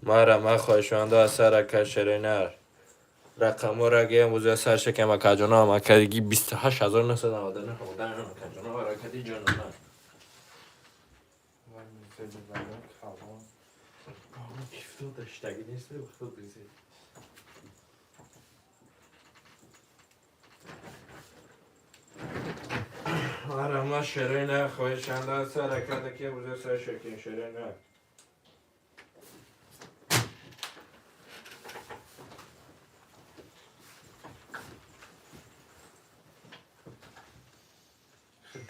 Марама, хоҳишмандо, аз сарака шеренар рақамора гем буза сар шекем, акаҷоно, акаги 28 999 акаҷоно, ҳаракати ҷонона. Кифто даштагӣ нест, вақто бизе. Марама, шерена, хоҳишанда аз ҳараката ки буза сар шекем шерена.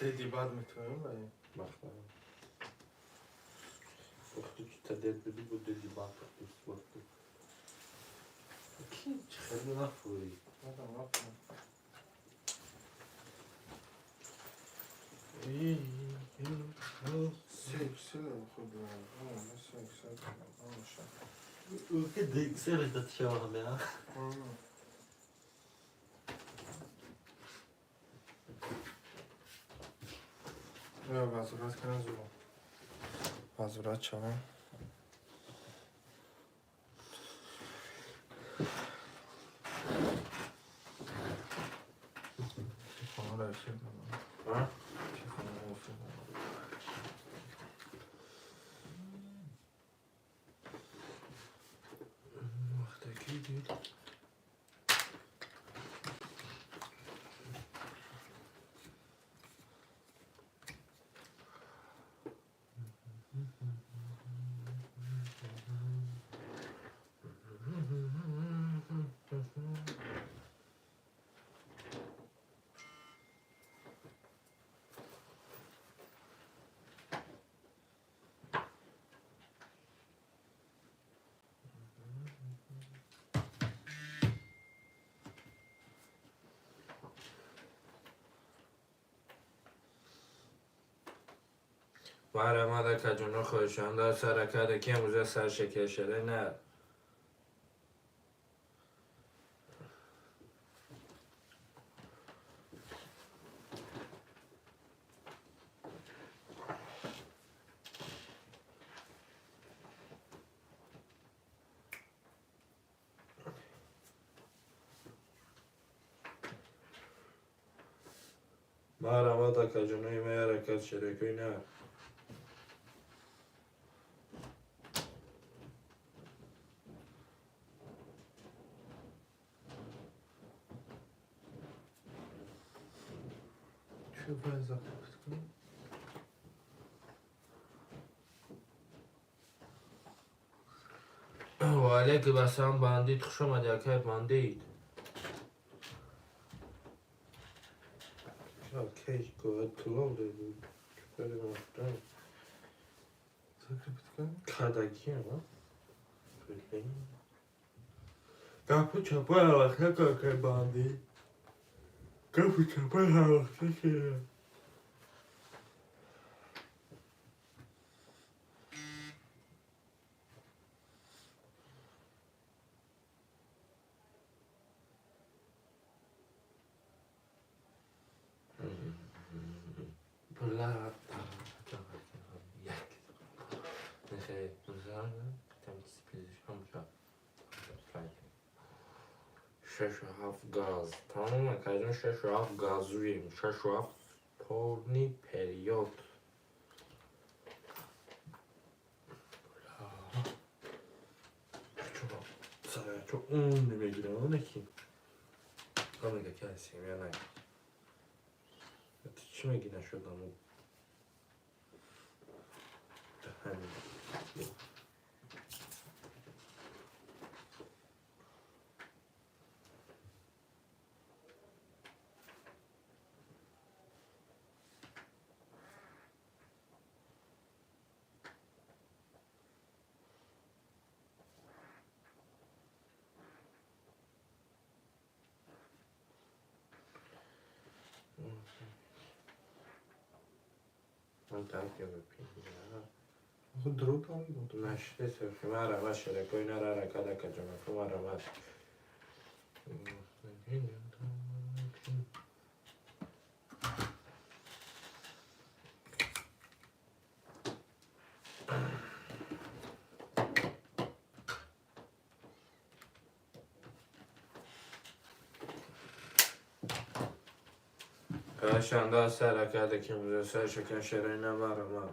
Деди бад метавонем баи. Вақте ки та дед буди, буд деди бад вақти. Ки чӣ хеле нафурӣ. Мадам нафурам. Се худ. Се се. Ки дексер шавам. Я возврат кардам, зуд. Возврат шавам. Телефонро эфир додам. Телефонро эфир додам. Вақте ки дид. Марама, акаҷоно, хоҳишанда саракада ки амрӯза сар шекер шере на. Марама, акаҷонои ма, ҳаракат шерекӯй на. Чӣ бояд закрепить кунем? Ва алейкум ассалом, бандит, хуш омадӣ, акай бандит. Окей, говорит, клоун, Закрепить кунем? Кадагиам, а? Гапу чапай ҳавақта, какай бандит. Гапу чапай ҳавақта ки. Бла, як. Нехе, шашу ҳафт газ. Тамом, акаҷон, шашу ҳафт газуем. Шашу ҳафт полный период. Чо ун мегирам, оне ки. Омега ки семья на. Чӣ меги нашудам? Ҳамин. Ман так Худ дро там буд. Нашида марама, шерекои нара, ҳаракат, акаҷонако, марама. Kaşanda sarakada kimse ser şeker şerine var ama.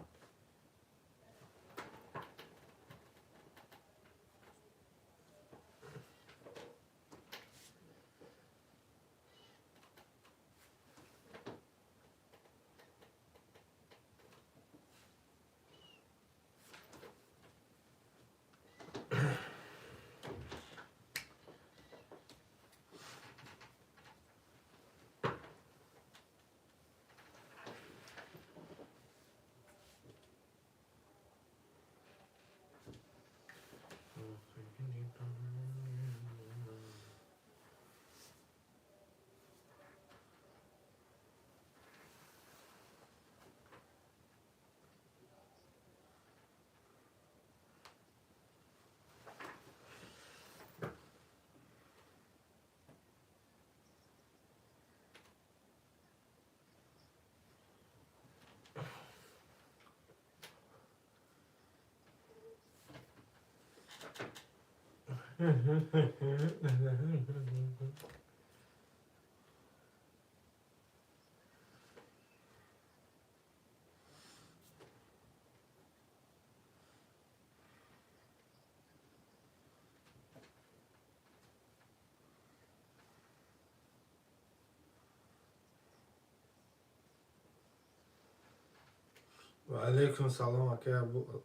Ва алейкум салом, акай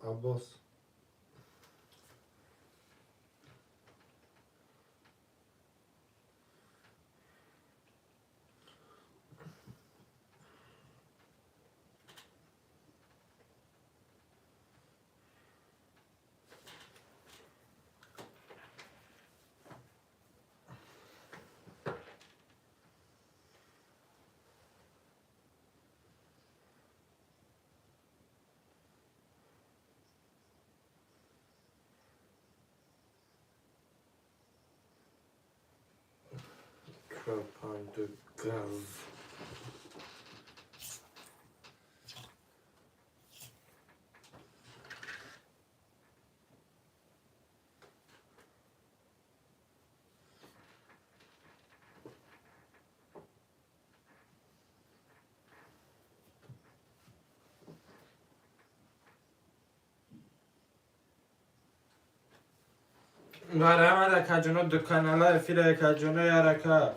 Аббос. Kapandı gaz. Марҳамат, акаҷоно, ду канала эфира, акаҷоно, ярака.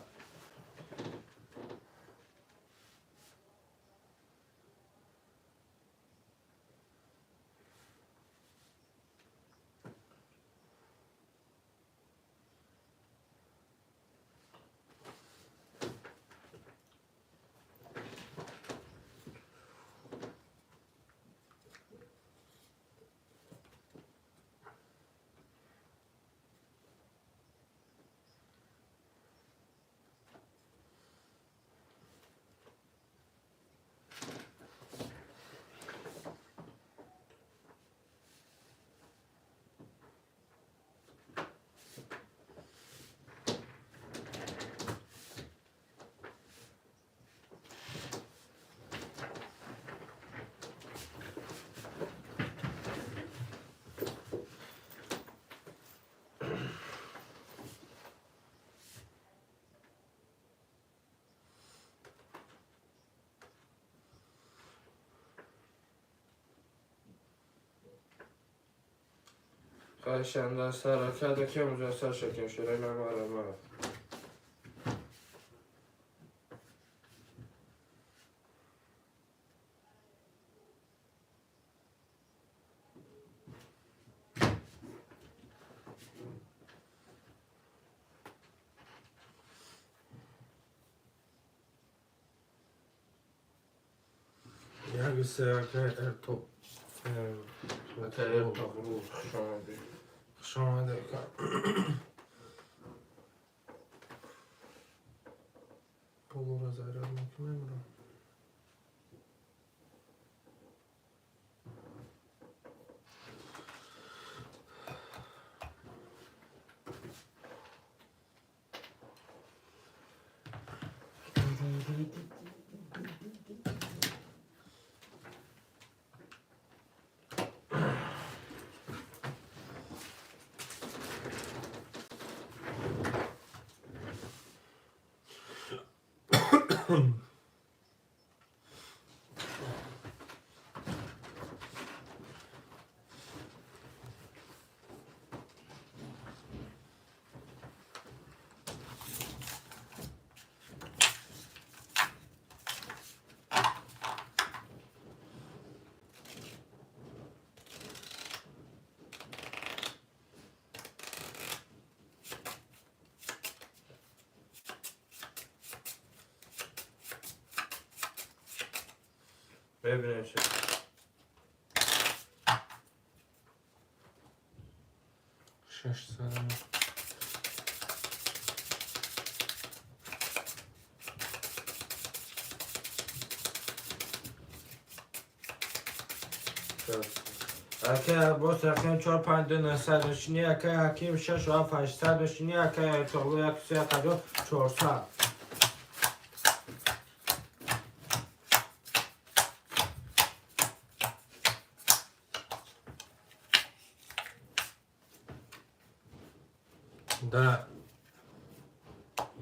Хоҳишанда саракада ки муҷассар шакем ширина марама. Як акай Эрто. Акай Эртоғрул, хуш омадед. Хуш омадед, ака. Полура заряд мекунем ро. Мебинем ши. 600. Ака боз рақами 4 5 2 900 мешини, ака Ҳаким 6 7 800 мешини, ака Эртоғлу 1 3 50 400. 10,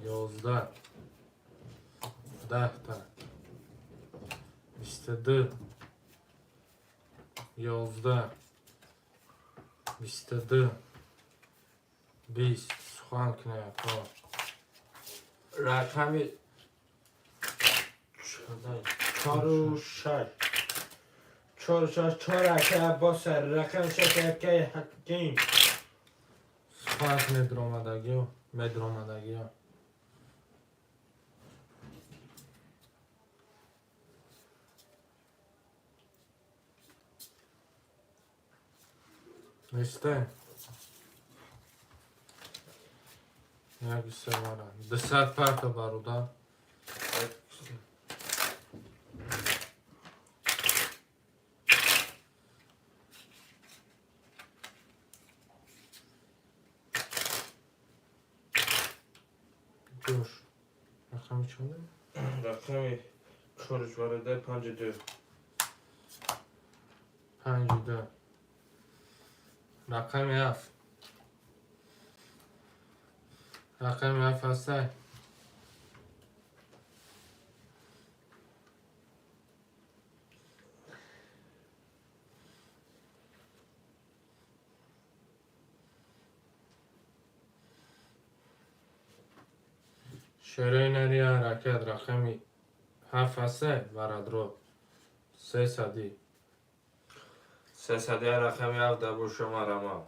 11, 10 та, 22, 11, 22, 20. Сухан кунед. Рақами 4 6 4 6 4, ака Аббос рақами 6, ака Ҳаким. Сухан кунед, ромадагиё, медромадагиё. Несте. Як се мара. 200 парта, бародар. Гӯш. Рақами чандем? Рақами 4 варада 5 2. 5 2. Рақами 7. Рақами 7 ҳастай. Шерои нари ҳаракат, рақами 7 ҳастай, варадро. 300-ӣ. 300 рақами 7 дар бошама рама.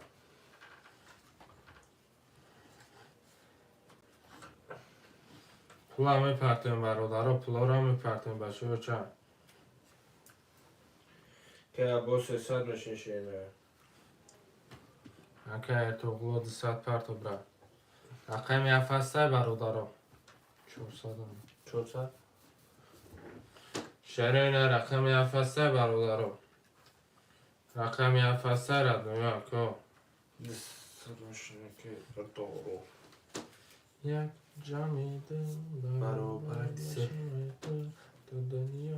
Пула мепартем, бародаро, пулоро мепартем, бачаҳо, чанд? Ки Аббос 300 мешин шина. Ака Эртоғло, 200 парто, бра. Рақами 7 ҳастай, бародаро. 400. 400. Шерои на рақами 7 ҳастай, бародаро. Рақами 7 ҳастай, родной, ако. 200 мешина ки Эртоғлу. Як ҷами дил Баробар се. ту дунёи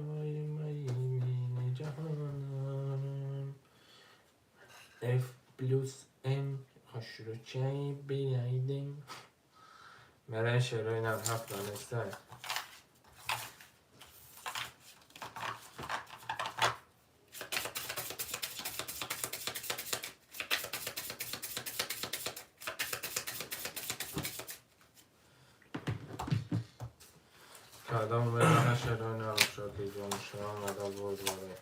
маини ҷаҳонам. F плюс M хушрӯчаи биайдем. Мерен шерои нар ҳафта нестай. Кадом мезана шерои нар шоки ҷоншо омада буд вале.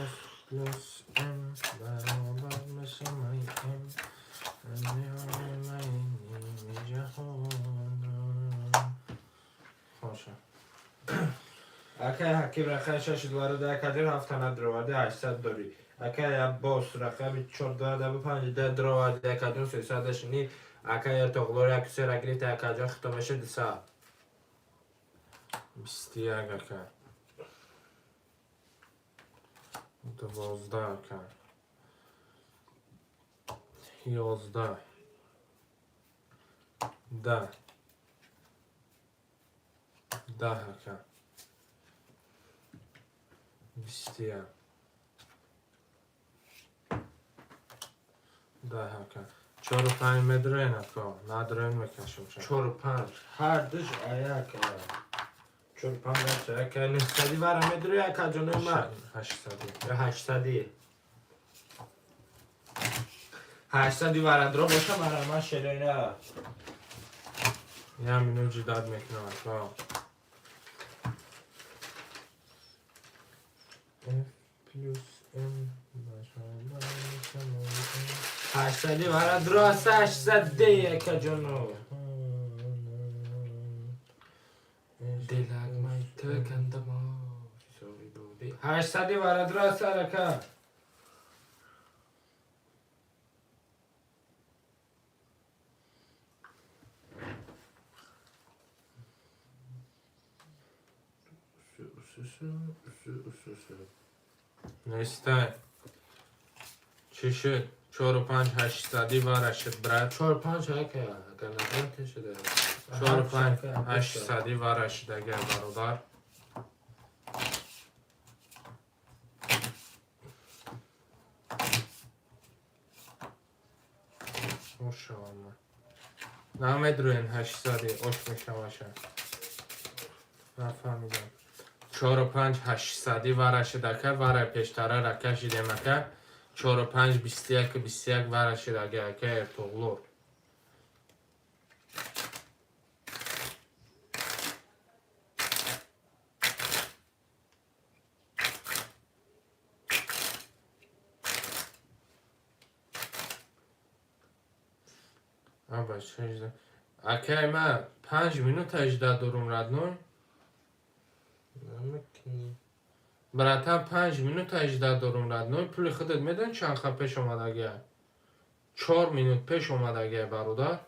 F плюс M баробар мешавай M дунёи маини ҷаҳонам. Хоша. Акай Ҳаким рақами 6 варада акаҷон 7 надроварда 800 дорӣ. Акай Аббос рақами 4 варада 5 2 дроварда акаҷон 300 шини. Акай Эртоғлу 1 3 гирифта, акаҷон хито меша 200. 21, ака. 12, ака. 11. 10. 10, ака. 21. 10, ака. Чору панҷ медроен, ака. Надроен, мекашем. 4 5 ҳар душ аяк. 4 5 ака 900 вара медрои, акаҷонои ман. 800. 800. 800 варадро боша мара ман шероина. Я минут ждать мекунам, ака. F плюс M баробар мешавад 800 варадро аст 800 акаҷоно. Дилак май тукандама. 800 варадра сарака. Нестай. Чӣ шуд? 4 5 800 вара шуд, брат. 4 5 ака, агар набрате шуда. 4 5 800 вара шуд, агар бародар. Ошавама. Намедруен 800 ош мешаваша. Нафаҳмидам. 4 5 800 вара шуд, ака, вара пештара рака шидем, ака. 4 5 21 21 вара шуд, ага, ака Эртоғлур. Аба, шажда. Акай ма 5 минут ажда дорум, родной. Намекни. Братан, 5 минут ажда дорум, родной. Пули худат медон чанд ха пеш омадагия? 4 минут пеш омадагия, бародар.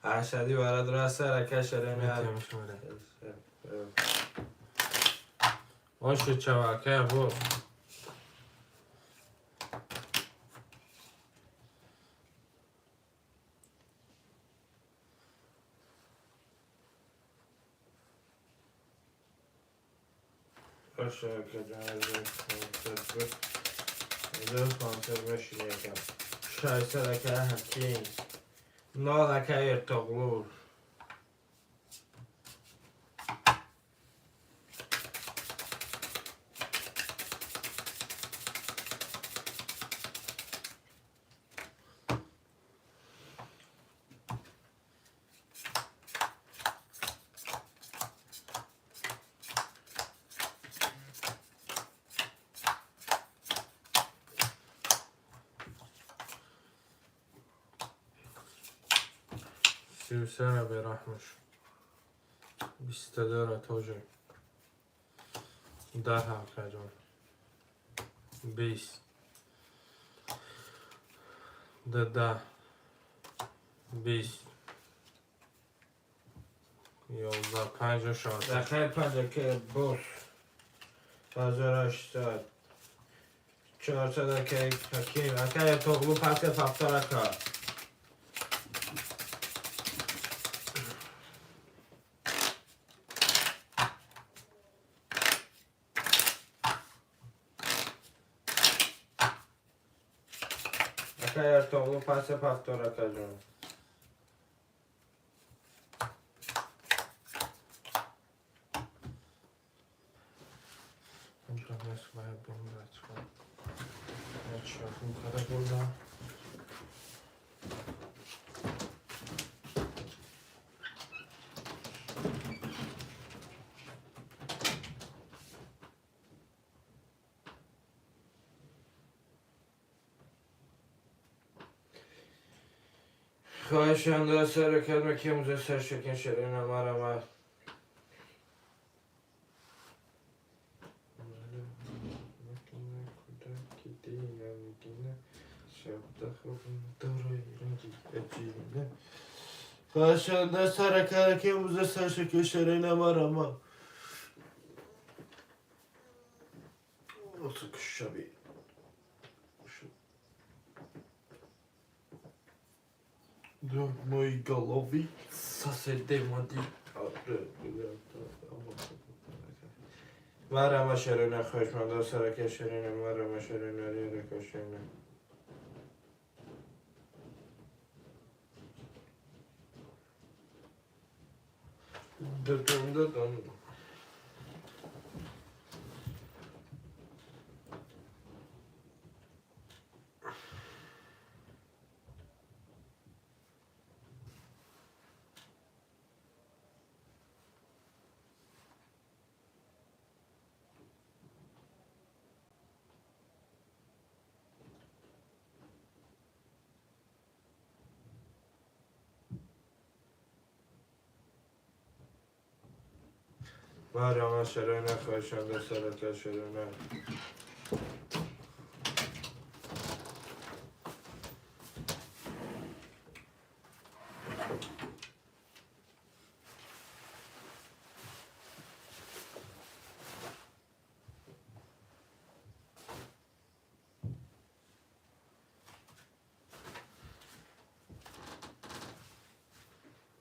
800 варадра сарака шерена. Ошу чава, акай бо. Ошу ака ҷон, 1500 боши ака. 600 ака Ҳаким. 0 ака Эртоғлур. 33 бераҳмаш. 22 тоже. 10 акаҷон. 20. 10. 20. 11 5 шавад. Рақами 5 ака бос. 1800. 400 ака Ҳаким. Ака Эртоғлу пасе пафтар ака. Ака Эртоғлу пасе пафтар акаҷон. Хоҳишам сар кардам ки имрӯза сар шакин ширина марама. Хоҳишам сар кардам ки имрӯза сар шакин ширина марама. Шаби. До моей головы соседи моди. Марама ширина хоҳишманда сарака ширина марама ширина река ширина. Дутун, дутун. Марама шарана хашанда сарака шарана.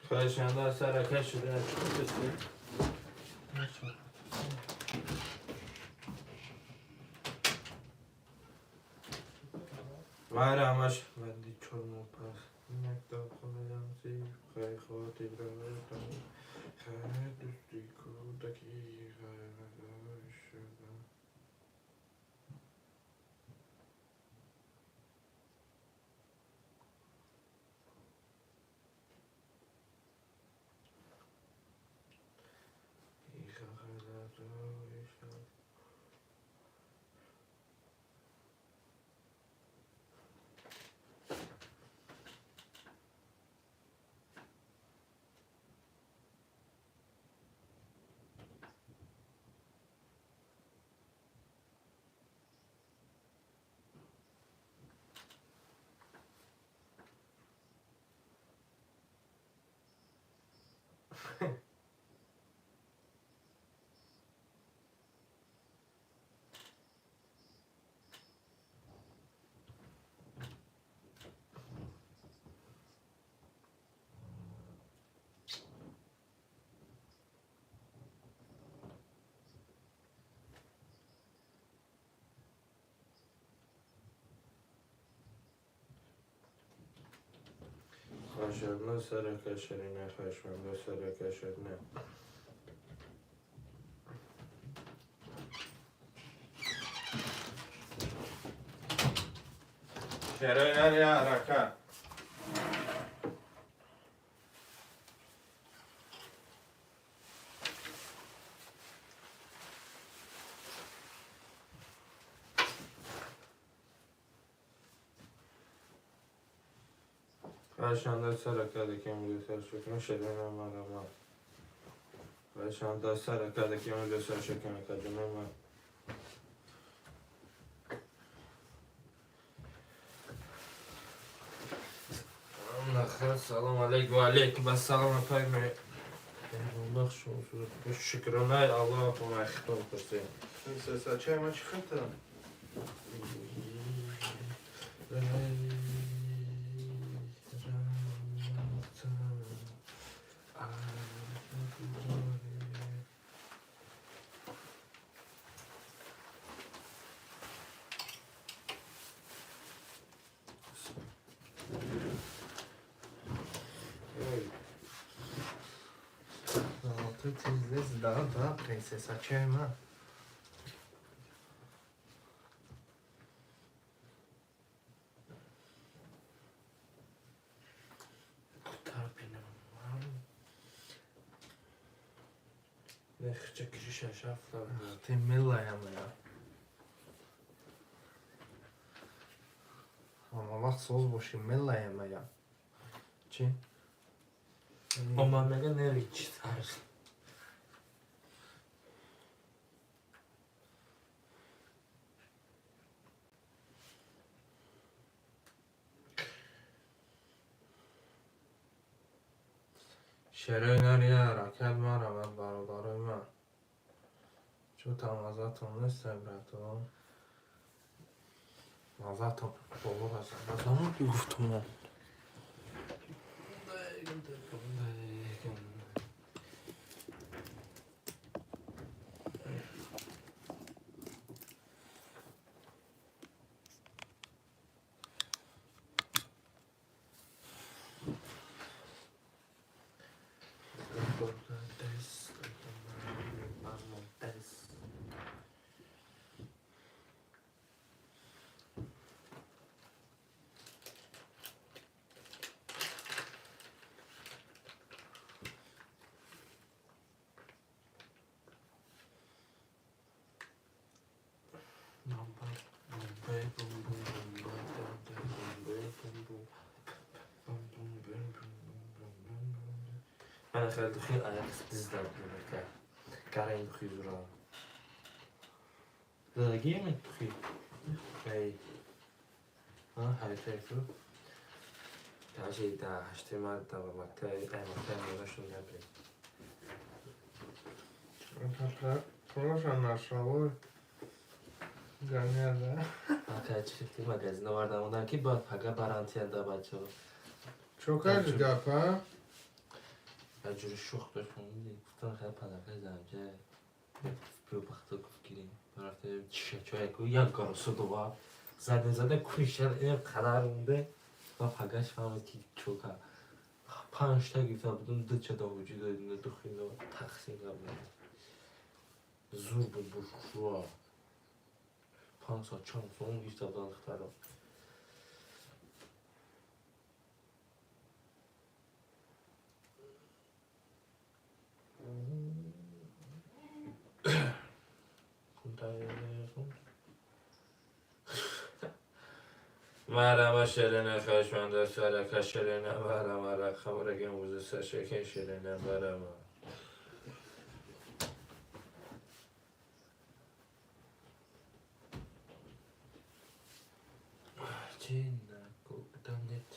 Хашанда сарака шарана. Марамаш манди чормо пас. Нак хонадам си хай хоти браватам. Хай дусти кудаки хай. Хашарна сарака шарина хашманда сарака шарина. Шарина я рака. Хашанда сарака декем сар шукна шарина марама. Хашанда сарака декем сар шукна каджуна. Салом алейкум, ва алейкум ассалом, апай. Шукронай Аллоҳ по хитоб пурсем. Сачай ма чӣ хата? Да, да, принцесса чайма. Ты милая моя. Ама вақт соз боши, милая моя. Чӣ? Ома мега нерич. Шерои нария ҳаракат маравад, бародарои ман. Чӯ мазатон нест, братон? Мазатон боло аст. Мазамон ки гуфтум. Мана хеле духи аяқ дизда будем, ака. Караин духи зура. Дадагиеме духи? Эй. А, ҳайфай ку. Даже да ҳашти ма да мактаби, ай мактаби меёшон набрем. Это тоже носовой гонял, да? Ака, чи магазин овардам одан ки баъд пага барантиян да бачаҳо. Чо карди гапа? Ба ҷури шух дошт, гуфтам хеле падарка замҷа биё бахта гуфт гирем. Рафта чишачое ку як гаросо дова задем зада кушан ин қадар монде ва пагаш фаҳмид ки чока панҷта гирифта будум, дуча довуҷи додим, духино тақсим кардем. Зур буд бушуа. 500 чанд сом гирифта буданд духтаро. Марама шерене хашманда сарака шерене марама рақам рагем вузе сашекен шерене марама. Чи никогда нет,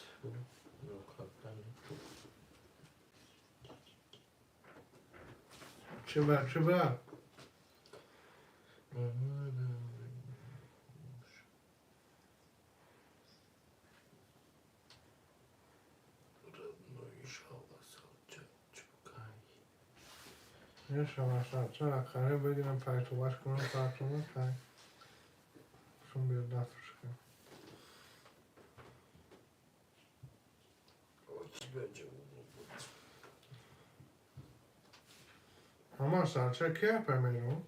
никогда нет. Чиба, чиба. Чара харе бигирам, пайтубаш кунам, партумам, пай. Шун бир дафтушка. Ҳама сарча ки апа мерон?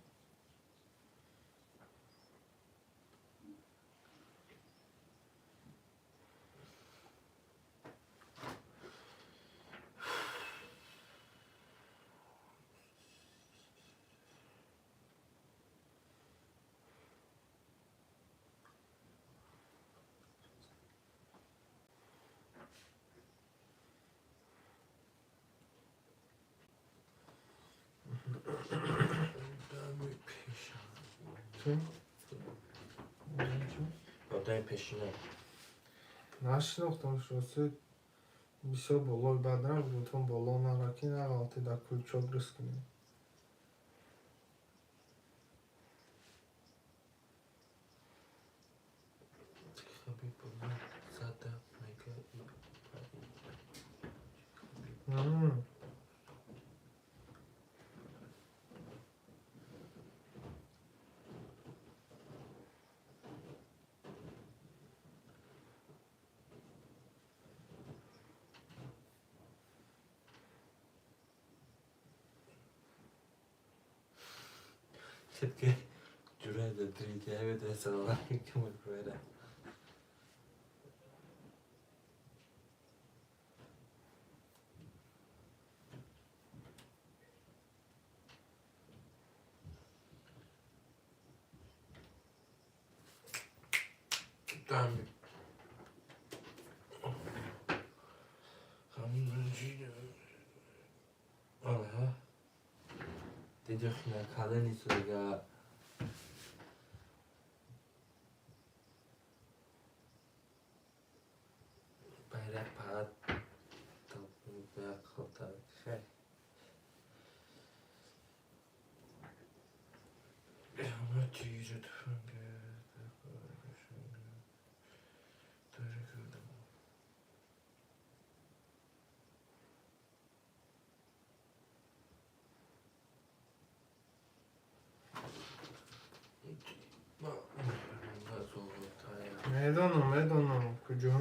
Чӣ? Одами пешина. Нашинохтам, рости бисёр болои бад набуд, гуфтам боло нара ки нағалти дар кӯлчок рис кунем. Зада мега. Все-таки Джурайда 39 салам алейкум. Там Ага. Дидохина кадани суга байрақ паат талбая хай. Ама тиже тфанге. Медонам, медонам, куҷо?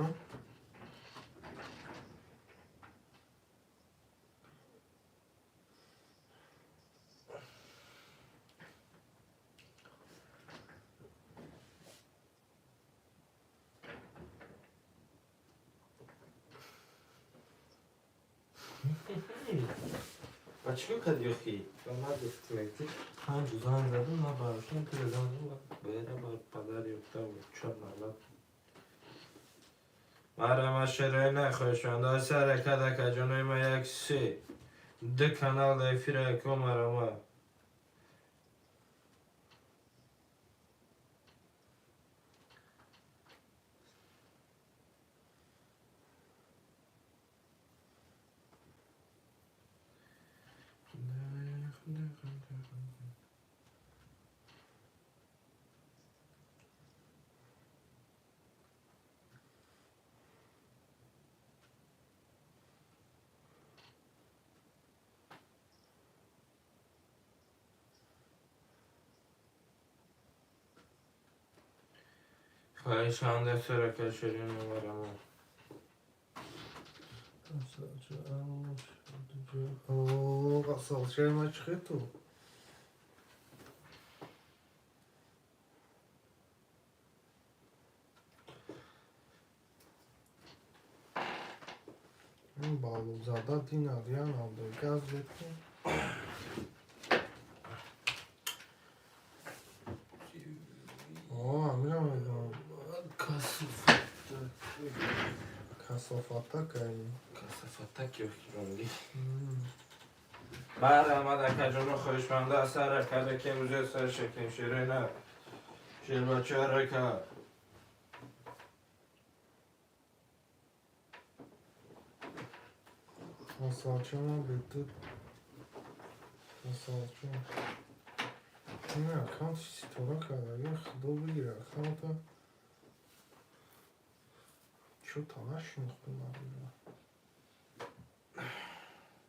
А чӣ кардӣ охи? Ба ман гуфтӣ, панҷ занг задам, ман бардоштам, ту занг задам, бера бар падар ёфта чор налат. Марама шерои нахоҳишманда саракада каҷонои ма як се Ду канал да эфира, яко марама. Хоҳишанда сарака ширину марама. Асалчаи ма чӣ ту? Балузада динарян алды газ бетти. О, амира мегӯям. Касофата кайни. Касофата ки охиронди. Марҳамат, акаҷоно хоҳишманда аз ҳараката ки имрӯзе сар шекем ширина. Ширбача ҳарака. Асалчама бету. Асалча. Не, аккаунт ситора карда. Я худо бигира аккаунта. Чё нашинохтум мардума.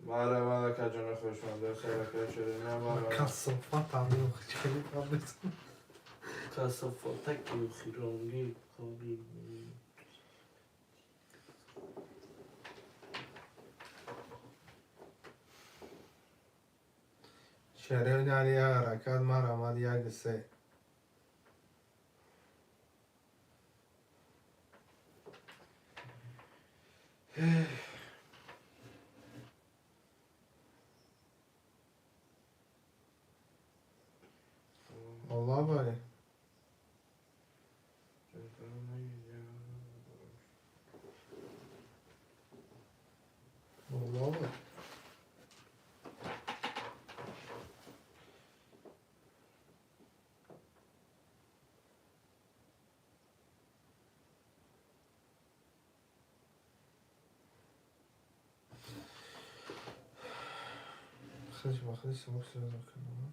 Марҳамат, акаҷоно хоҳишманда аз ҳарака ширина. Марҳамат. Касофат ҳамин хеле қабл. Касофата ки охиронги. Шерев нари як ҳаракат марҳамат як се. Аллоҳ бари. Аллоҳ бари. Хеле ба хеле сабаб связал кардам.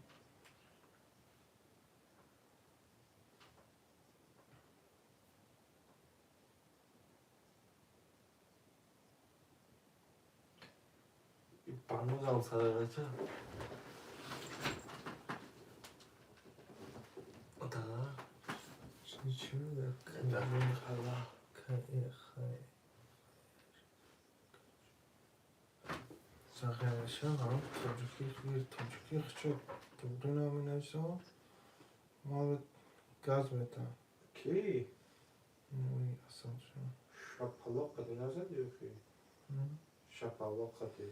Банузам садагача. Да. Чӣ мегӯяд? Сағираша ҳам тоҷикӣ тоҷикӣ хчо туғри наменависам. Ман газ метам. Ки? Ой, асалча. Шапалоқ қади назади охи? Шапалоқ қади.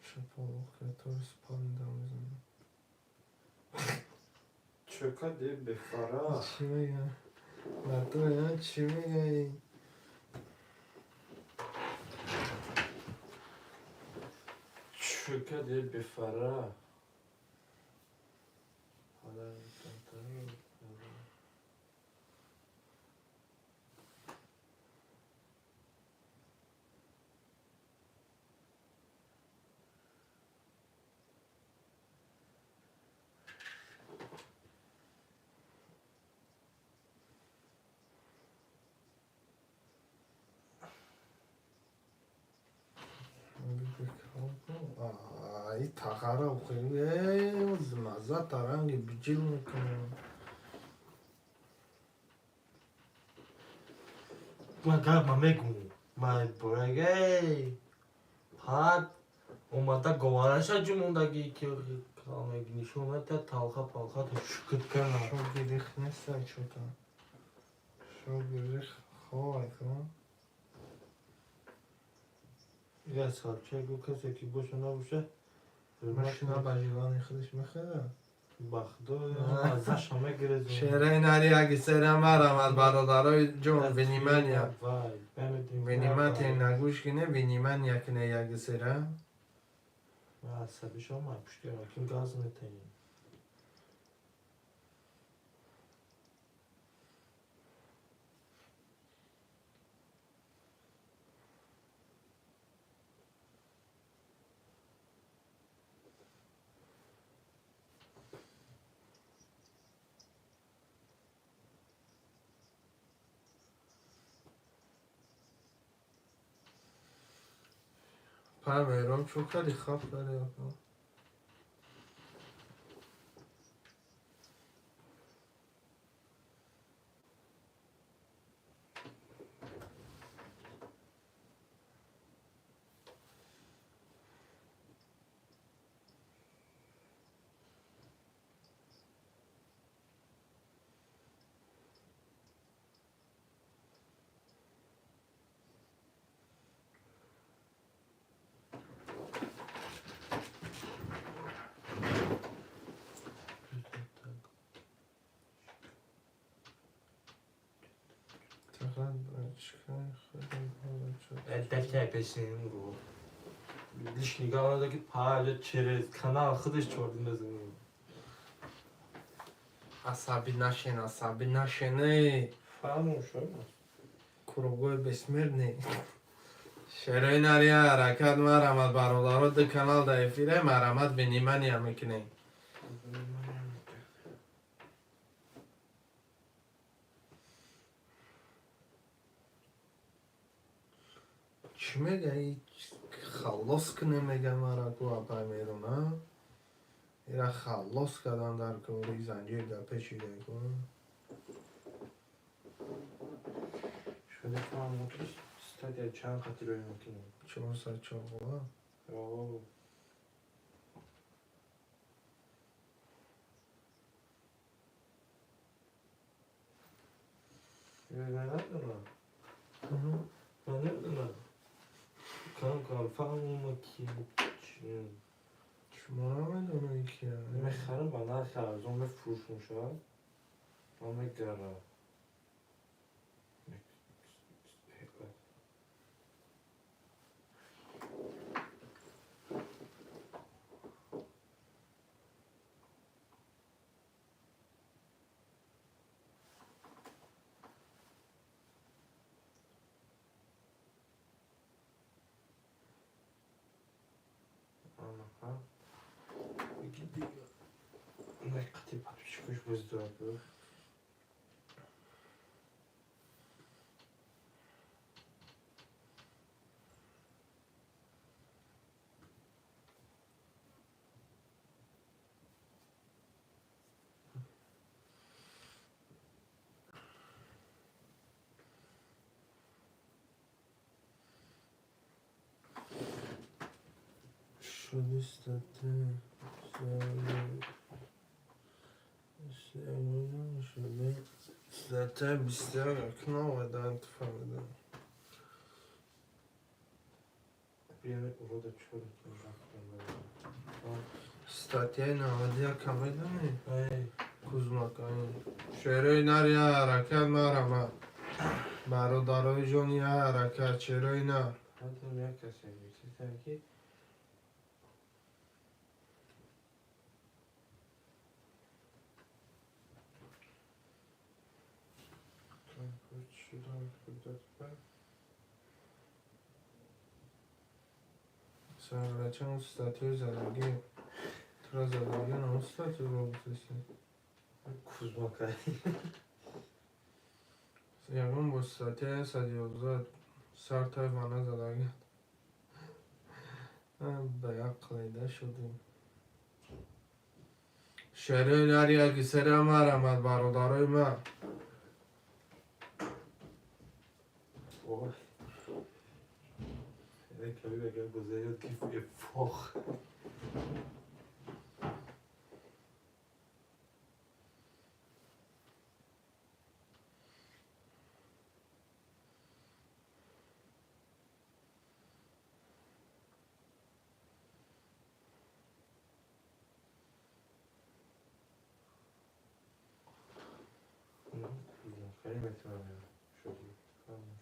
Шапалоқ то спалнда мезанам. Чё кади бефара? Чӣ мегӯям? Натуре, чӣ мегӯӣ? Чё кади бефара? Ай, тағара охири мазза таранги биҷил мекунам. Ман гап ма мегум. Ман бурагей. Пад омада говараша ҷумондаги ки нишоната талха палха шукт кана. Шогирих нестай чота. Шогирих ховай ко. Я салча гу касе ки боша набоша. Машина ба желани худаш мехӯрад. Ба худо маззаша мегирез. Шераи нари яки сера марамад бародарои ҷон, внимание. Внимательно гӯш кине, внимание кине яки сера. Асаби шома пушти ҳоким газ метаҳем. Пай меҳрон чӯ кардӣ, хаф кардӣ ака? Элдакай пешиним гу. Лишний говоря, ки паҷа через канал худаш чорди мезанем. Асабӣ нашен, асабӣ нашен, эй. Фаҳмум шома. Кругой бессмертный. Шерои нария ҳаракат марамад, бародаро, ду канал дар эфире марамад, внимания мекунем. Чӣ мега, халлос кунем, мега мара ку апай мерон, а? Ира халлос кардан дар кори занҷир дар пешида ку. Шуде фаҳмум ки стадия чанд қати рӯй мекунем. 404 гола. О. Ман намедонам. Ман намедонам. Кам кам фаҳмум ки чи Шумо намедонед ки мехарам ба нархи арзон мефурӯшам шояд. Ман мегарам. Аҳа. Қати подписчикош боздорад. Шуди стати шуди статья 21 окно вода фамида. Урода чор. Статьяи 91 медонӣ? Эй. Кузмакани. Шерои нария ҳаракат марамад. Бародарои ҷони, ҳаракат, шерои нар. Ҳатто як касе гуфтам ки Сарбача, он статьёи задагӣ тура задагӣ, он статьёро гуфтеси. Кузмакай. Ягон бо статья 111 сар тай вана задагӣ. Ба як қайда шудем. Шерои нария ки сера марамад, бародарои ман. Ой. Ками мегам гузарёд ки фох. Кузмакай метавонем шуди. Фаҳмум.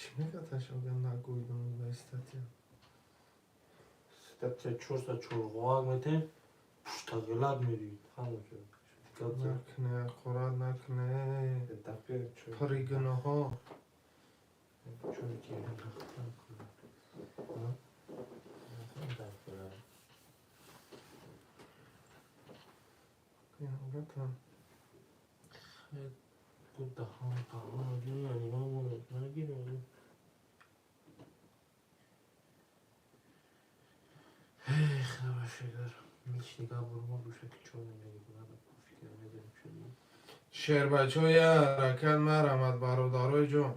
Чӣ мегӯяд ташога нагӯйдум ба статья? Статья чорса чорғоак метем, пуштағилак мерӣ. Накне, ҳақорат накне. Пури гуноҳҳо. Шербачо, я ҳаракат марамад, бародарои ҷон.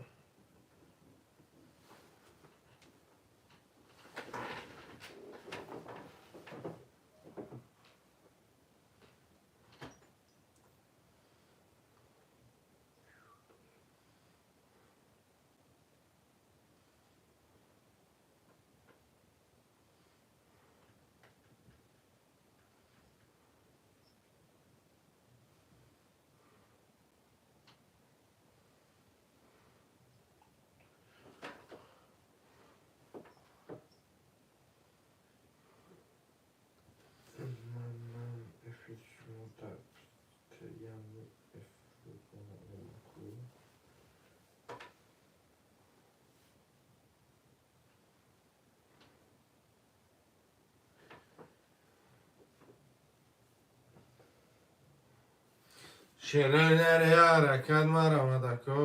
Шерои наре, ҳаракат марамад, ако.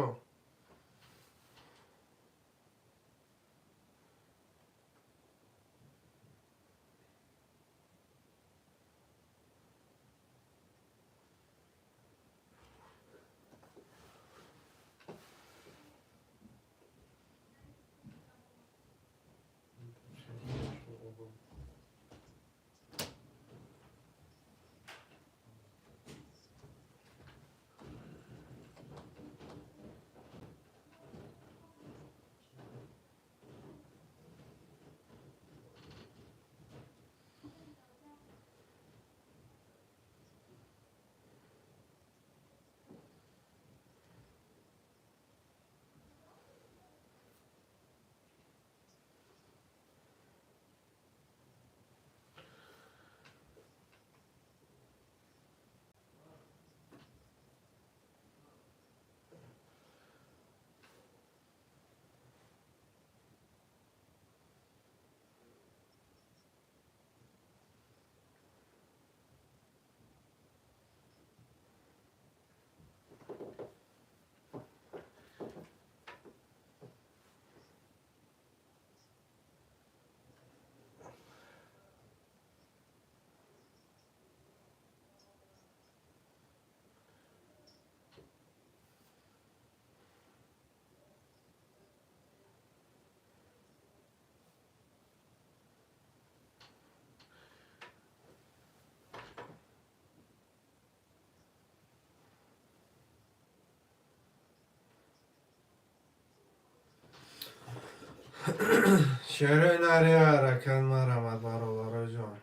Шерои наре, ҳаракат марамад, бародарои ҷон.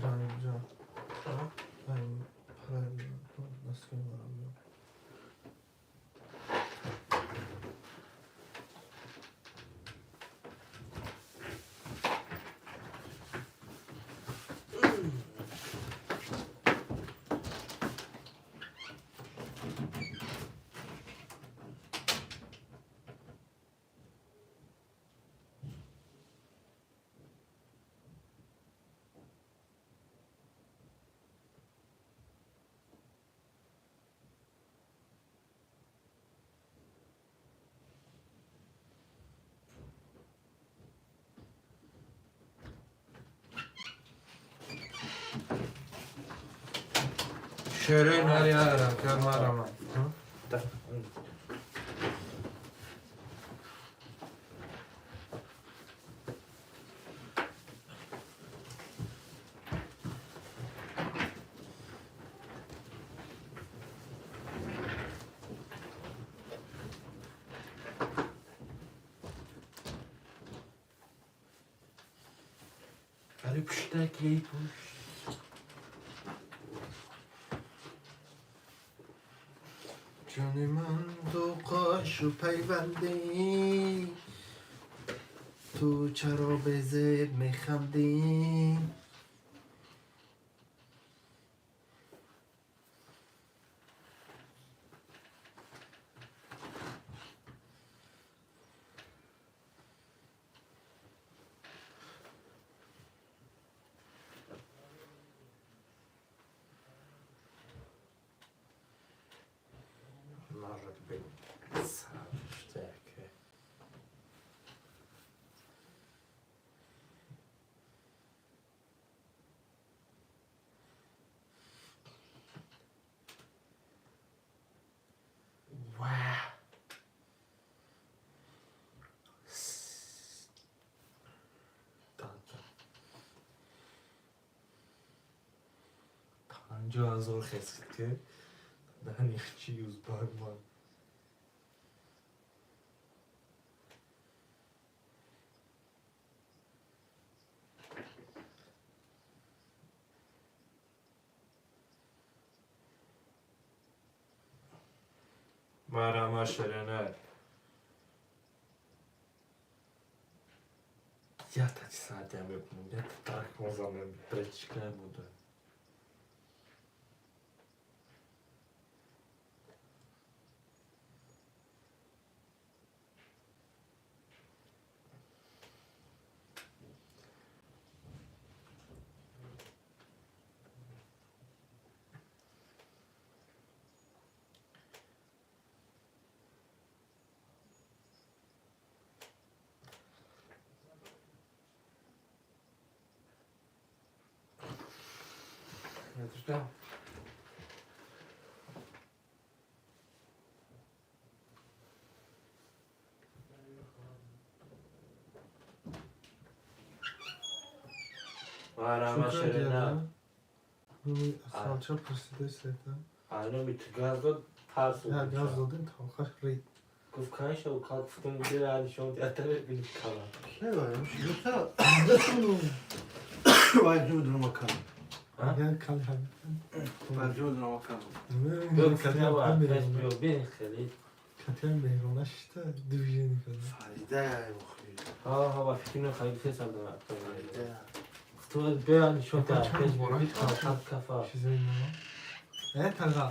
Ҷон, ҷон. Шерои наре, ҳаракат марамад. Пуштаки пушт. Ҷони ман, ту қошу пайвандӣ, ту чаро безеб механдӣ? Может быть, саштаки. Ва. 50,000 хесид ки данихчи юзбагман. Марама шерена. Я так саатям мекунам, я так мозанам, пречка буда. Это Марама шерена. Салча пурсида. Айно ми газ дод тарсу. Газ додем, талхаш рид. Гуфт канша у кал гуфтум дира нишон диатар бин кала. Я кал ҳам. Бин хеле. Катя меҳрона шита движение карда. Ҳа ҳа, ба фикр хеле фесал дорад. Гуфтум бیا нишон диатар бин кала кафа. Чизои мо. Э, тага.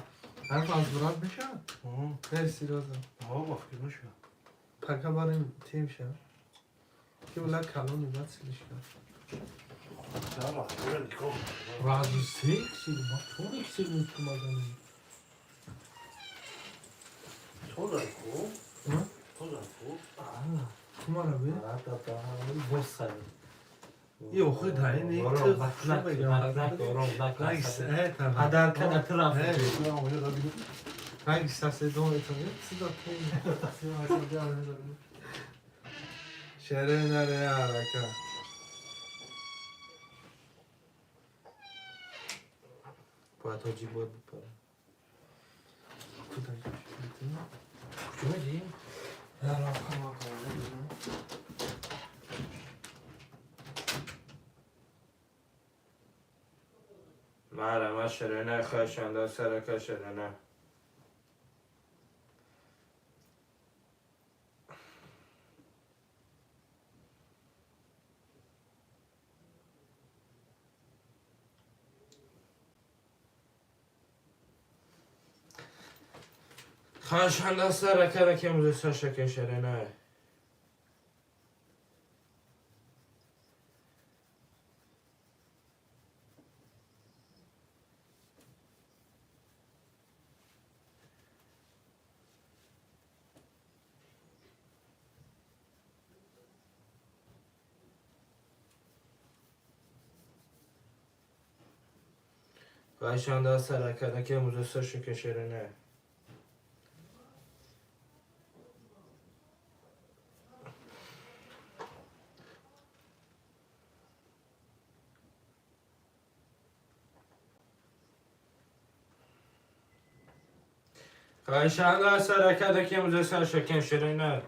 Ҳарф аз бурад мешавад? Хеле серьёзно. Пока барем тим ша. Ки ула калони бад слишком. Разу секси, ма тоник сигнут кумагани. Кумара бе? Боса. Падарка да траф. Ранги саседон этон. Сида тун. Шере наре арака. Бояд ҳоҷӣ бояд бипара. Куда Куҷо медиҳӣ? Марама шерена хашанда сарака шерена. Хашанда сарака раке музеса шакен шерена. Хашанда сарака раке музеса шакен шерена. Хашанда сарака раке музеса шакен шерена.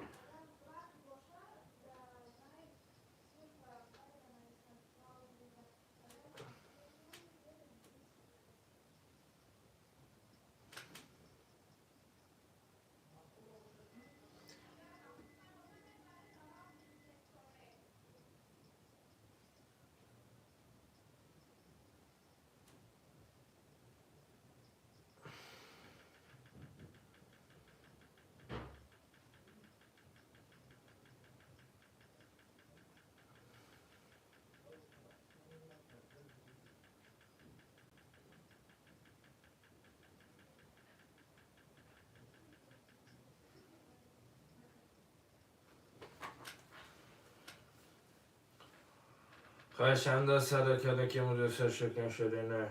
Хоҳишанда сада када ки мудофиа шукн шудина.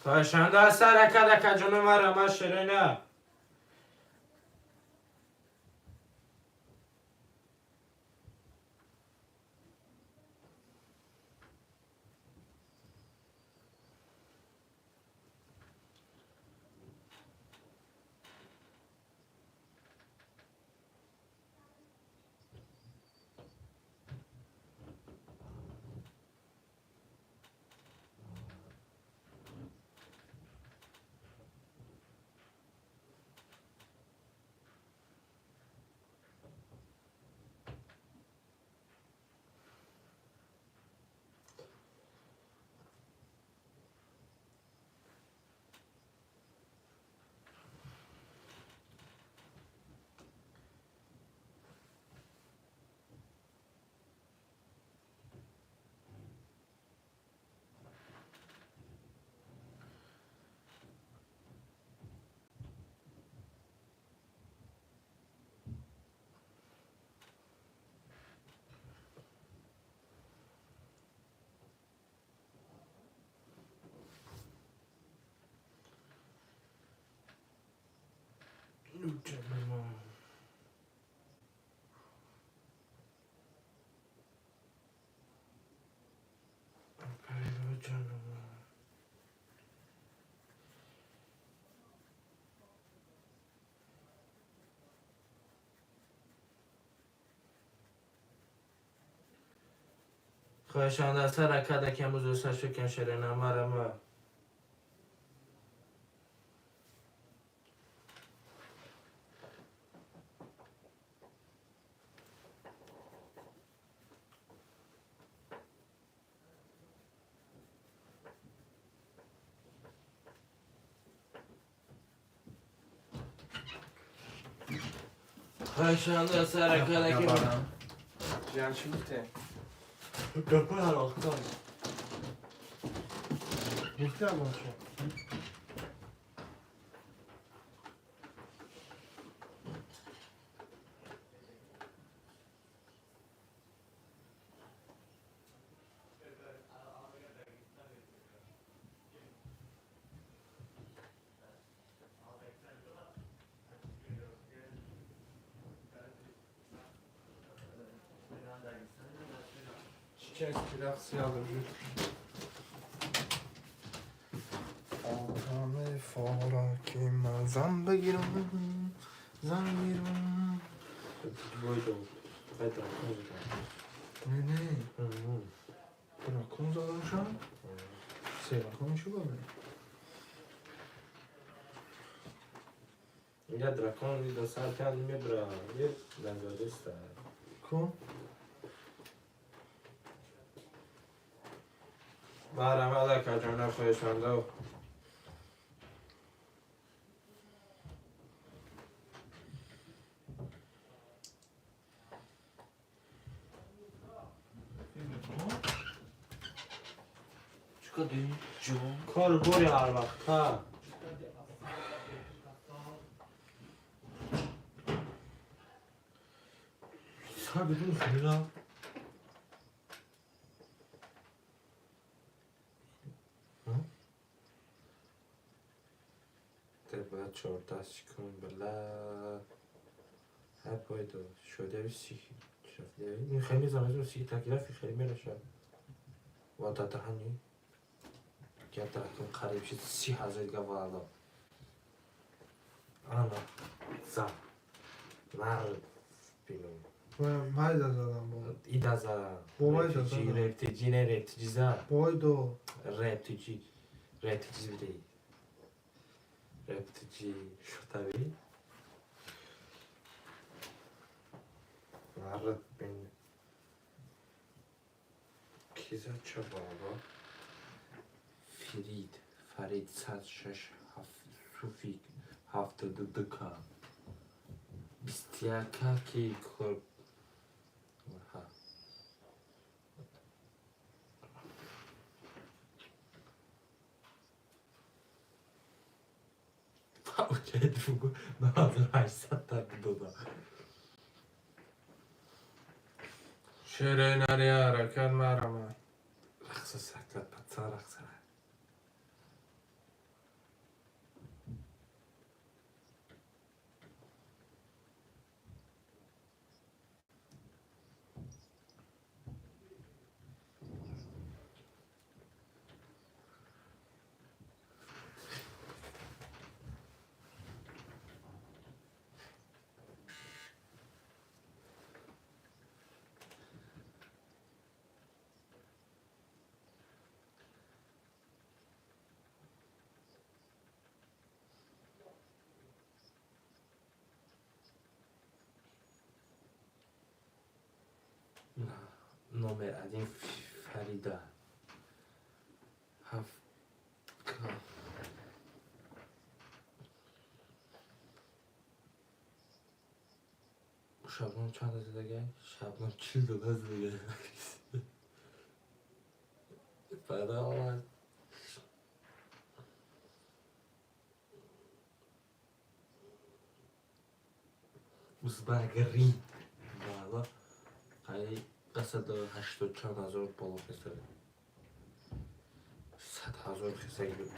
Хоҳишанда сада када ка ҷону мара ма ширина. Хоҳишанда сара када ки мудофиа шукн ширина мара ма. Хоҳишанда сара када ки Ҷан, чӣ гуфте? Гапа ҳароқтон. Гуфте абончо. Çiçek plak siyah. آدم فارا که من زن بگیرم زن بگیرم. Вой дракон задам. نه نه، дракон задам шам. Се ракон чӣ бабе? Я дракон до сар мебра. Е лангадеста. Кун. Марам ака ҷона хоҳишанда. Чӣ кардӣ? Ҷон. Кор бори ҳар вақта. Сар бидун хеле. Теба 14 секунд била. ҳар пойдо шудави си ин хеле замазм си такрафи хеле мераша. Ва татахани. Я дракон қариб шид 30 000 гавала. Ана за. Нар бинум. Майда задам бо. Ида за. Бо майда задам. Рептиҷи не рептиҷи за. Бойдо. Рептиҷи. Рептиҷи бидеи. Рептиҷи шутави. Нар бин. Киза ча баба? Фирид, Фарид, 106, 7, Суфик, 72 ка. 21 ка ки кор. Окей, другу 9800 та дода. Шере нари ҳаракат марама. Рақса саклат, пацан, рақса. Номер один Фарида. Ҳафт ка. Шаблон чанд задагай? Шаблон 40 дода задагай. Падалаш. Узбагри. Бала. Қай 180 чанд ҳазор боло хисади. 100 ҳазор хисаги буд.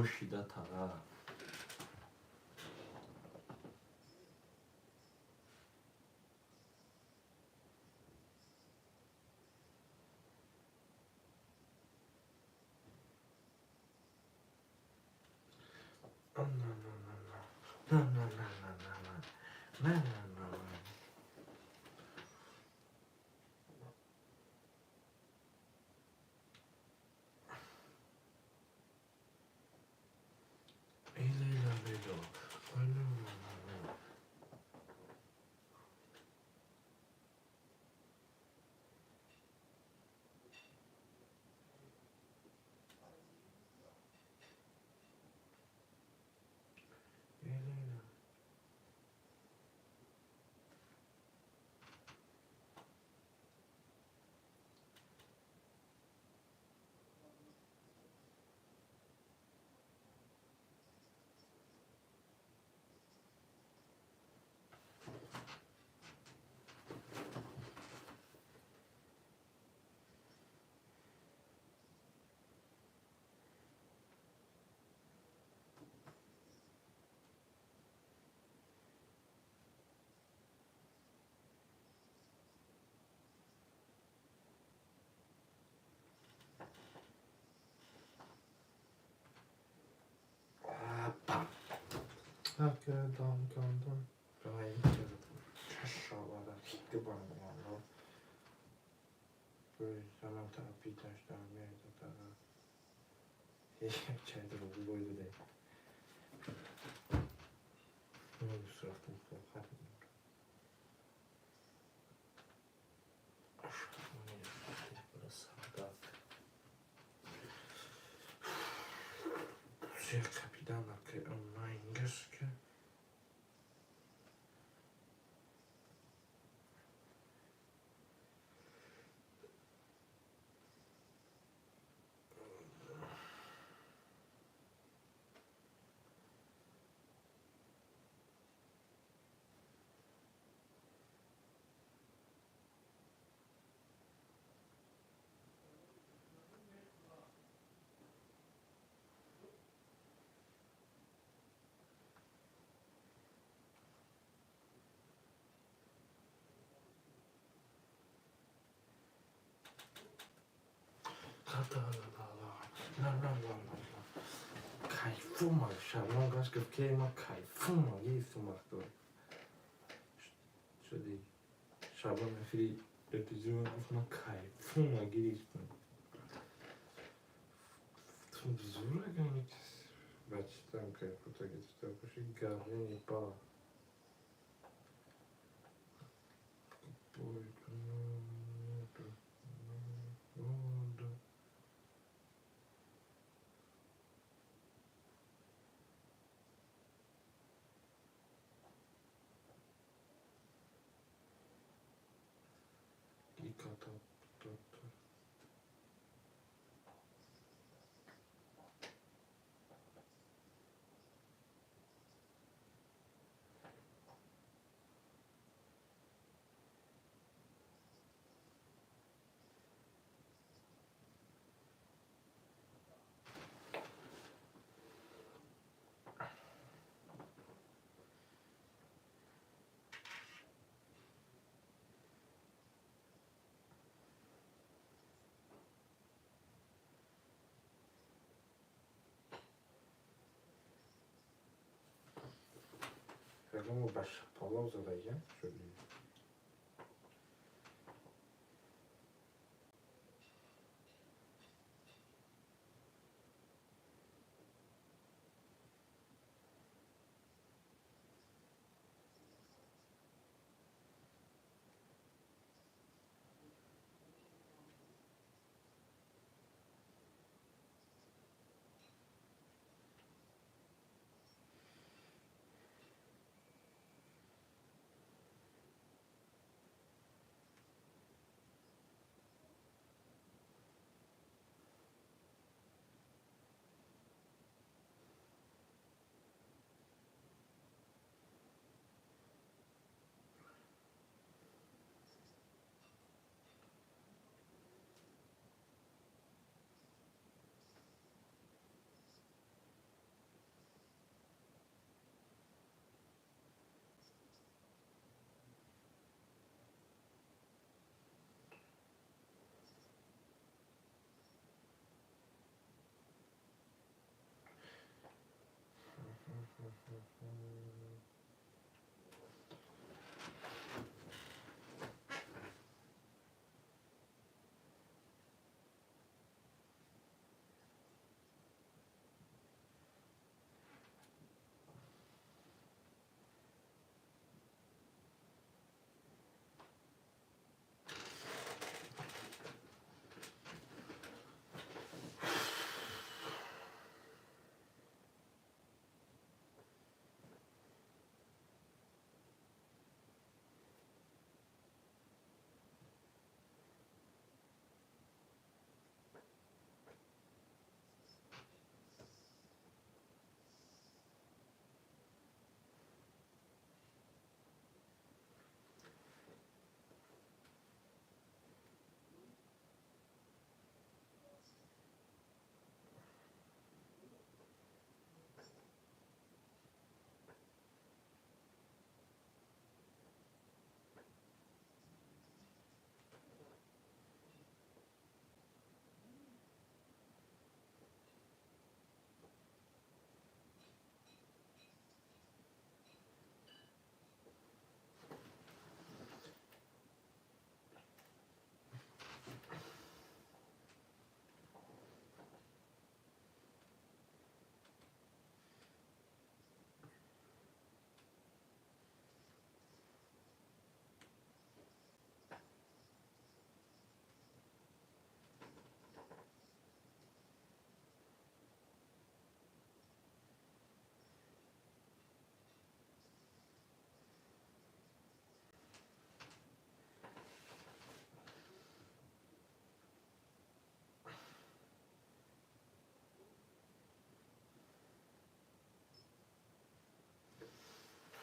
шида тара.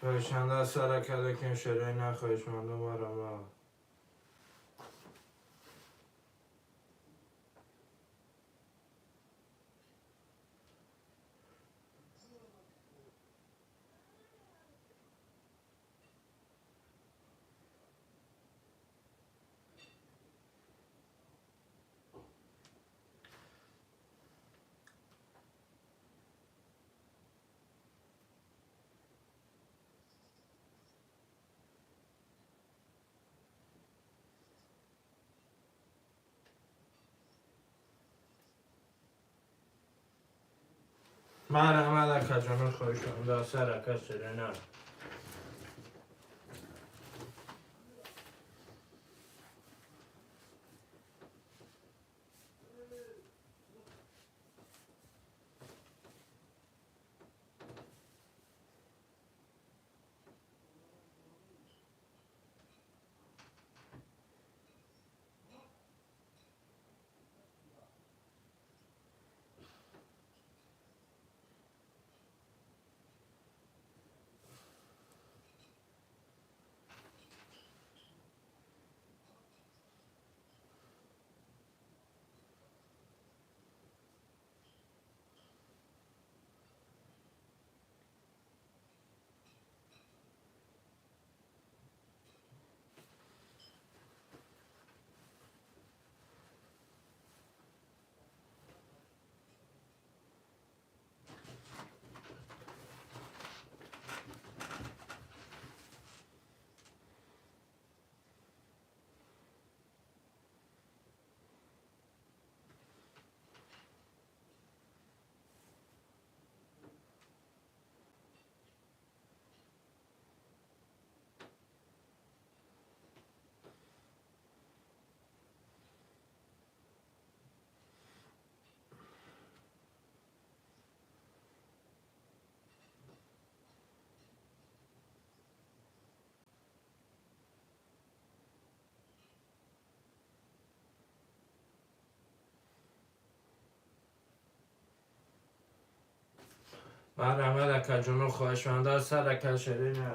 Хоҳишанда сара карда ким шерои на хоҳишманду марама. Марҳамат, акаҷоно, хоҳишманда сарака шерои на. Марҳамат, акаҷоно, хоҳишманда сарака шерои на.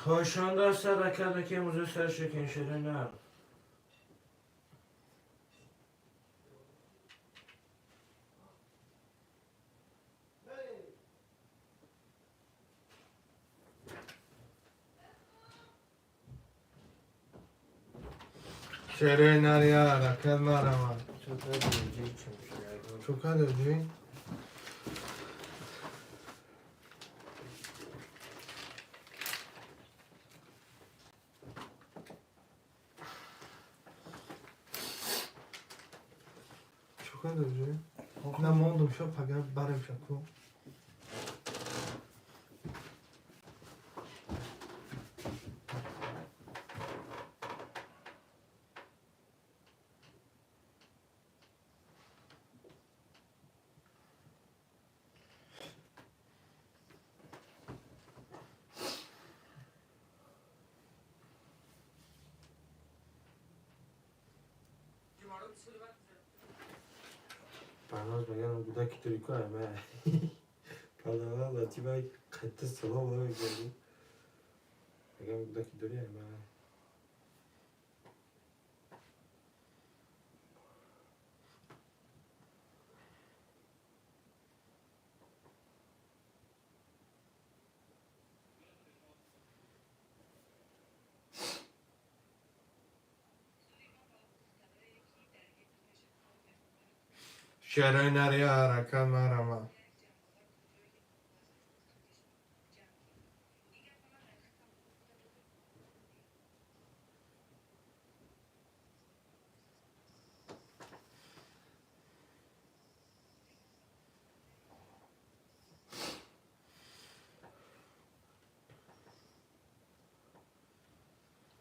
Хоҳишманда сарака ки имрӯза сар шекин шерои на. Шерои нари ҳаракат марама. Чӯка додӣ? Куда же? На мондум шо пага барем шаку. Парноз меган гудаки турико ама. Падала латиба қайтта салом намекарди. Меган гудаки дори ама. Шерои нари арака марама.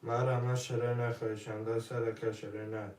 Марама шерои нахоҳишанда сарака шерои нар.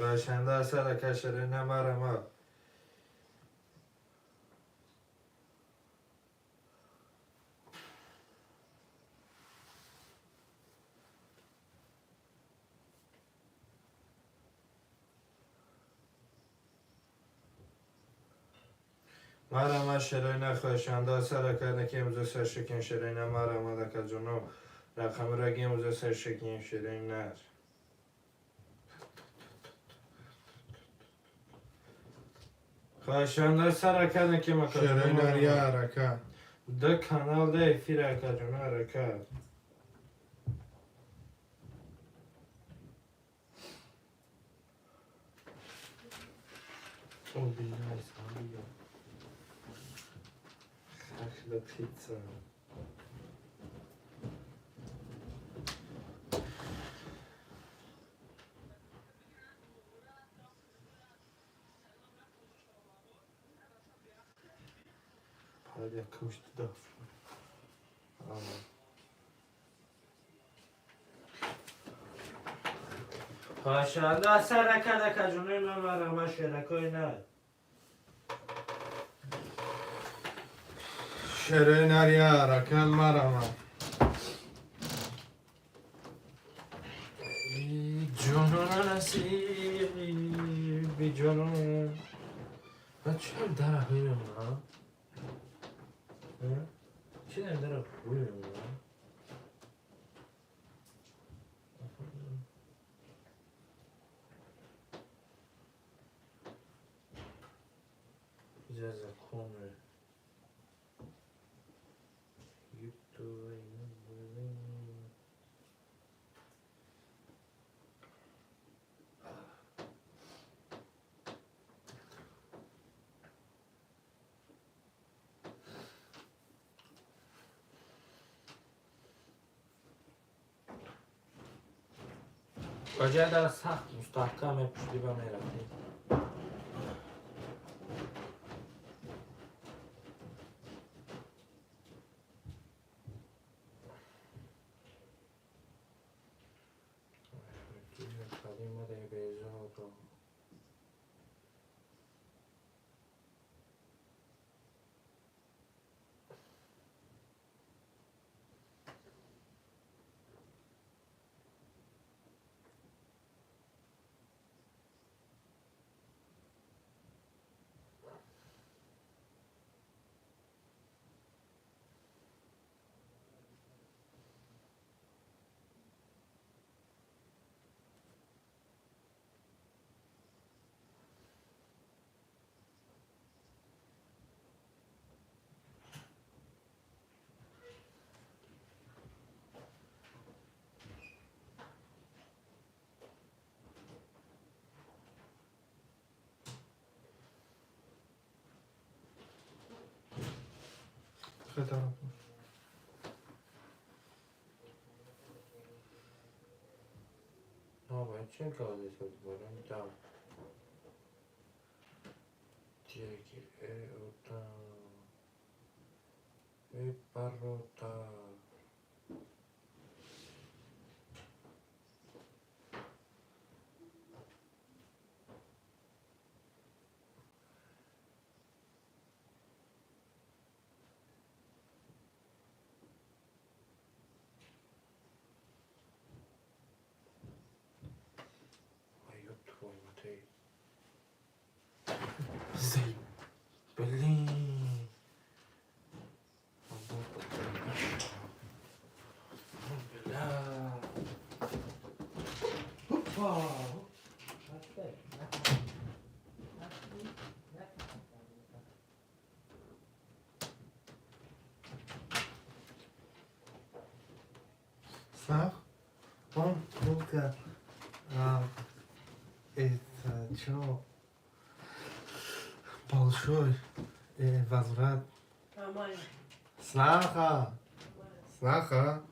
Хоҳишанда сарака шерои на марама. Марама шерои на хоҳишанда сарака наки имрӯза саршикин шерои на марама дакаҷоно рақамраги имрӯза саршикин шерои нар. Хоҳишанда сарака наки Шерои макаҷоно нари арака. Да канал да эфир акаҷоно арака. О, билай, салия. Хахла пицца. Паря кушт даф. Хоҳишанда сарака дакаҷоно марама шеракои нар. Шерои нари арака марама. Ҷонона насиби ҷонон. Ман чӣ дара мемонам? Чӣ дара мемонам? Иҷоза кунед. Ба ҷои дара сахт мустаҳкам мепӯшидӣ ва мерафтӣ. Чӣ газета дорем? Да. Теги, ота. Парота. Блин. Бля. Опа. Сах, он только это чё? Большой возврат. Нормально. Снаха! Снаха!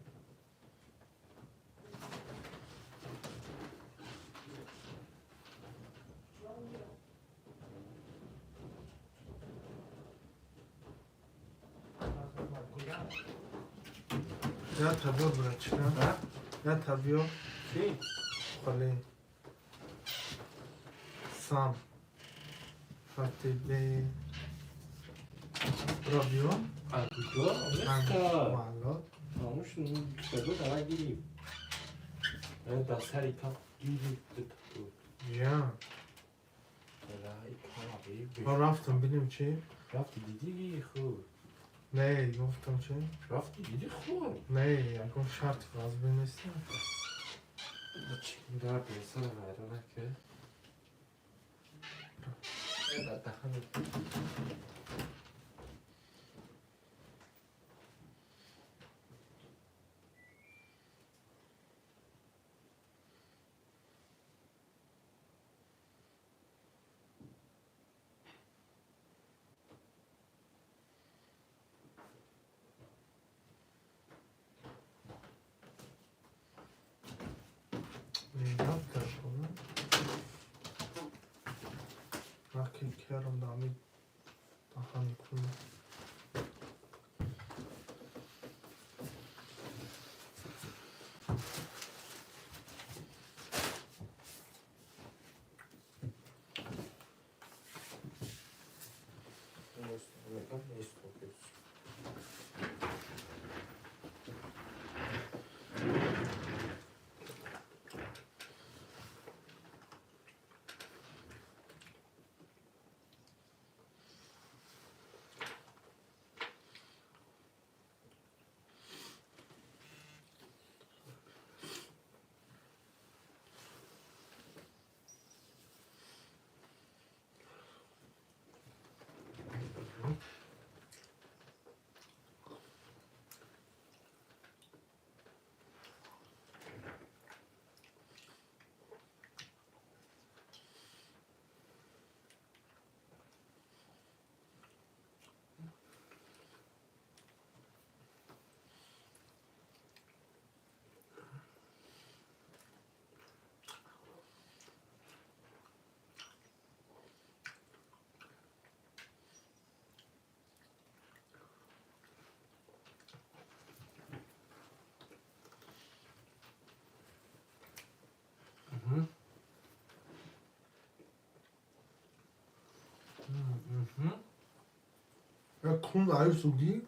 Я табио, братчика. Да? Я табио. Чӣ? Блин. Сам. Фатибе. Пробио. А куҷо? Неста. Мало. Хомӯш шуду давай гирифт. Дар сари кам гирифт. Я. Ма рафтам бинем чӣ? Рафти дидӣ худ. Не, гуфтам чӣ? Рафти дидӣ худ. Не, ягон шарти вазбе нест. Дар бесара вайрон накард. Дар даҳани Керам дами даҳани кунам. Як кун аю суги.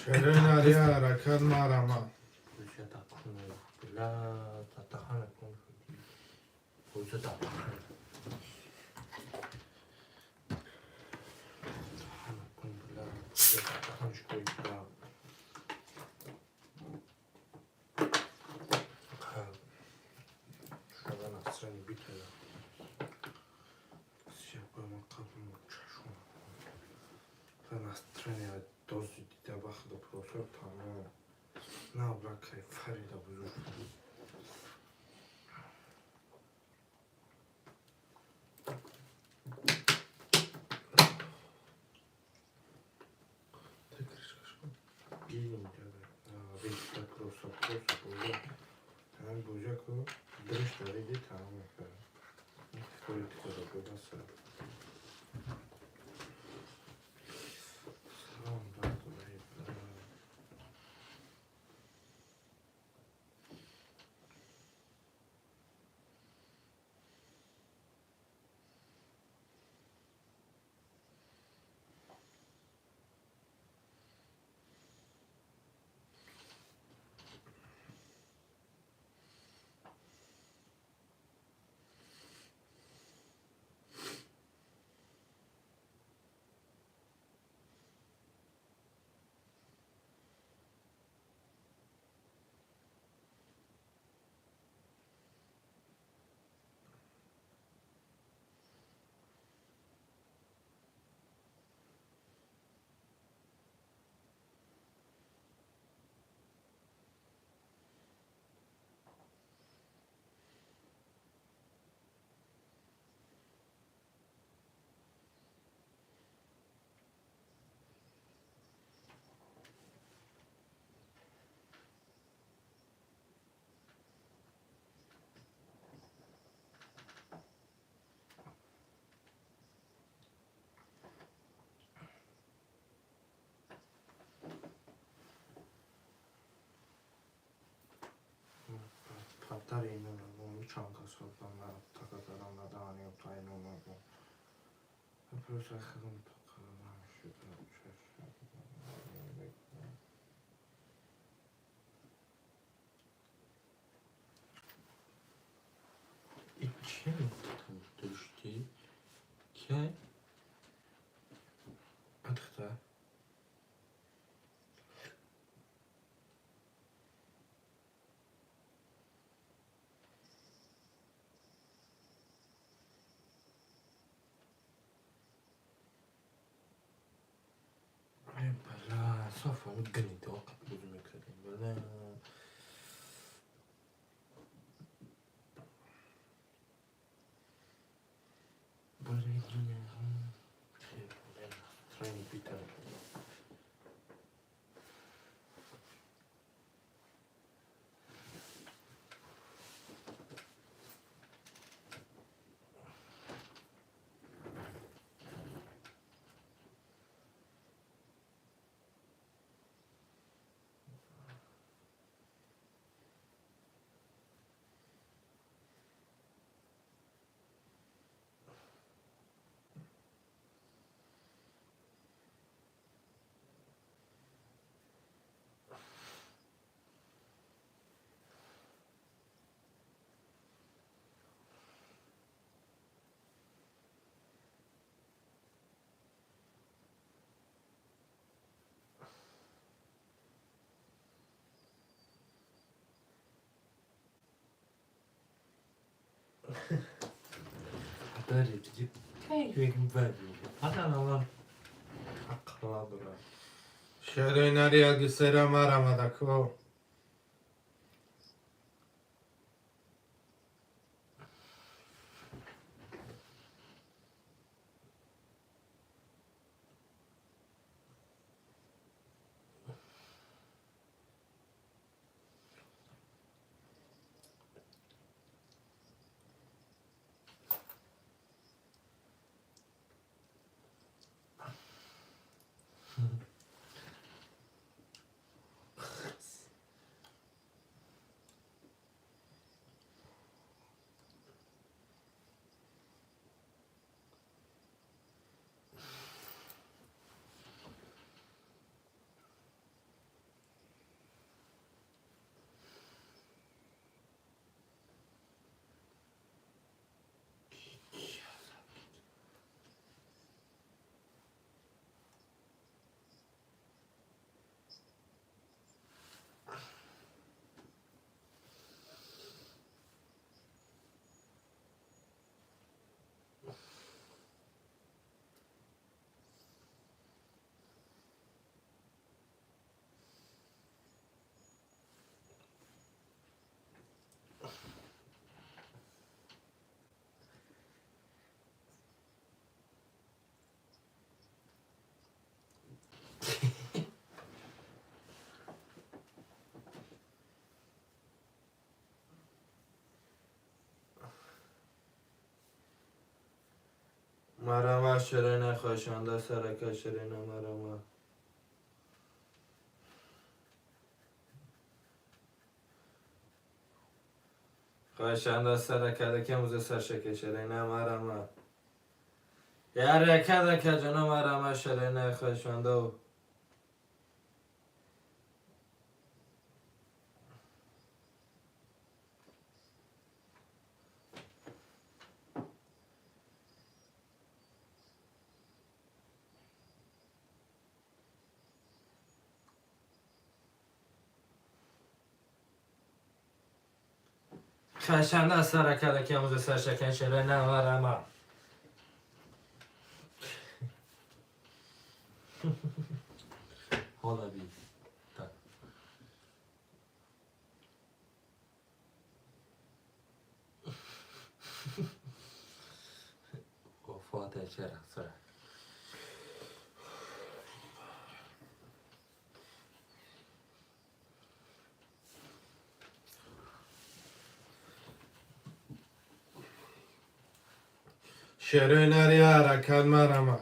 Шерои нария ҳаракат марама. Шерои нария гусера марамадако. Ширина хоҳишанда сарака ширина марама. Хоҳишанда саракада ки муза саршака ширина марама. Яракада ка ҷоно марама ширина хоҳишанда. Хашанда саракада ки муза саршака ширина марама. Ҳола би. Так. Фотоа чера сара. Шерои нари ҳаракат марама.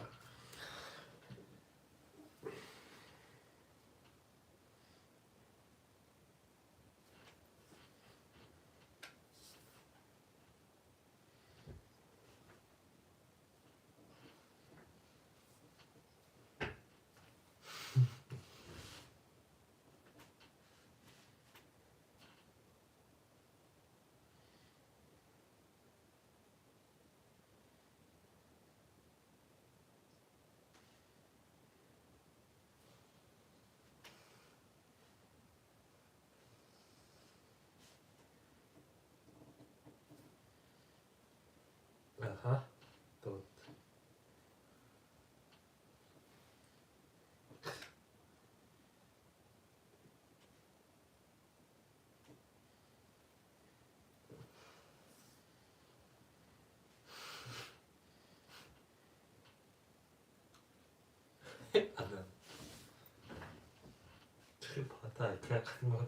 Аҳа. Дод. Адам. Чӣ пата кақмор.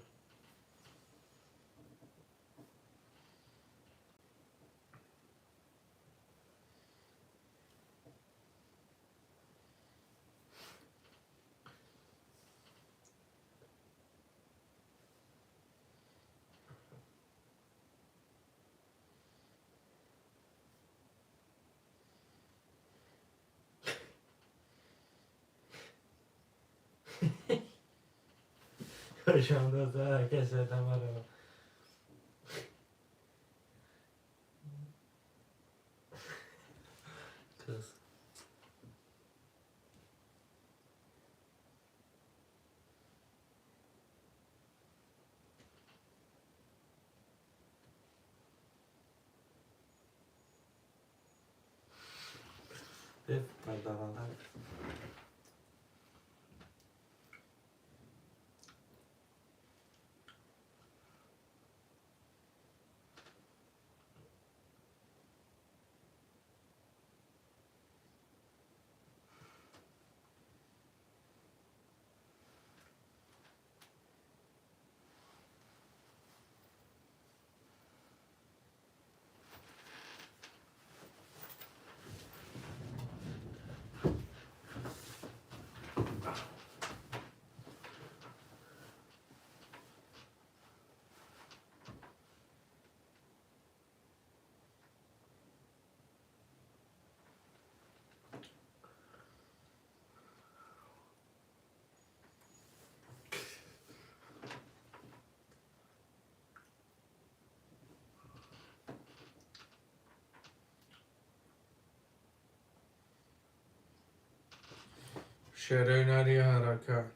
Хоҳишанда сарака ширина марама. Қиз. Бе пардаванда. Шерои нари ҳаракат.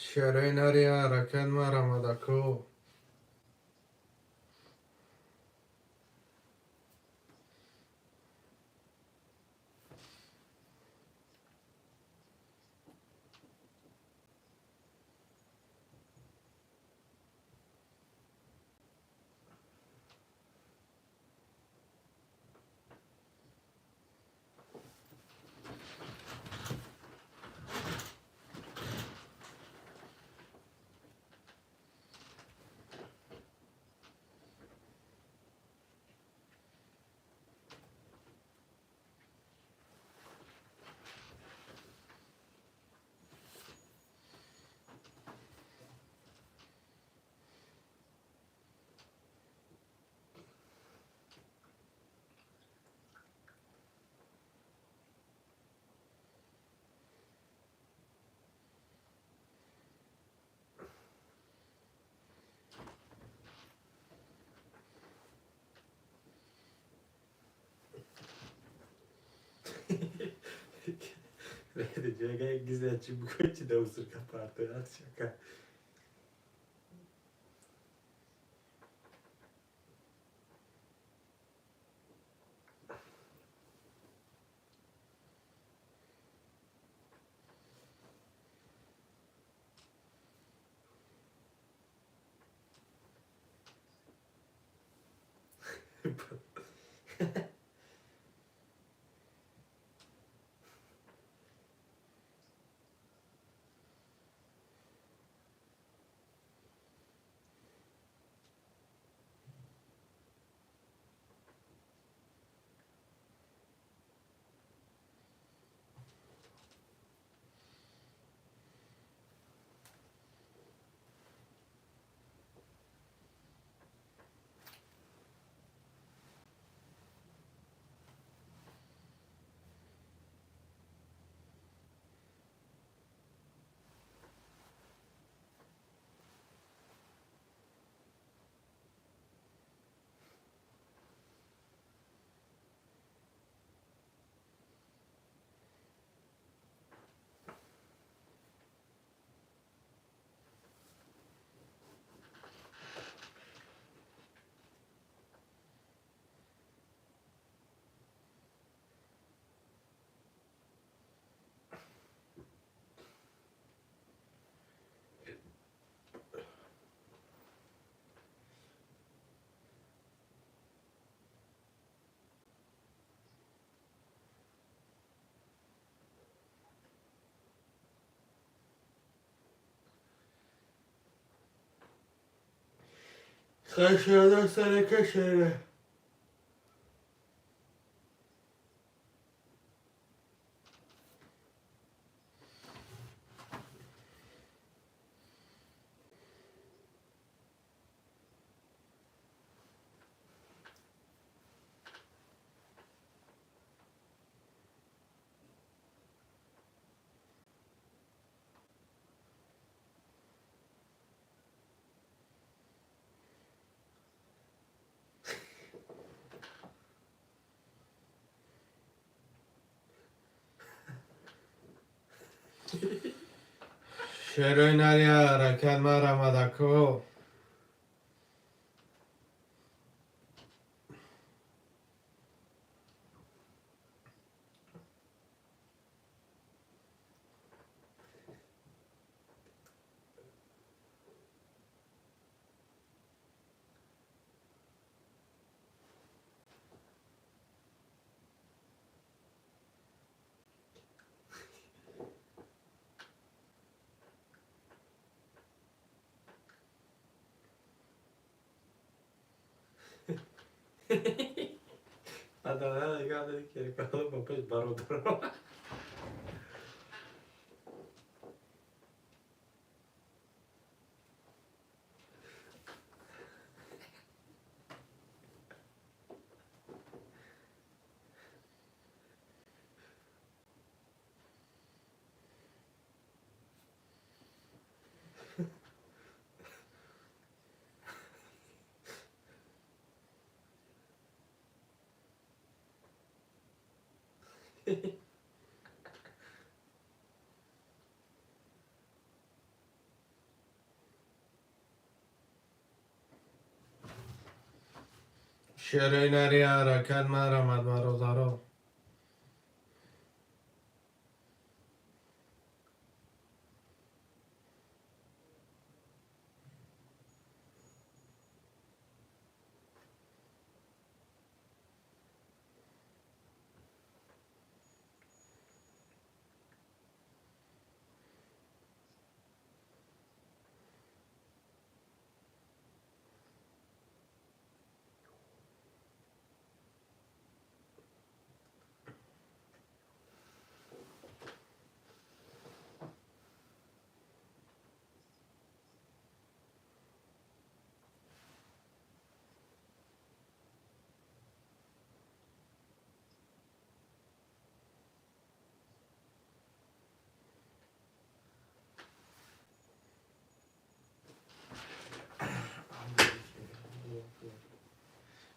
Шерои нари ҳаракат марамадако. Хашада саракашара. Шерои нари ҳаракат марамадако. Бародаро. Шерои нари ҳаракат марамад, бародаро.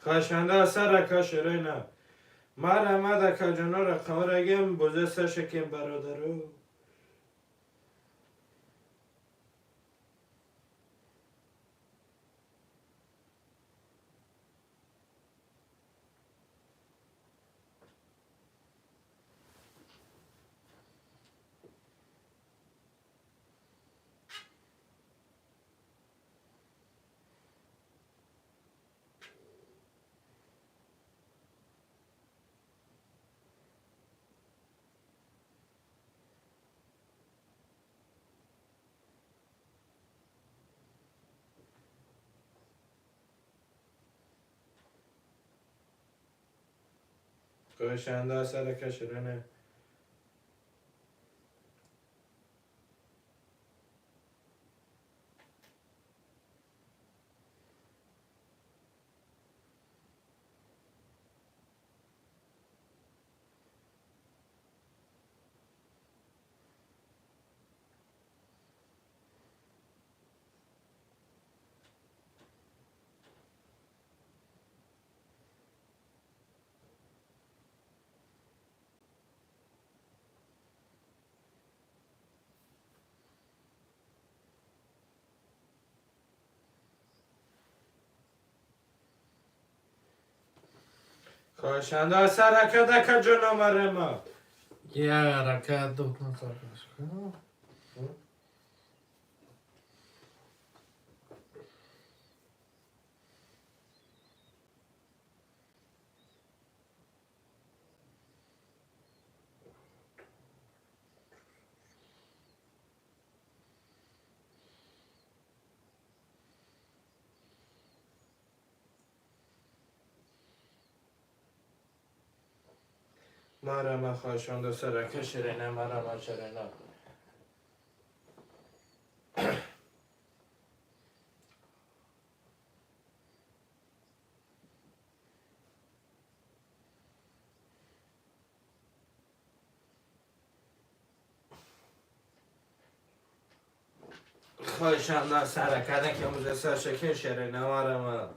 Хашанда сар ака ширина. Марҳамат, акаҷоно, рақамрагем боза сар шакем, бародаро. Хоҳишанда сар ака ширина. Хоҳишанда сар ака акаҷоно, марҳамат. Я ҳаракат дод назараш. Марҳамат, хоҳишанда сар ака ширина, марҳамат, ширина. Хоҳишанда сар акада ки муза сар шакин, ширина, марҳамат.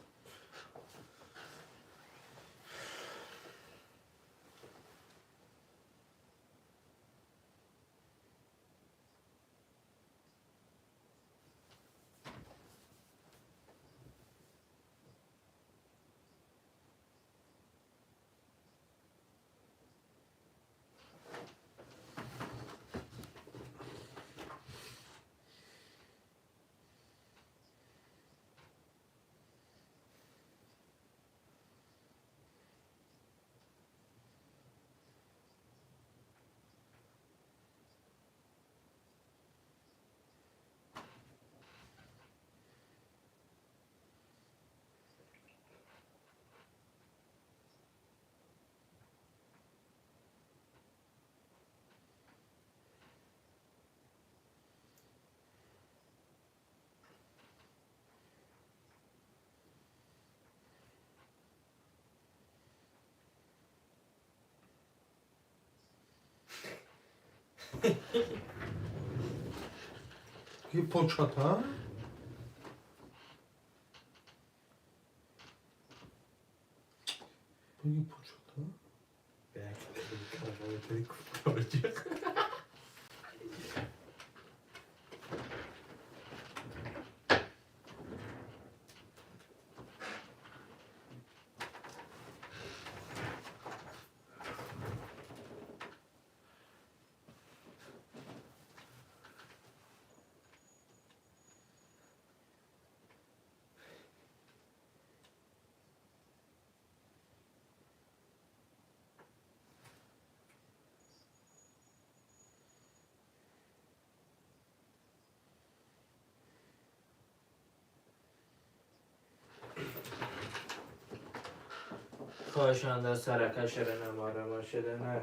И почата. Буги почата. Кошанда сарака ширина марама ширина.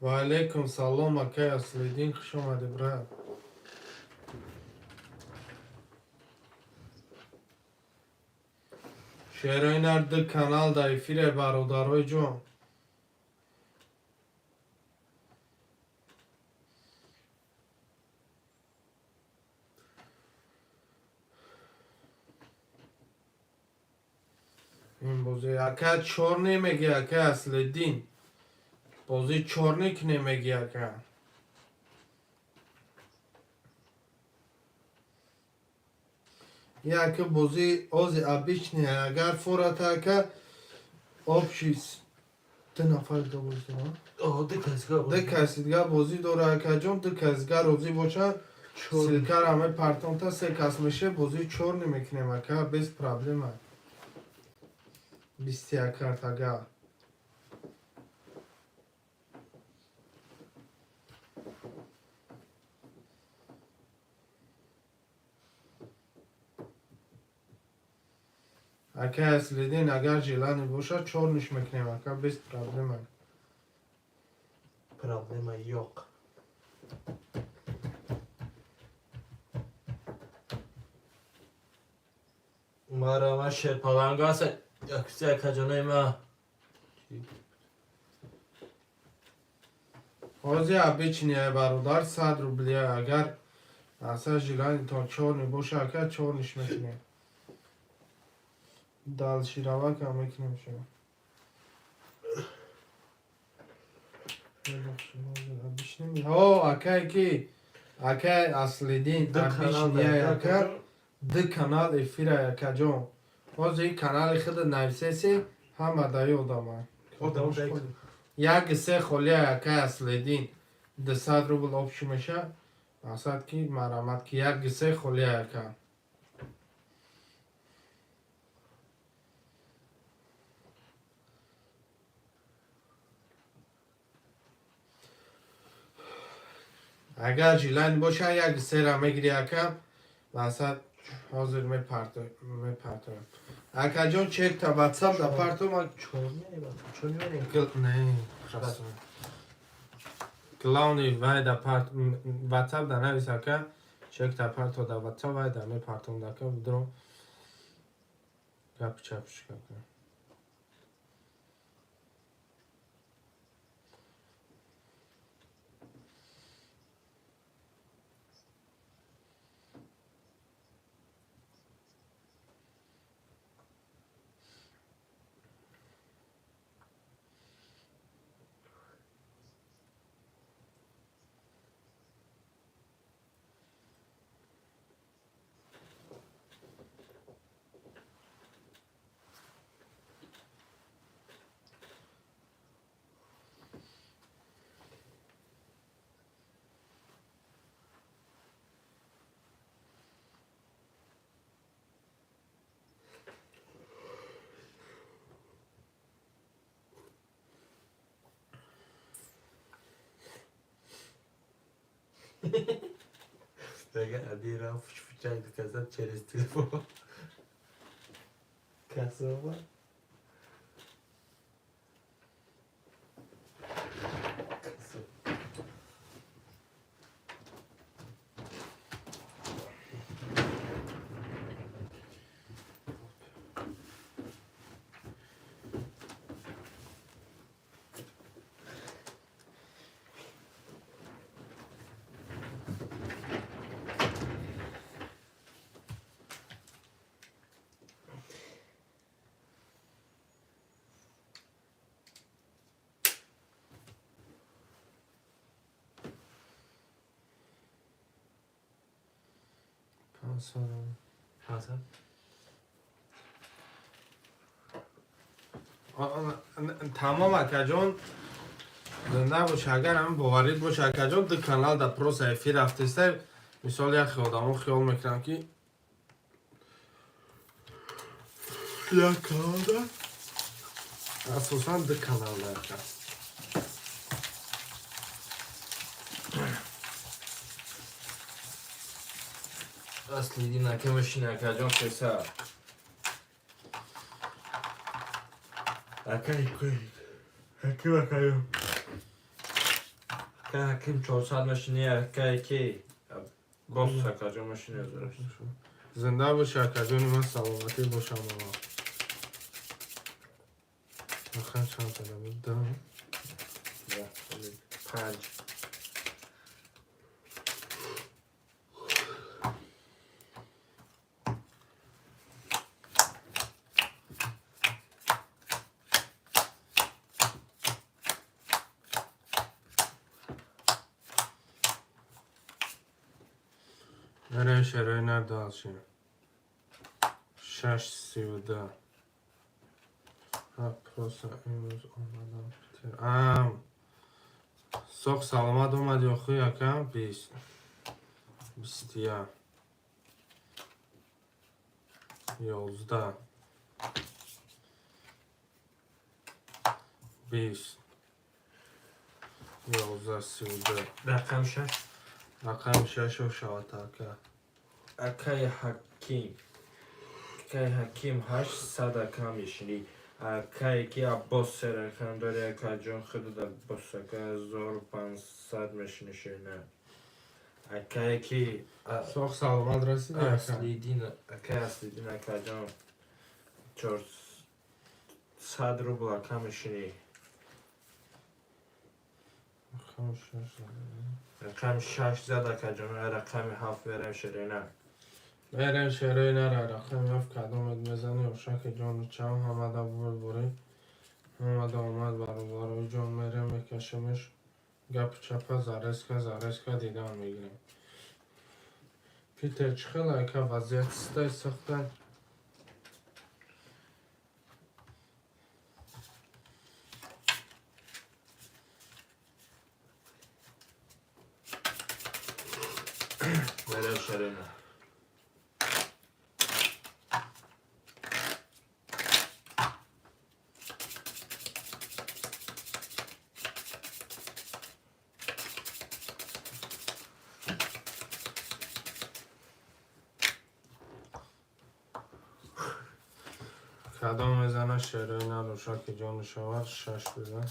Ва алейкум салом, акай Аслиддин, хуш омадӣ, брат. Шерои нар ду канал дар эфире, бародарои ҷон. Ин бозӣ ака чор немегӣ, акай Аслиддин. Бозӣ чорник немегӣ, ака. Яке бозӣ ози обычный, агар фората ака общий ду нафар дига бозӣ дора. О, ду кас дига Ду каси дига бозӣ дора, акаҷон, ду кас дига розӣ бошад, ссылка ра мепартом та се кас меше, бозӣ чорный мекунем, ака, без проблема. 21 картага. Ака Аслиддин, агар желание бошад, чорный ш мекунем, ака, без проблема. Проблема yo'q. Марама шерпаланга аса якси акаҷонаи ма. Ҳозир обычный бародар 100 рубля, агар аса желание тон чорный боша, ака, чорный ш мекунем. Дальше равака мекунем шумо. Ҳо, акай ки акай Аслиддин обычный ака ду канал эфира, акаҷон. Ҳозир ин канали худа нависеси ҳама даи одама. Як се холия, акай Аслиддин, 200 рубл общий меша. Мақсад ки марамат ки як се холия, ака. Агар желание боша, як сера мегири, ака, мақсад ҳозир мепартоям. Акаҷон, чек та ватсап да партом. Не, главный вай да парт ватсап да навис, ака, чек та парто да ватсап вай да мепартом да, ака, будро гапи чапш, ака. Мега Абира фучфучак казад через телефон. Касова. Касова. 500. 500. Тамом, акаҷон, зинда бош. Агар ҳам боварид бош, акаҷон, ду канал да просто эфир рафтеста. Мисол, яхе одамо хиёл мекунанд, ки як каналда, асосан ду каналда, ака. Аслидин ака мошина, акаҷон, 300. Акай ҳаким, акаё. Акай ҳаким, 400 мошини, акай ки бос, акаҷон, мошини 1800. Зинда боши, акаҷони ман, саломатӣ бошам. Ама рақам чанд тада буд? Да. Панҷ. Мерем шерои нар дальше. 6:32. Ҳа, просто имрӯз омадам Питер. Ам. Соқ саломат омади охи, акам, 20. 21. 11. 20. 11, 32. Рақам шаш. Рақами шашо шавад, ака. Акай ҳаким. Акай ҳаким, 800 ака мешинӣ. Акай ки Аббос се рақам дори, акаҷон, худат Аббос ака, 1500 мешинӣ шина. Акай ки Соқ саломат расиди, ака. Аслидин, акай Аслидин, акаҷон, 400 рубл ака мешинӣ. Рақами шаш. Рақами шаш зад, акаҷон, рақами ҳафт берем ширина. Мерем шерои нара, рақами ҳафт кадомет мезани, ошаки ҷону чам ҳамада бурбурӣ. Ҳамада омад, бародарои ҷон, мерем мекашемеш, гапу чапа зарезка зарезка дидан мегирем. Питер чӣ хел, ака, вазъият стай сохтай? Берем ширина. Кадом мезана шерои нар, ошаки ҷону шавад, шаш бизан.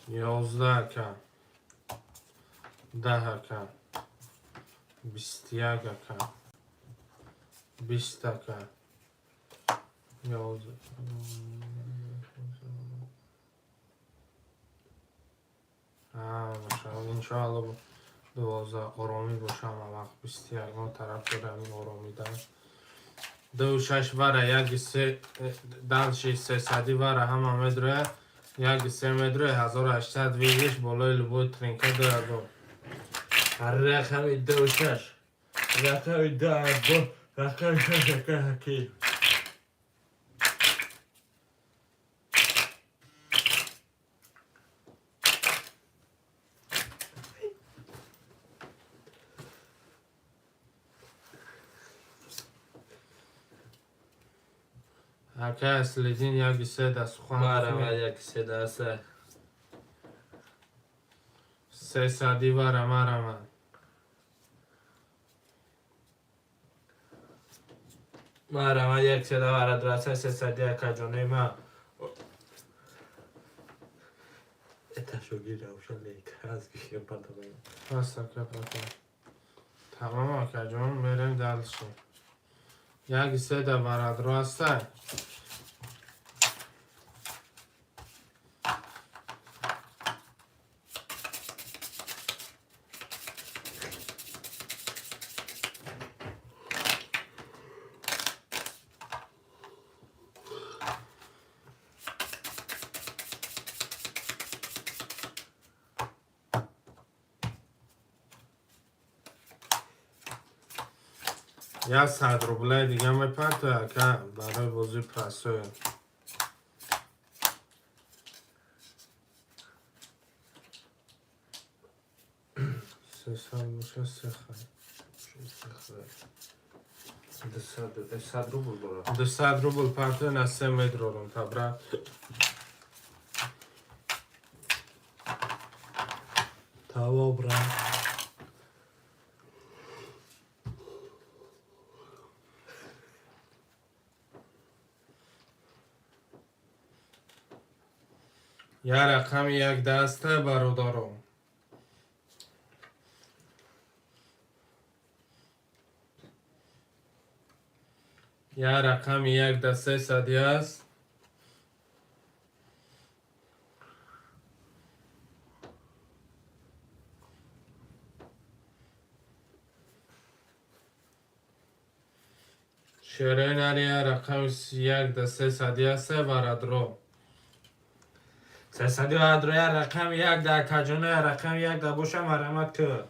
11, ака. 10, ака. 21, ака. 20, ака. 11. Иншоалло, 12 оромӣ бошам, вақт 21 мо тараф дорам оромида. Ду шаш вара, яки се, дальше сесади вара ҳама медроя, яки се медроя, 1800 выигрыш болои любой тринка 2000. Рақами ду шаш. Рақами ду бо рақами шаш, акай ҳаким. Акай Аслидин, яки се да сухан. Мара як се да се. Сесади вара марама. Мара як се да вара драса сесади, акаҷони ма. Это шогир равшан леказ гишем панталон. Пас, ака, братан. Тамом, акаҷон, мерем дальше. Яки се да барадро ҳастай. 100 рублаи дига мепартоя, ака, барои бозии прасоя. 300 боша, се хай. 200 рубл дорад. 200 рубл партоя, на се медрорам та, брат. Тамом, брат. Я рақами як даста, бародаром. Я рақами як да сесади аст. Шерои нари, я рақами як да сесади аст, варадро. 300 варадро, я рақами як да, акаҷона, я рақами як да боша, марҳамат кӯ.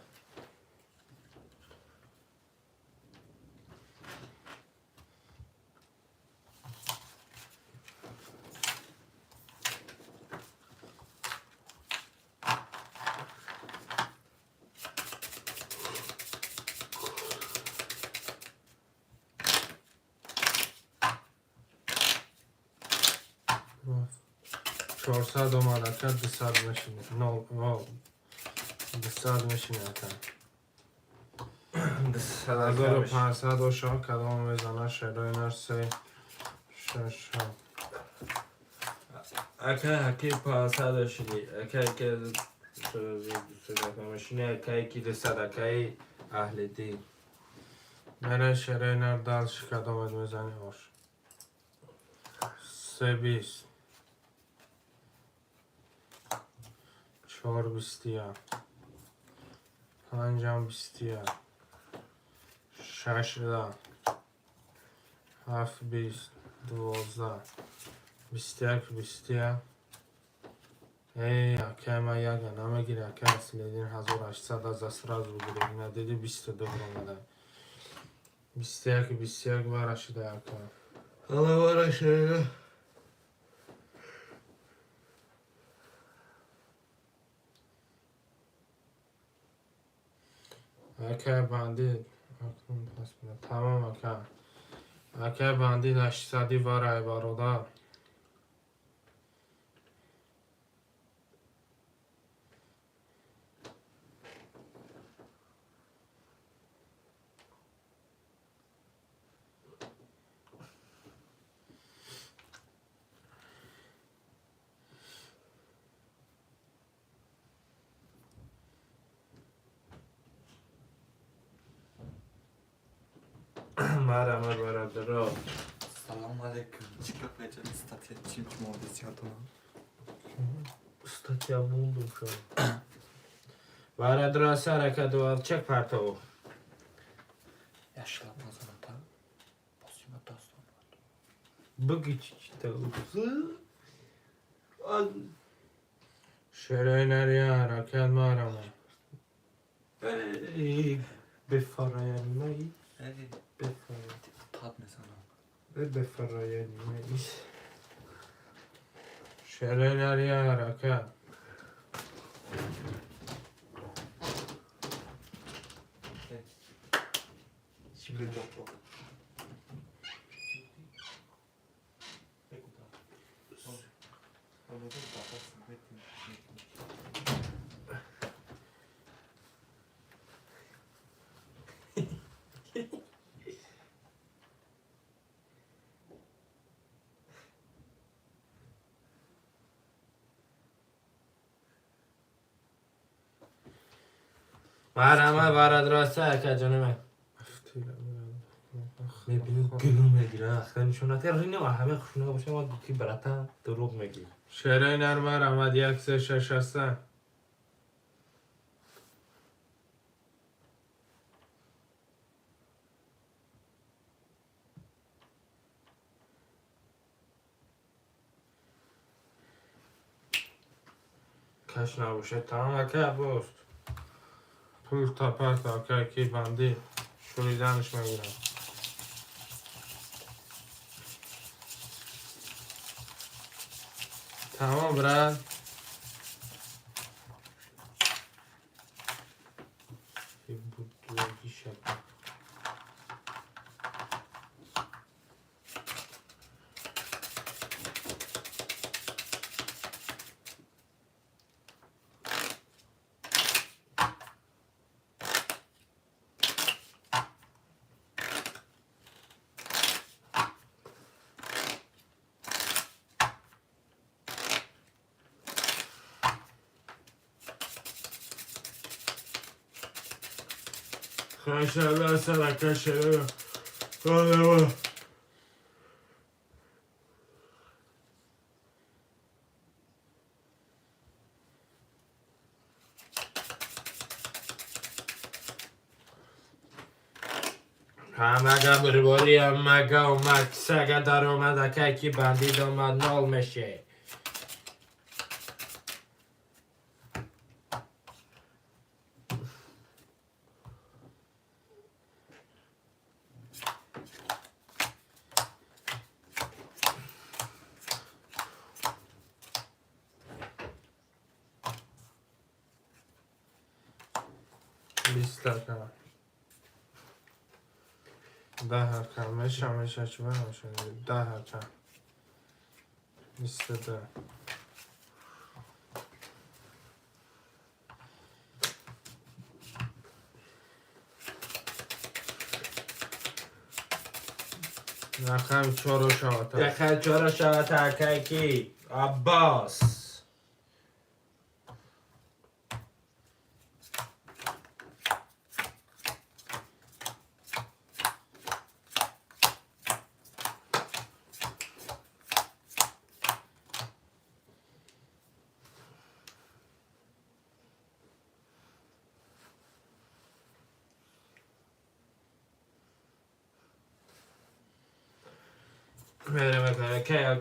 400 омад, ака, 200 мешини. Нол, о, 200 мешини, ака. 1500 ошо кадом мезана, шерои нар, се, шаш, ҳафт. Ака, ҳаки 500 шиди. Ака, ки мешини, ака, ки 200, акаи аҳли дин. Мере, шерои нар, дальше кадомет мезани, ош. Се бист. Чор бистия. Панҷам бистия. Шаш да. Ҳафт бист. 12. 21, бистия. Эй, акай, ман яга намегири, акай Аслидин, 1800 аза сразу бигири. Ина диди, 22 омада. 21, 21 вара шуда, ака. Ала вара шуда. Акай бандит. Акнун пас буда. Тамом, ака. Акай бандит, 800 варай, бародар. Марҳамат, бародаро. Салом алейкум. Чӣ гап меҷа, статья чим шумо бисёр? Статья бундум шо. Бародаро, сарака дуал чек партов. Я шила назаната. Босима достон. Буги чичта. Шерои нария, ҳаракат марама. Бефарояни. Эй, Бефарояни. депутат мезанам. Бефарояни. Шерои нария, ҳаракат. Чӣ бигӯ? Марҳамат, бародаро, акаҷони ман. Мебини, гулу мегира, ахта нишонат рино ҳама хушуна боша, ма ки братан дурӯғ мегӣ. Шерои нар, марҳамат, як се шаш ҳаста. Каш набошад, тамом, ака бост. Пул тапат, ака, ки бандит. Шуриданаш мегирам. Тамом, брат. Ҳамага бирбори, ҳамага омад, сага даромад, акай ки бандид омад, нол меше. 20 ака. 10 ака. Меша, меша, чӣ меша? 10 ака. 22. Рақами чоро шавад. Рақами чоро шавад, акай ки Аббос.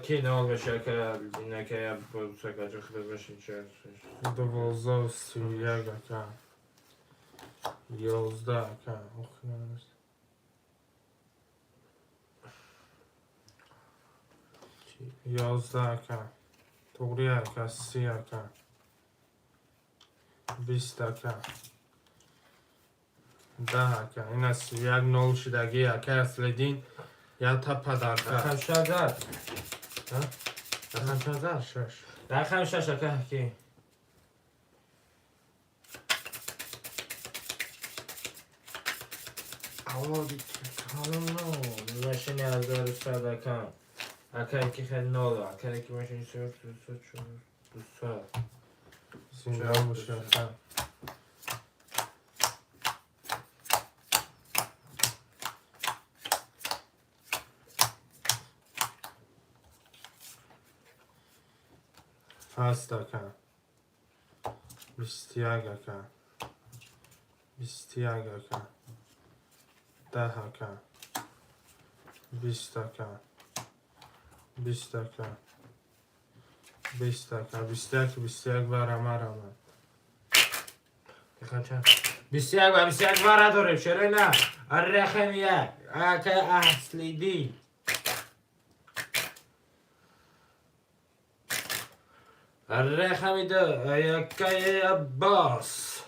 Ки нол меша, акай Аббос, акаҷо худат боши. 12:31 ака. 11 ака. 11 ака. Туғри ака, 30 ака. 20 ака. 10 ака. Ина 31 нол шудагӣ, ака Аслиддин. Ята падарка. Рақам шазад. Рақам шазад. Шаш. Рақам шаш, ака ки. Машини 1100, ака. Ака ки хел нол, ака ки машини 300, 200. Зинда боши, ака. 8 ака. 21 ака. 21 ака. 10 ака. 20 ака. 20 ака. 20 ака. 21, 21 вара марама. 21 ва 21 вара дорем, чаро на? Рақами як, ака Аслиддин. Рақами ду, акаи Аббос.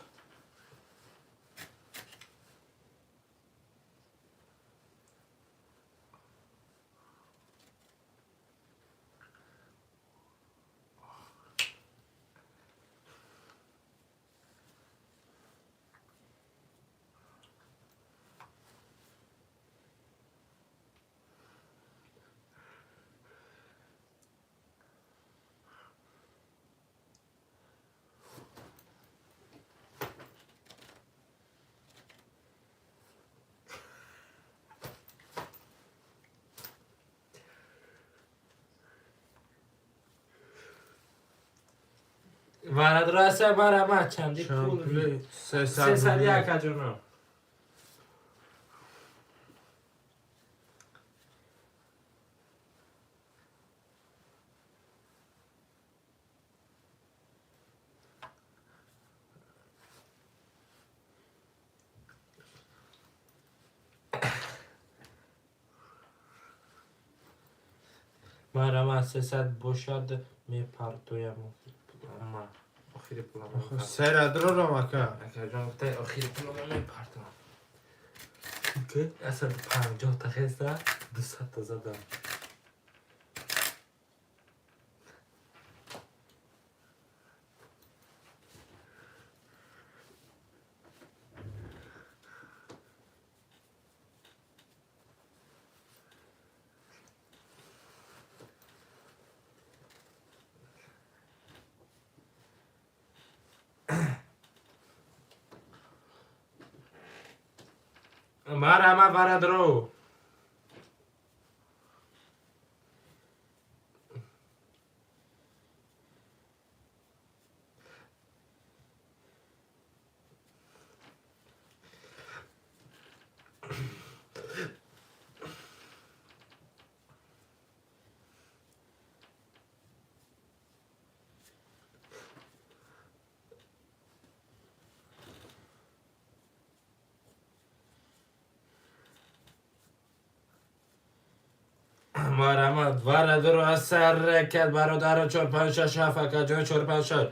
Варадраса барама чанди пул. Чанд 300 акаҷоно. Марама 300 бошад. Мепартоям ма охири пулама. Сера дрорам, ака. Акаҷон, гуфтай, охири пулама мепартоям. 150 та хеста, 200 та задам. Марама, варадро. Марама, варадро, аз ҳаракат, бародаро. Чор, панҷ, шаш, ҳафт, акаҷон, чор, панҷ, шаш.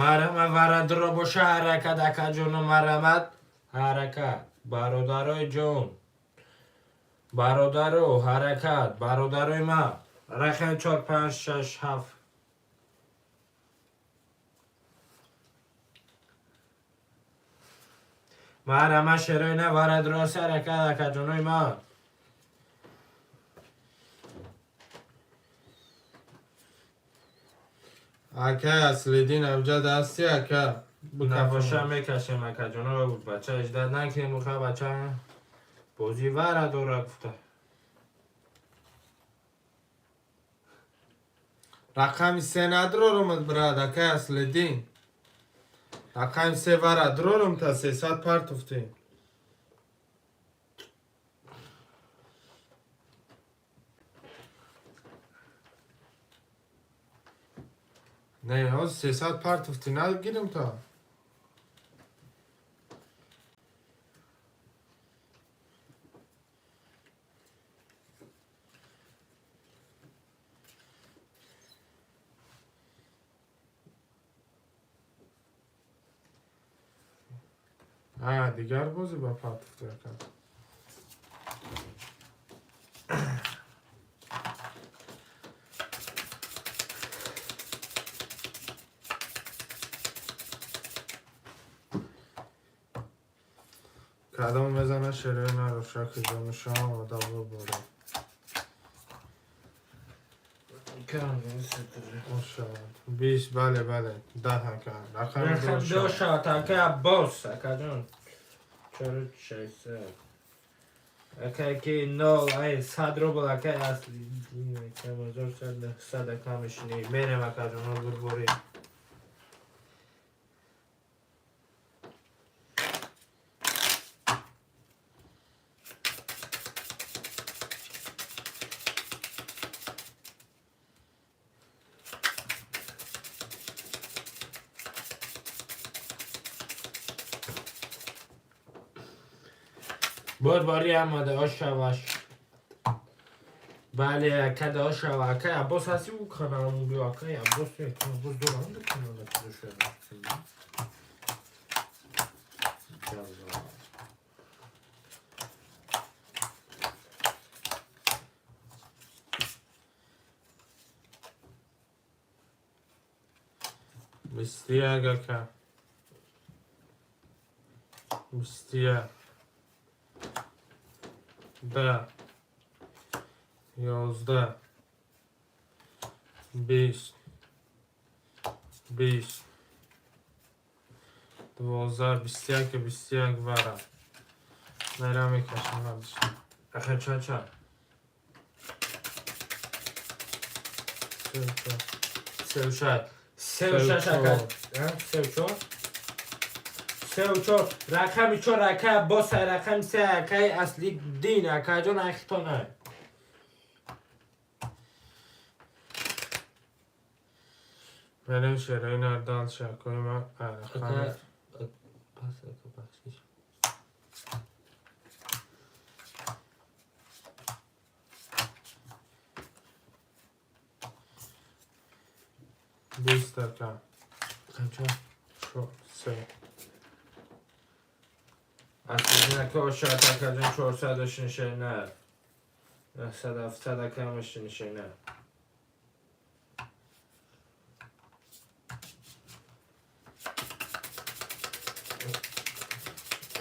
Марама, варадро боша, ҳаракат, акаҷону, марамат, ҳаракат, бародарои ҷон, бародаро, ҳаракат, бародарои ма. Рақами чор, панҷ, шаш, ҳафт. Марама, шерои на, варадроси, ҳаракат, акаҷонои ма. Ака Аслиддин, авҷад ҳасти, ака? Набоша, мекашем, акаҷоно. Бача иждат накунем уха, бача бозӣ вара дора гуфта. Рақами се надрорумад, брат, акай Аслиддин. Рақами се вара дрорум, та 300 партуфтӣ. Не, ҳозир 300 партуфтӣ, нагирим та. А, дигар бозӣ ба партуфтӣ, ака. Кадом мезана, шерои нарошаки ҷону шоҳ омада бубора. 20, бале, бале, 10, ака, рақами. Рақам ду шот, ака Аббос, акаҷон, чору шашсад, ака ки нол ай 100 рубл, ака Аслиддин, ака 1900, ака, мешини мерем, акаҷон, бурборӣ. Бурборӣ омада ошаваш. Бале, ака, дошава. Акай Аббос ҳасти, ӯ каналму биё, акай Аббос. Аббос дорам ду канала чизо. Шояд. 21, ака, 21, 10, 11, 20, 20, 12, 21, 21 вара. Нера мекашам вардиш. Аха, чанд, чанд? Сеу шаш, сеу шаш, ака, сеу чор, сеу чор. Рақами чор, акай Аббос, рақами се, акай Аслиддин, акаҷон, ахитона. Мерем, шерои нардал шакои ма. Ака, пас, ака, бахшиш. Бист, ака. Қанча? Се. Аслидин ака, ошават, акаҷон, 400 шинишайна. 900, 700, ака, шинишайна.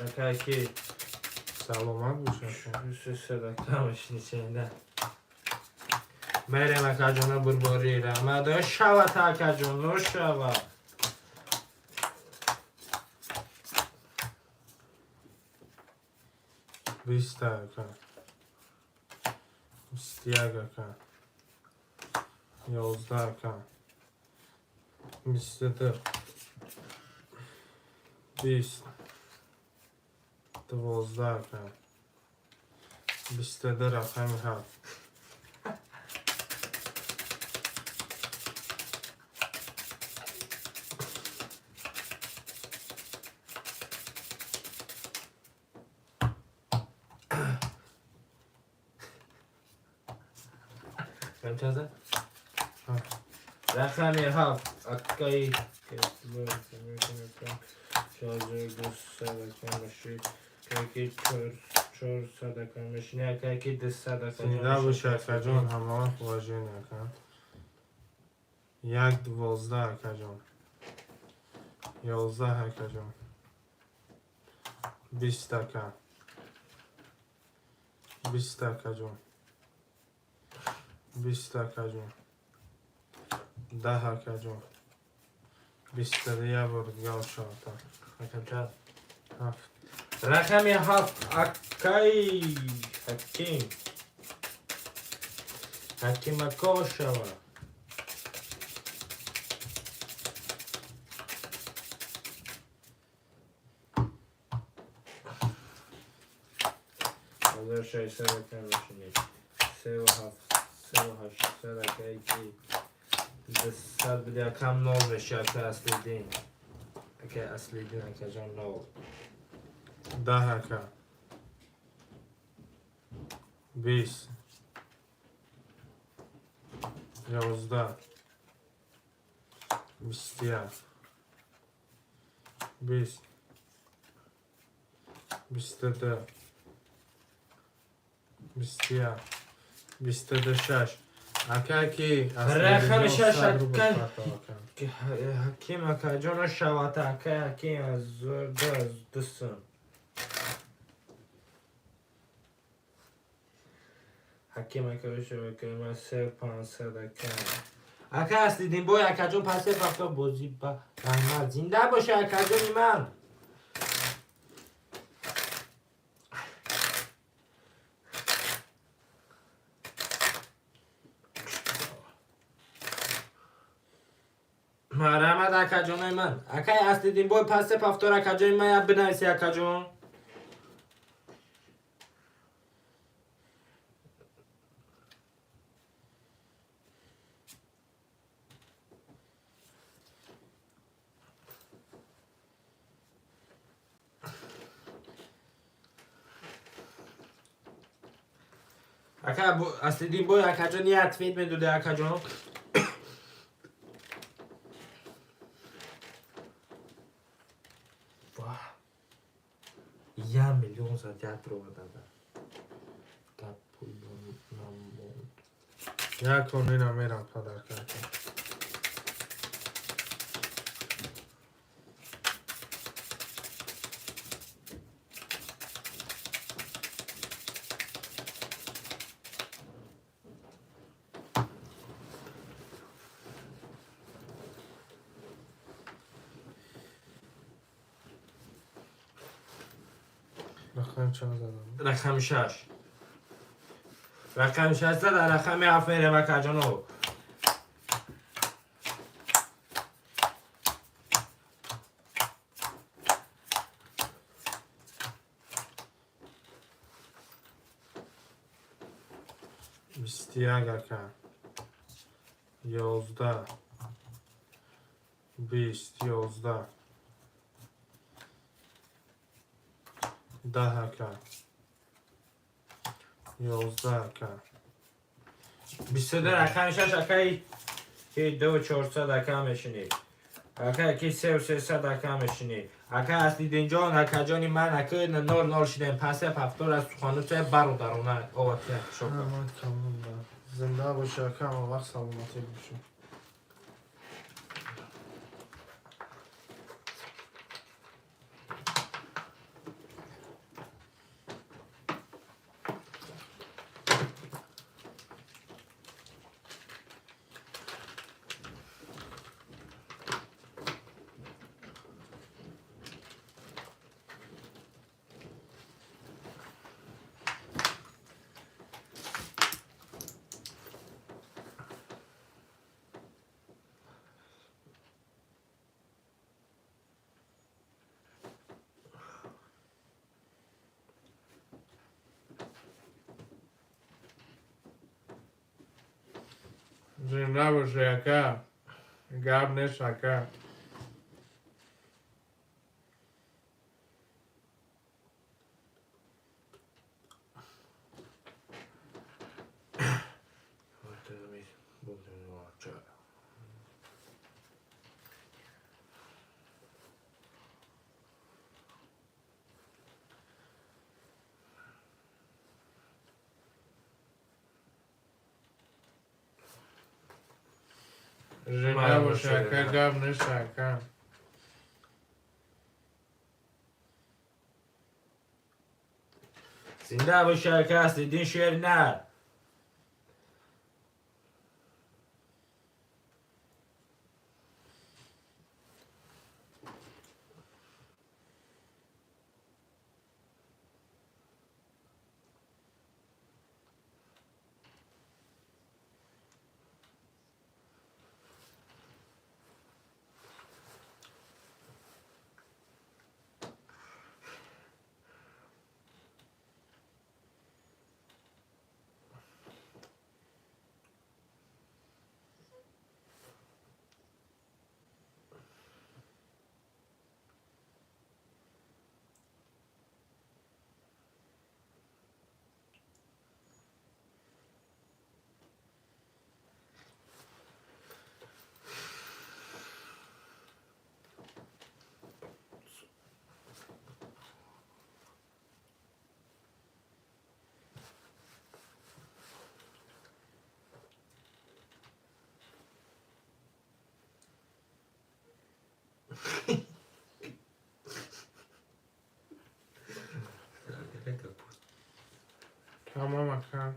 Ака ки. Саломат бош, ака. 300, ака, шинишайна. Мерем, акаҷона, бурбори раҳмат. Шават, акаҷон, шава. Биста, ака. 21, ака. 11, ака. 22. 20. 12, ака. 22, рақами ҳафт. Қанча зад? Ҳафт. Рақами ҳафт, акаи. 400, ака, мешини, акаки, 200, ака. Зинда боши, акаҷон, ҳамавақт уважение, ака. Як, 12, акаҷон. 11, акаҷон. 20, ака. 20, акаҷон. 20, акаҷон. 10, акаҷон. 21 бор дига ошавата. Рақам чанд? Ҳафт. Рақами ҳафт, акаи Ҳаким. Ҳаким ака, ошава. 1600, ака, мешинӣ. Севу ҳафт, севу ҳаштсад, акаи ки. 200 биди, акам, нол меши, ака Аслиддин. Акаи Аслиддин, акаҷон, нол. 10, ака. 20. 11. 21. 20. 22. 21. 22, шаш. Ака ки. Рақами шаш, рубл ака. партов, ака. Ҳаким акаҷон, шавата, акаи Ҳаким, 1200 сум. Ҳаким ака, шава, ман се 500, ака. Ака Аслидин бой, акаҷон, пасе пафто бозӣ ба раҳмат. Зинда боша, акаҷони ман. Марҳамат, акаҷонои ман. Акаи Аслидин бой, пасе пафтор, акаҷони ман, я бинависи, акаҷон. Ака Аслидин бой, акаҷон, я ответ медоди, акаҷон. Ва. 1 миллион зад, як ровадада. Гап пул намонд. Як онина мерам подарка, ака. Рақами чанд задам? Рақами шаш. Рақами шаш зад, рақами ҳафт мерем, акаҷоно. 21, ака. 11. 20, 11. 10, ака. 11, ака. 22, рақами шаш, акаи. Ки 2400 ака мешинӣ. Ака ки 3300 ака мешинӣ. Ака Аслидинҷон, акаҷони ман, ака 0-0 шидем. Пасе пафтор аз сухануте бародарона оватия. Шокар. Зинда боши ака, ҳама вақт саломатӣ боши. Зинда боши ака, гап нест ака. Зинда боши ака, гап нест ака. Зинда боши ака, Аслидин шер нар. Тамом ака.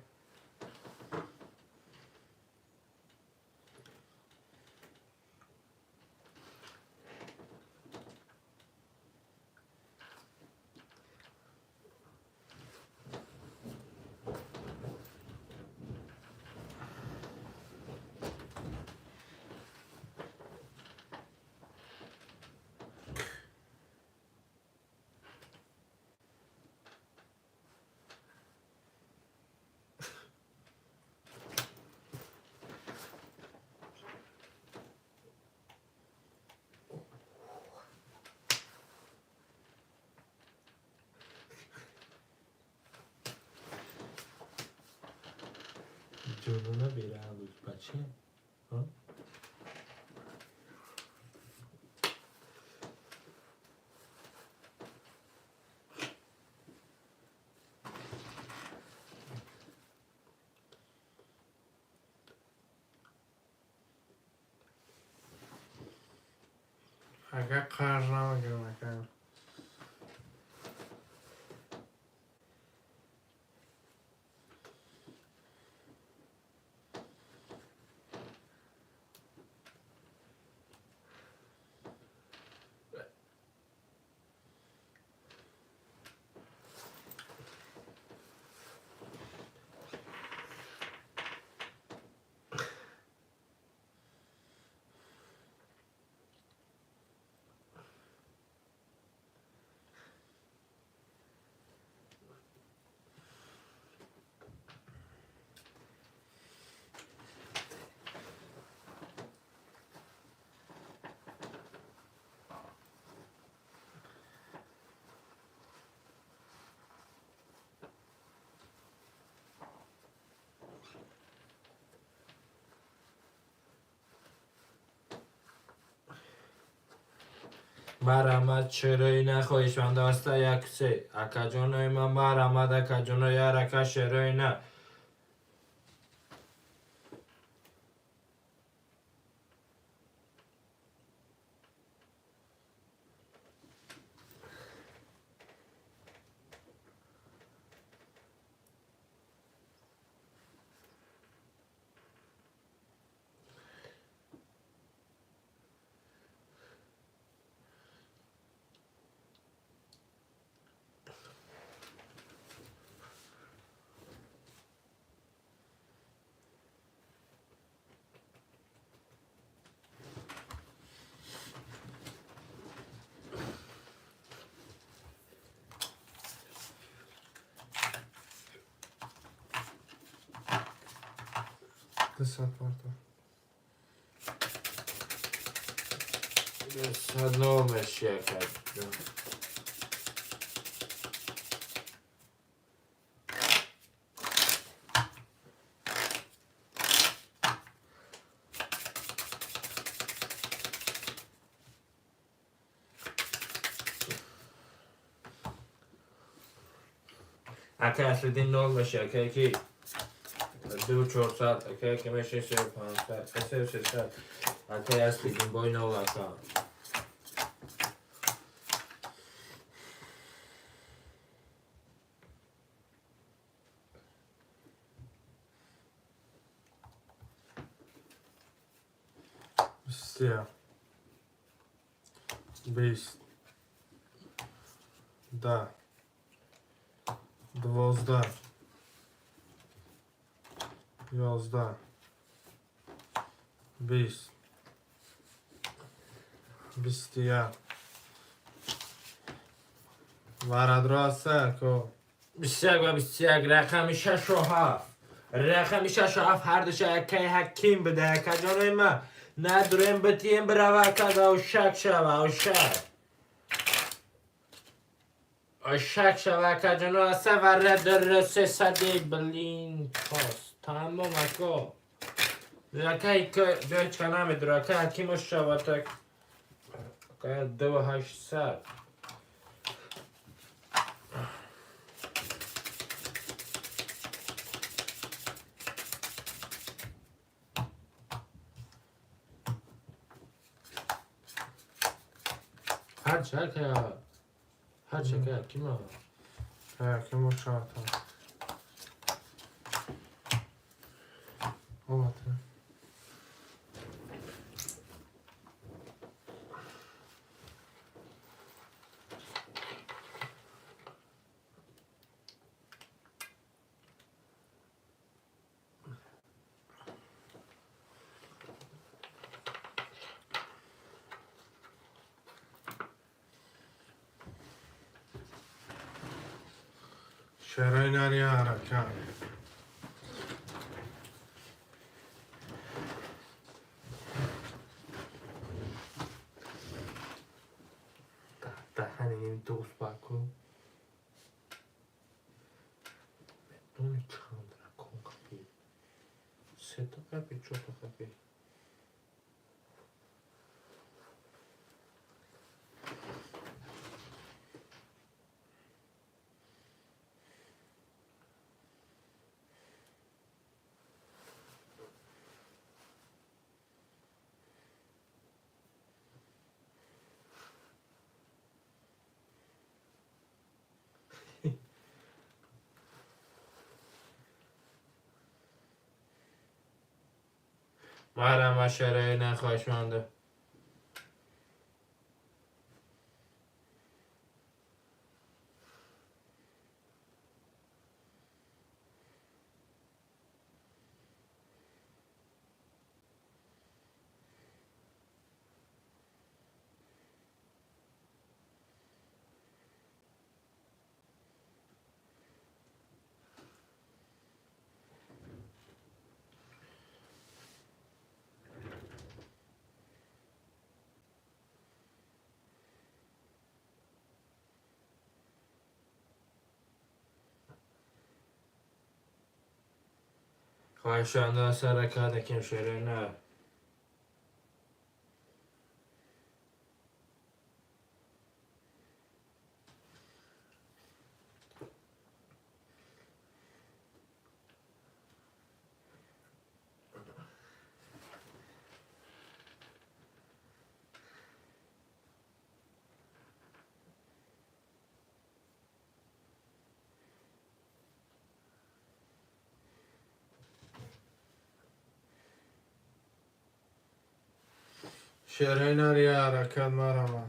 Ҷонона бераҳм бача. Ака қарз намекунам ака. Марҳамат, шерои на, хоҳишманда аста, як се, акаҷонои ман. Марҳамат, акаҷоно, як рака шерои на. 200 парта. 200 нол меши, акаҷон. Ака Аслиддин, нол меши, ака, ки ду 400, ака, ки меши се 500, се 300. Ака Аслиддин, бой нол, ака. 21. 20. 10. 12. 11. 20. 21. Варадро аста, ако. 21 ва 21, рақами шашу ҳафт, рақами шашу ҳафт, ҳардуша акаи Ҳаким бида, акаҷонои ман. Надурем, битием, бирава, ака, ошак шава, ошак, ошак шава, акаҷоно. Аса вара др сесади, блин, пос тамом, ако. Акаи ҷой намедура, ака Ҳаким шава, так, ака, ду 800. Ҳарчи, ака, ҳарчи, ака Ҳакима. Ҳакимо шавата. Омад. Шерои нари ҳарака. Даҳани дӯст баку. Медони чанд ракон қапи? Сета қапи, чорта қапи. Марама, шарои нахоҳишманда. Хоҳишманда саракадаким шерои. Шерои нар я ҳаракат марама.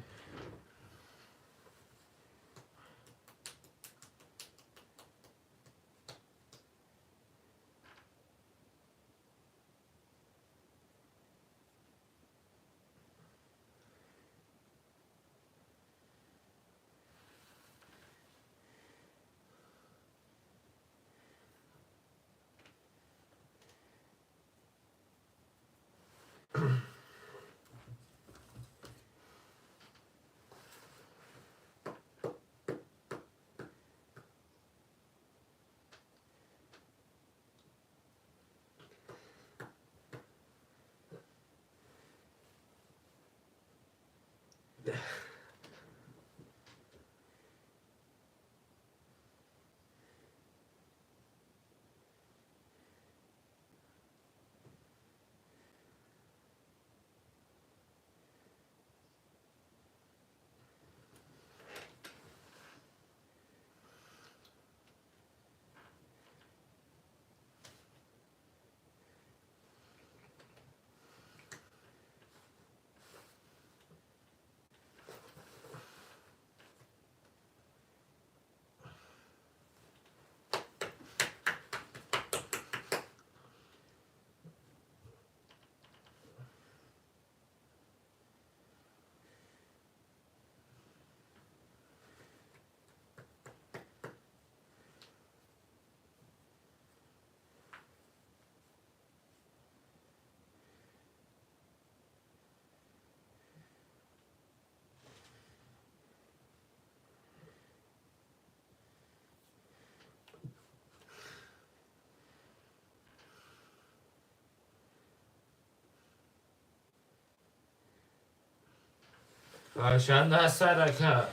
Қашанда сарака.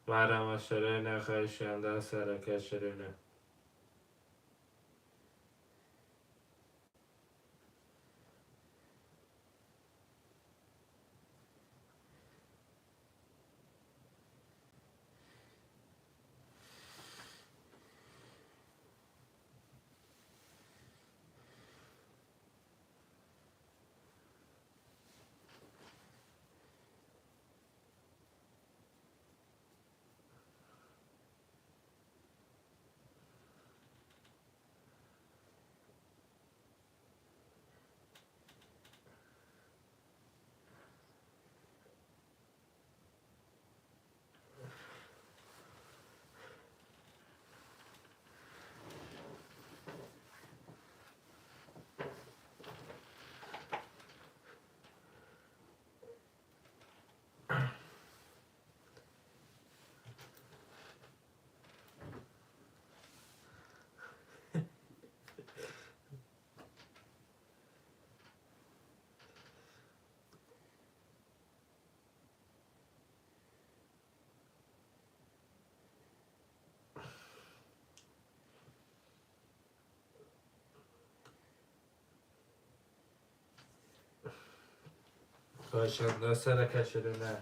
Марама ширина, хашанда сарака ширина. Қашанда сарака ширина.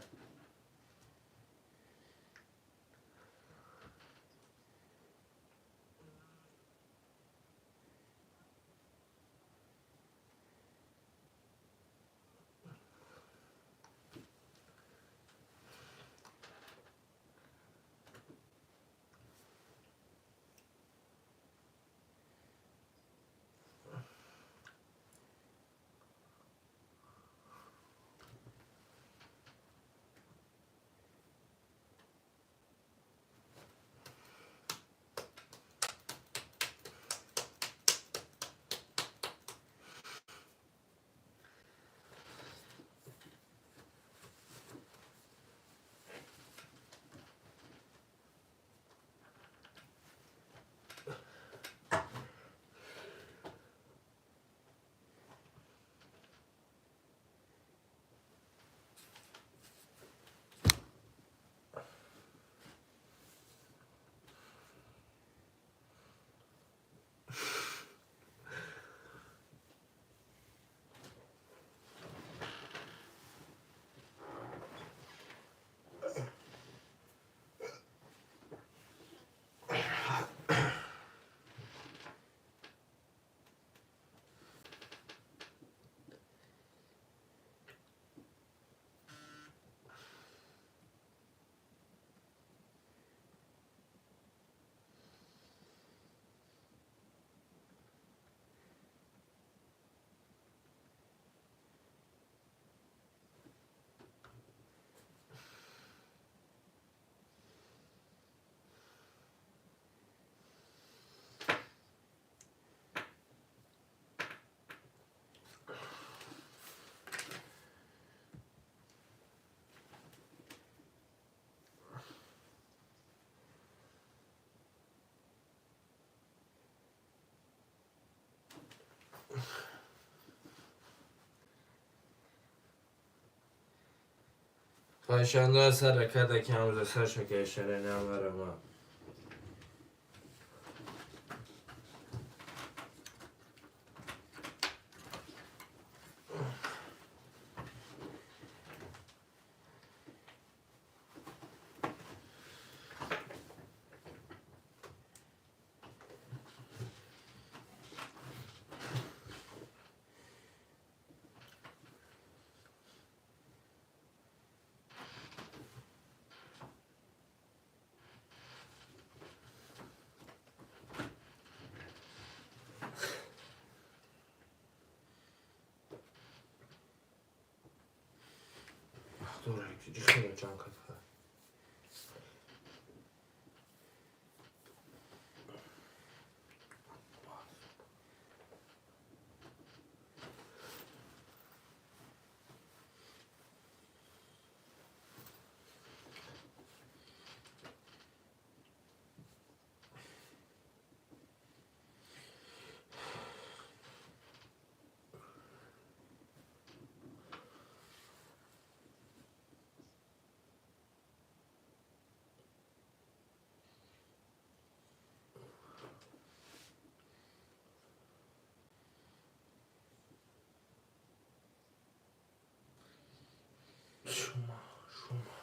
Панҷшанбе сар раката ки ҳамза сар шакайшаре намарама. Шума, шума.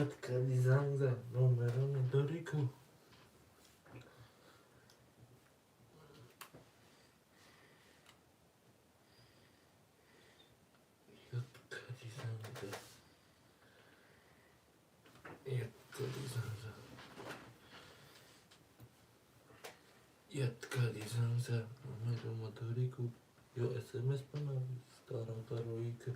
Ёд кардӣ, занг зад, номеро медорӣ ку? Ёд кардӣ, занг зад. Ёд кардӣ, занг зад. Ёд кардӣ, занг зад, номеро дорӣ ку? Ё СМС бинавис, дародароӣ ки.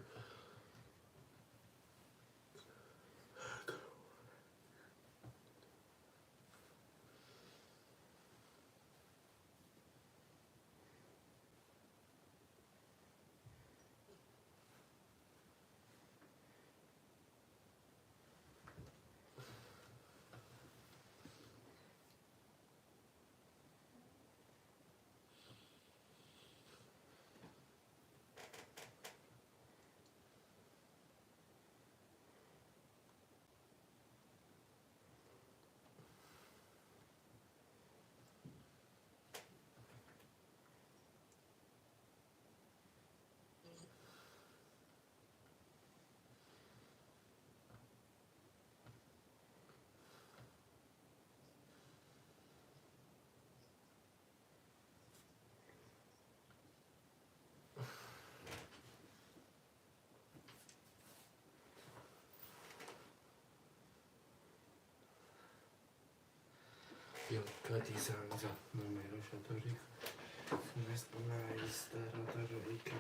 Ёд кардӣ, занг зад, номероша дорӣ ку? СМС бинавис, дародароӣ ки.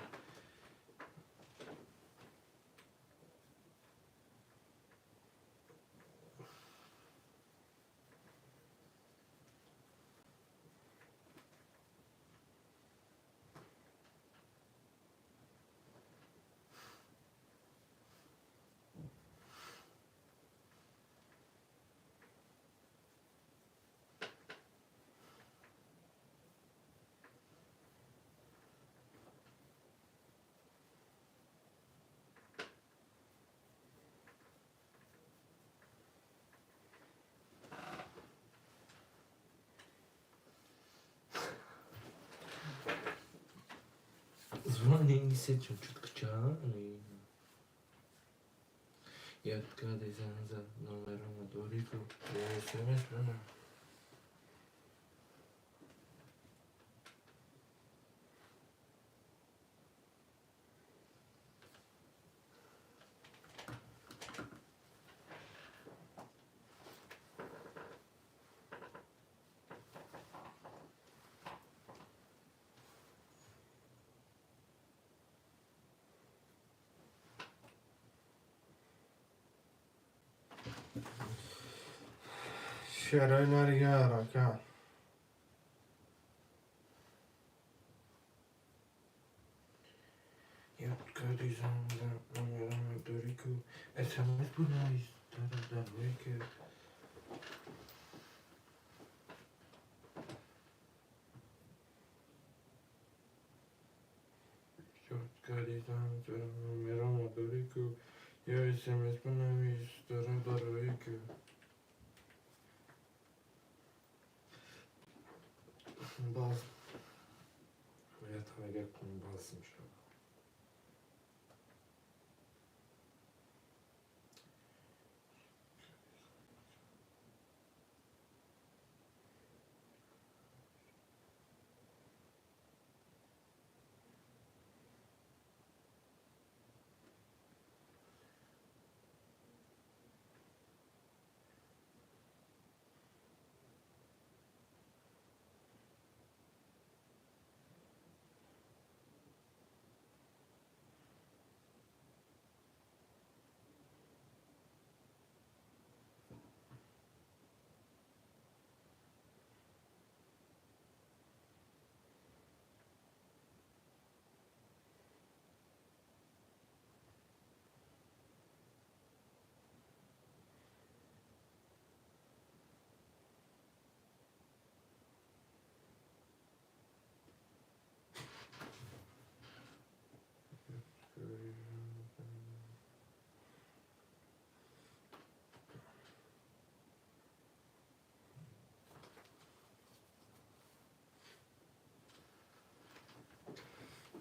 Звони се чутка. Ёд кади занг зад, номерома дорӣ ку, СМС бина. Шерои наригар, ака. Ёд кади занг зад, номерома дорӣ ку, СМС бинавис, дарҳое ки ёд кади занг зад, номерома дорӣ ку, ё СМС бинавис, дарҳое ки Баз мегӯяд, кунбаз мешавад.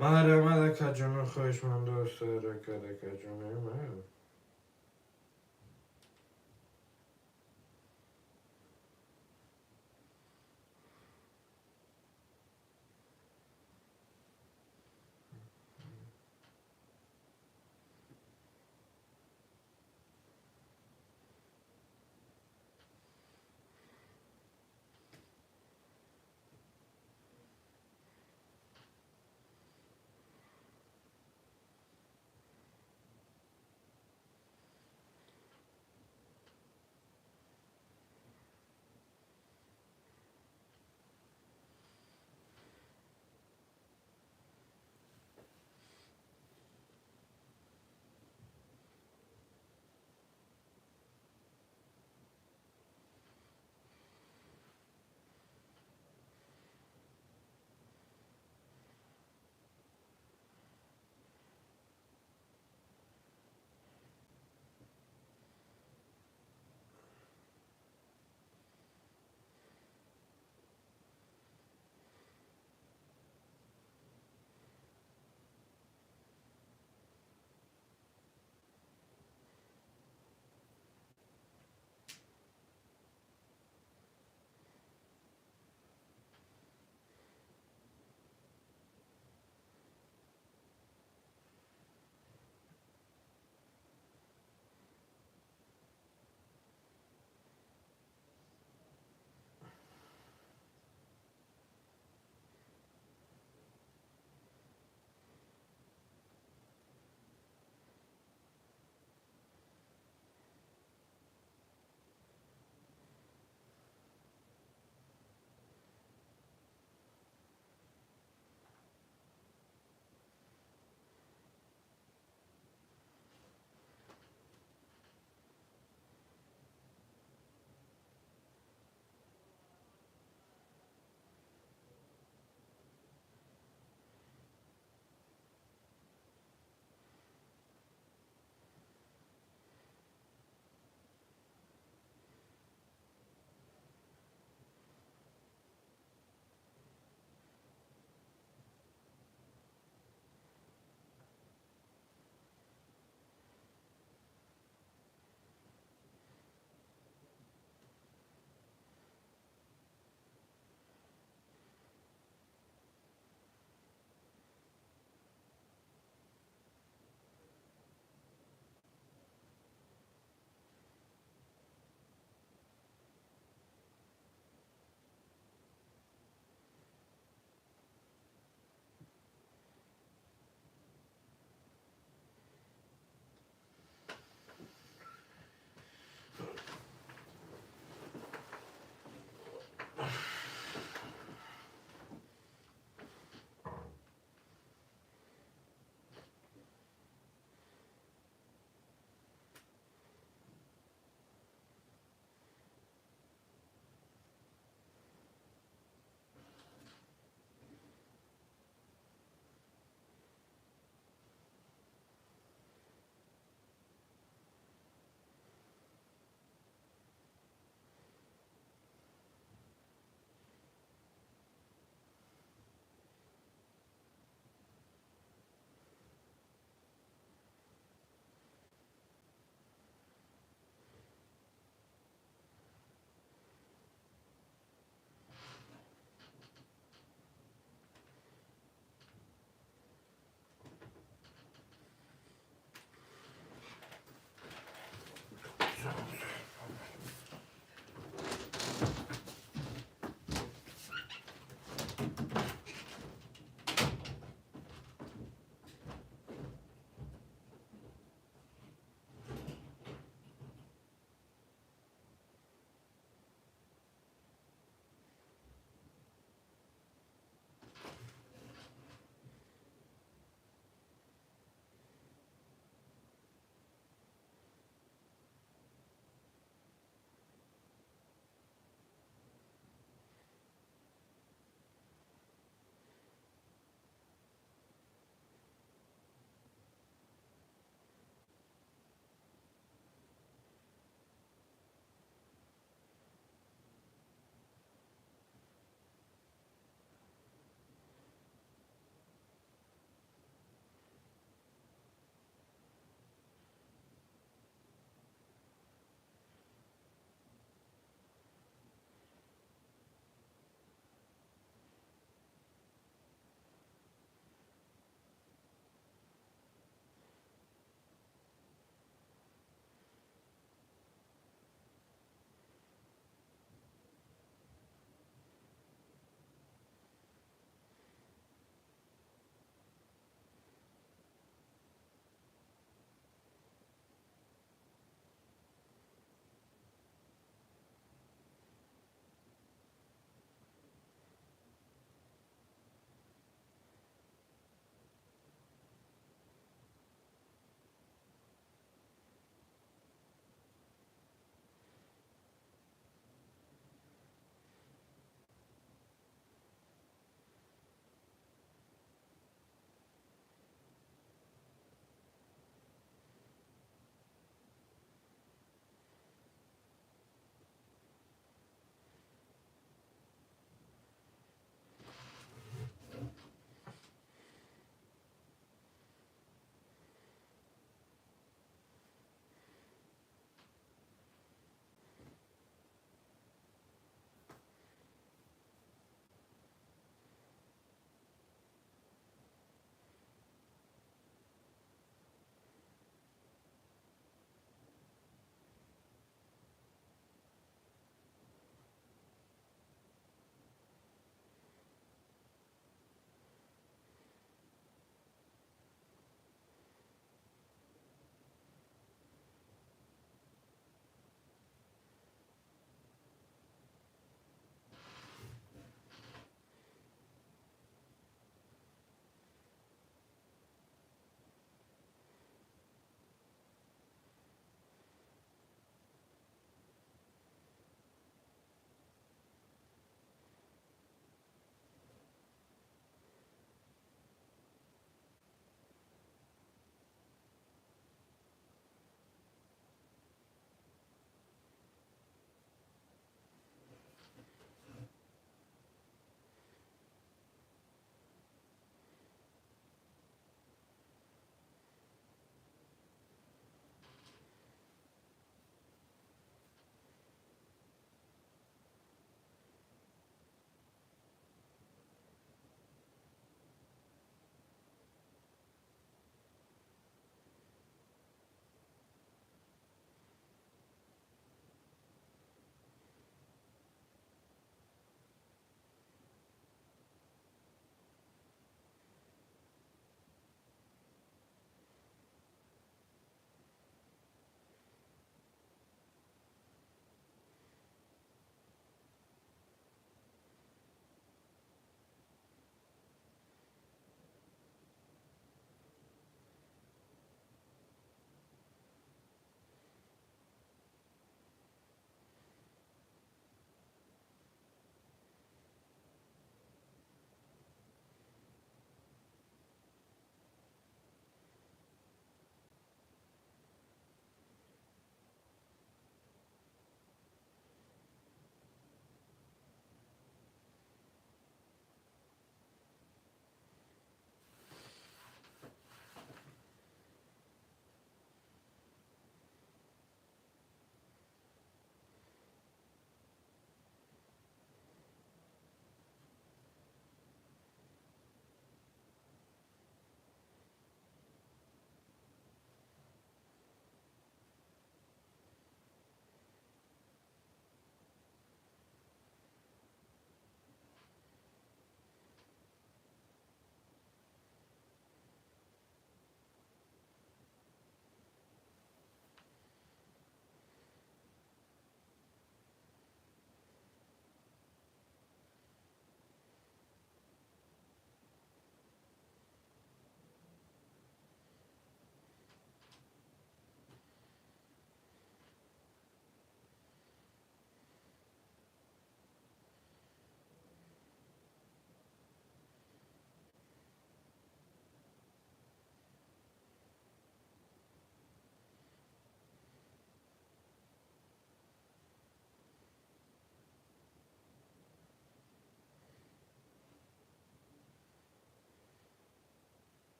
Марҳамат, акаҷоно, хоҳишманду устод, акаҷоно.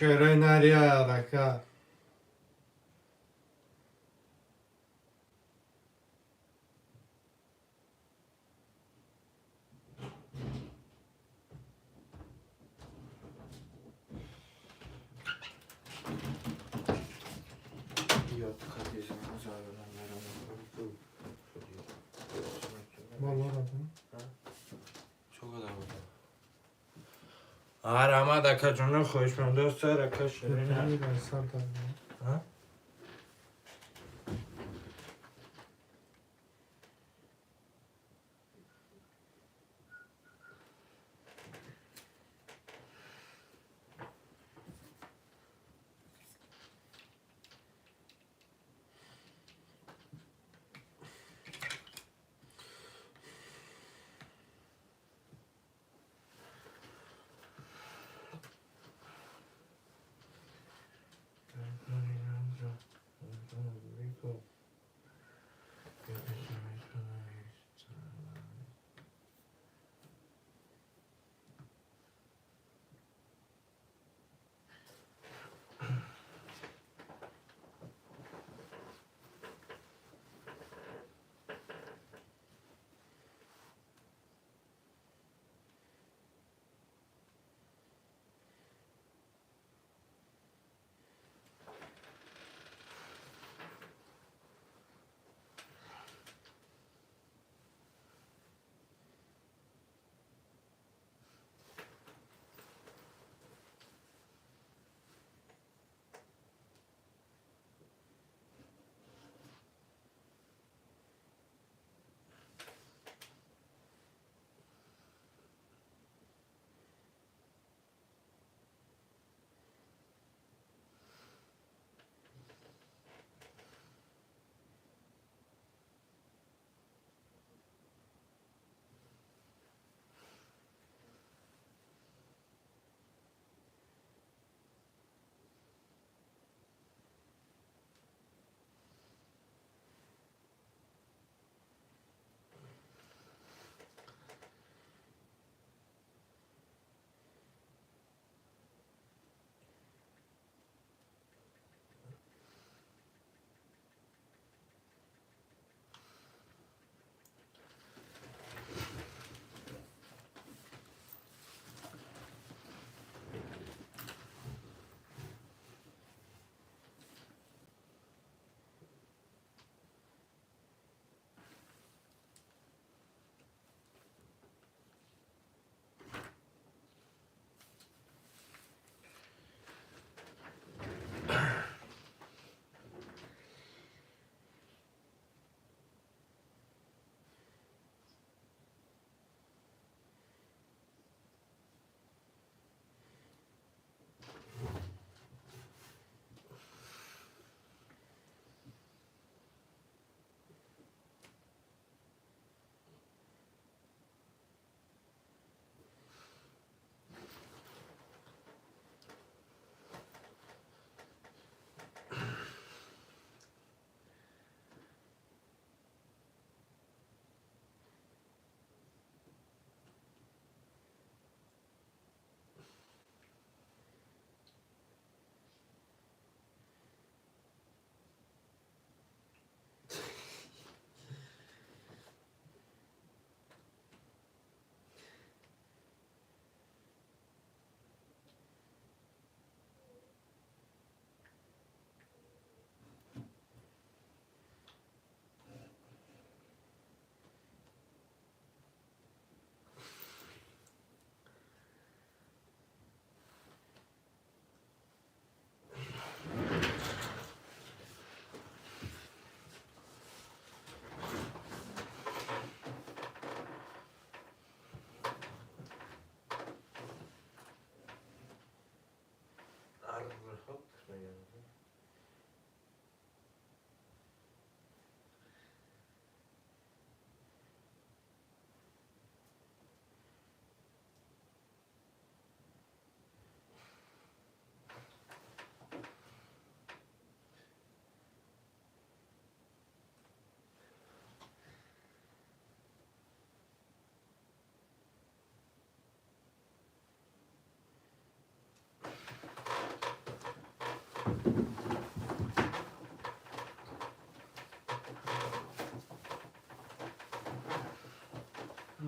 Шерои нария рака. Раҳмат, акаҷоно, хоҳишмандоста, рака Ширина.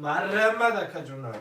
Марҳамат, акаҷона.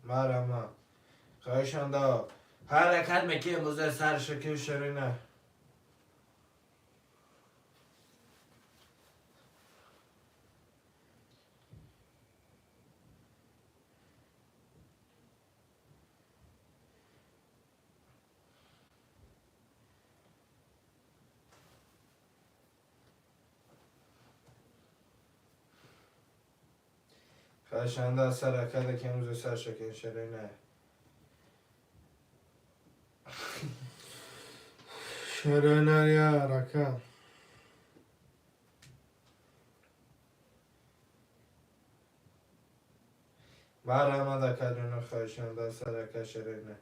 Марҳамат. Хоҳишанда ҳаракат мекӣ имрӯза сар шакил ширина. Хоҳишанда сар ҳаракат ки имрӯза сар шакил ширина. Шерои нар ака. Марҳамат, акаҷона, хоҳишанда сар ака ширина.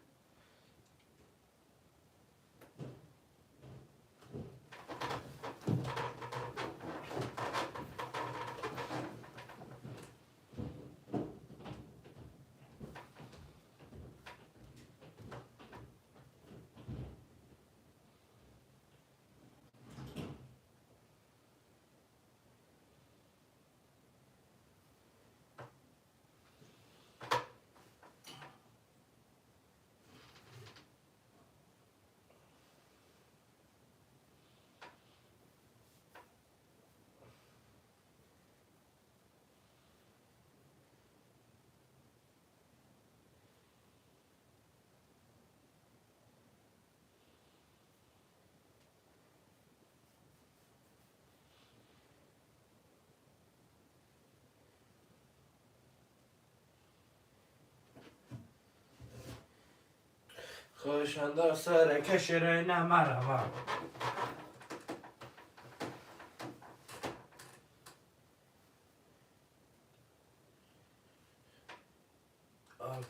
Хоҳишанда сар ака ширина марҳамат.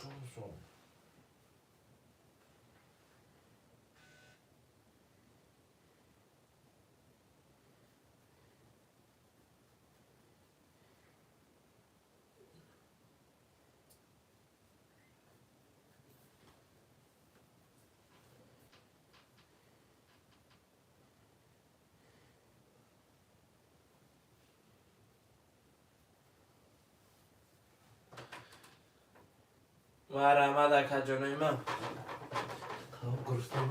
Ҷонсон. Марҳамат, акаҷонои ман. Гурусна.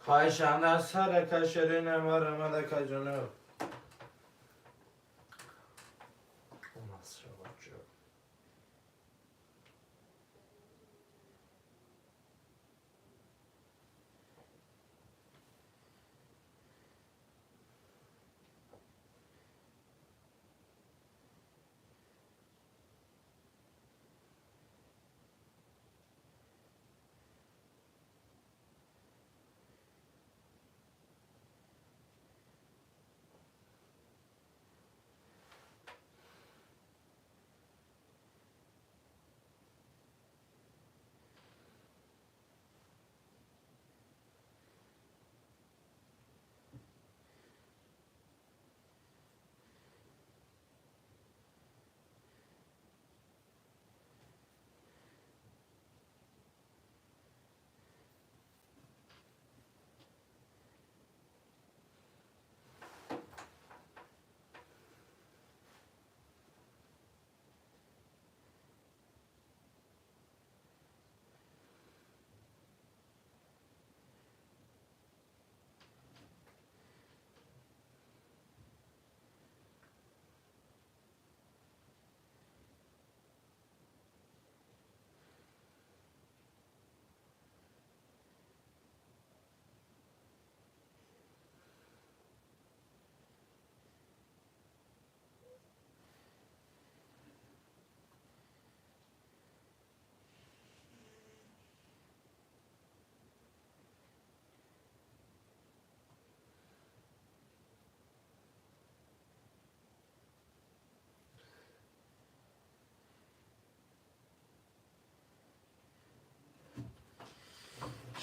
Хоҳишанда сар ака ширина марҳамат, акаҷона.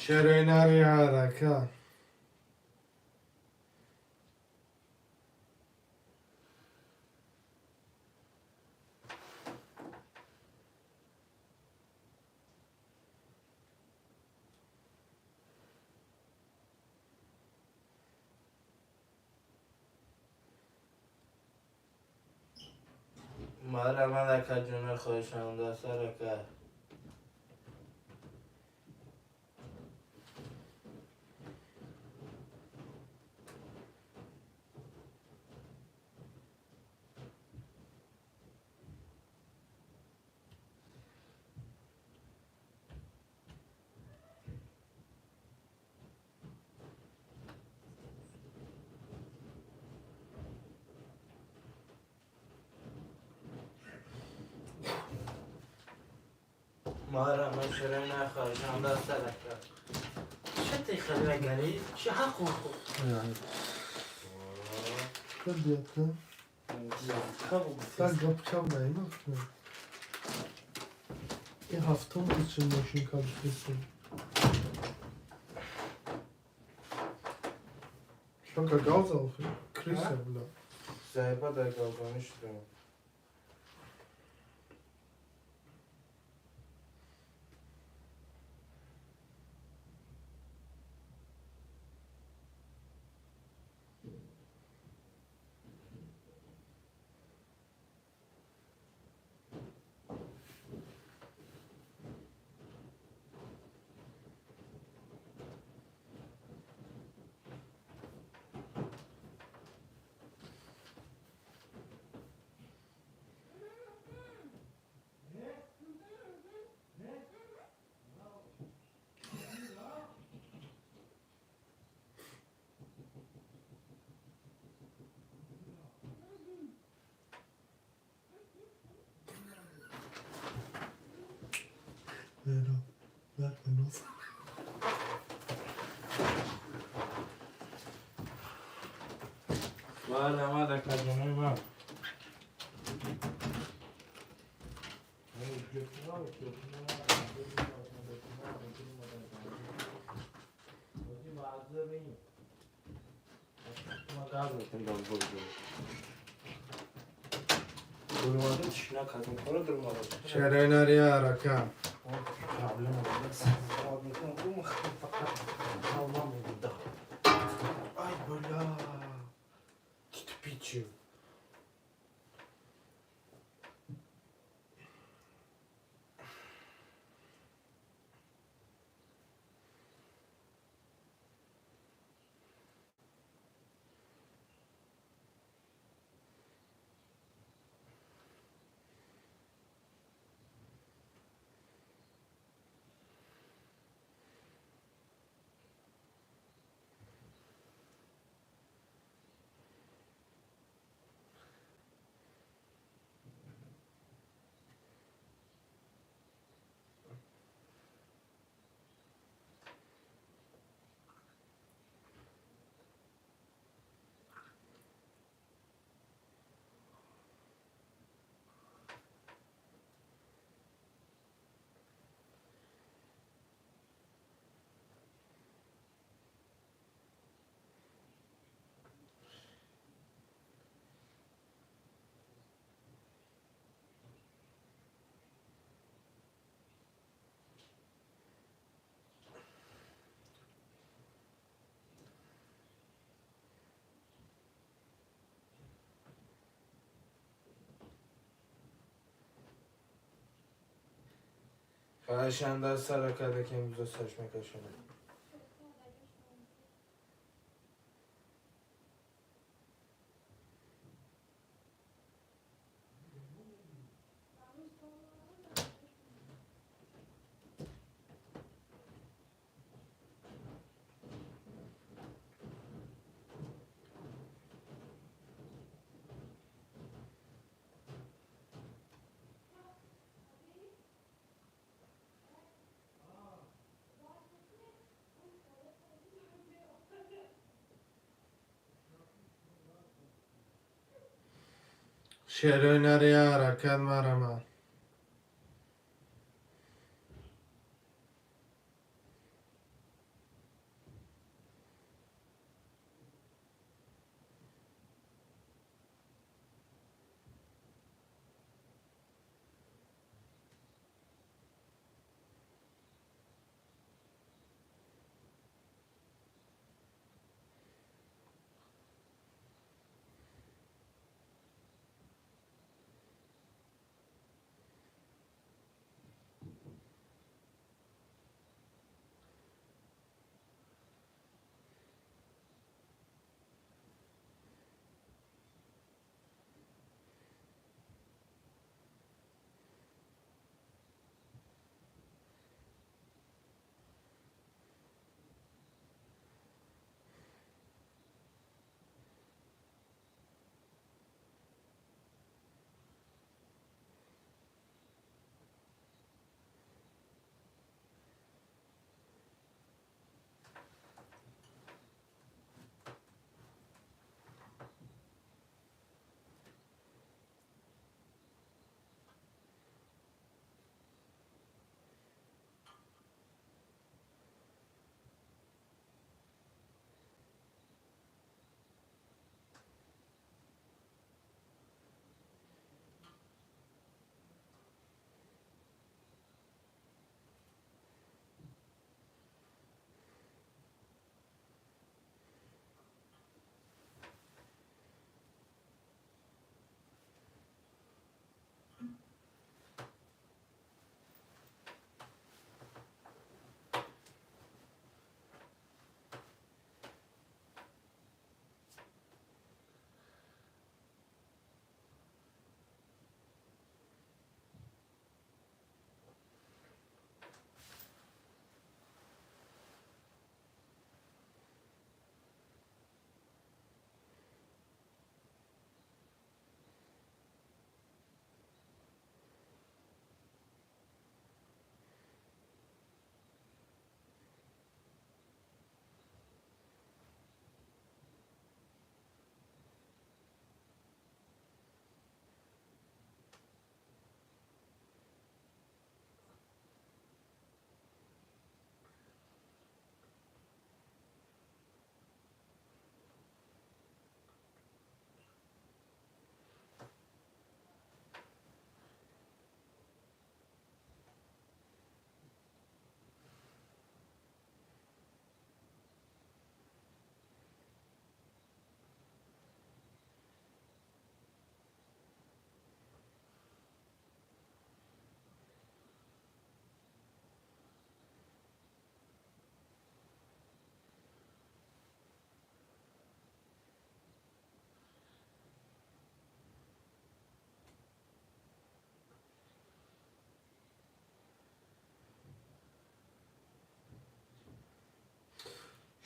Шерои нари ҳарака. Марама ака ҷона, хоҳишам дастар, ака. Марама ширина, хоҳишам дастар, ака. Чӣ хеле чӣ ҳаққу Кадиятка. Так гап чав наима. И ҳафтум чӣ мошин кардиси. Шока гав зал, крыса, бля. Заеба дар гавзонӣ шудам. Марама ака ҷонои ман. Шерои нари ҳарака. Ай, бля, ты тупичу. Хоҳишам дастар, ака, лекин имрӯза сачма кашонам. Шерои нари ҳаракат, марама.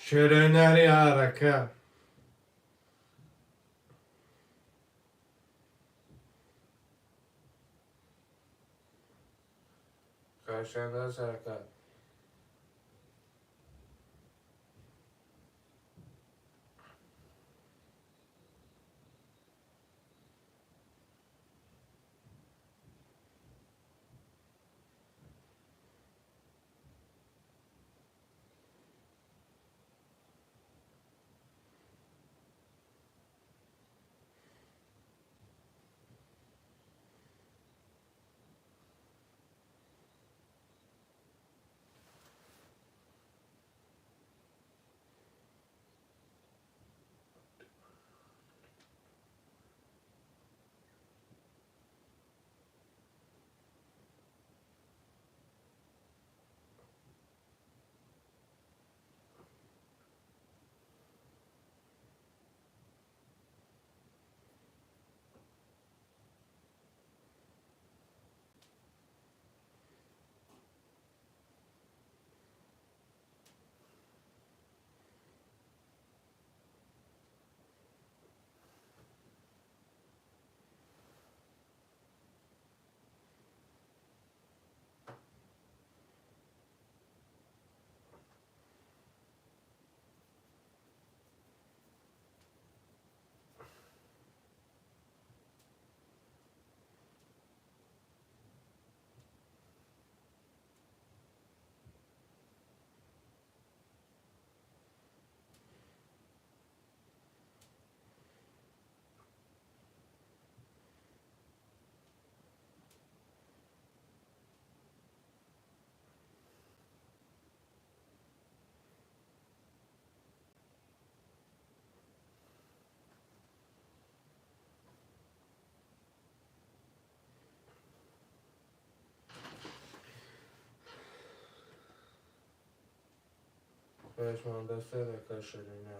Шероинари арака. Хоҳишанда сарака. Хоҳишманда сарака ширина.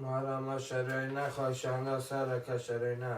Марама шароина хоҳишанда сарака шароина.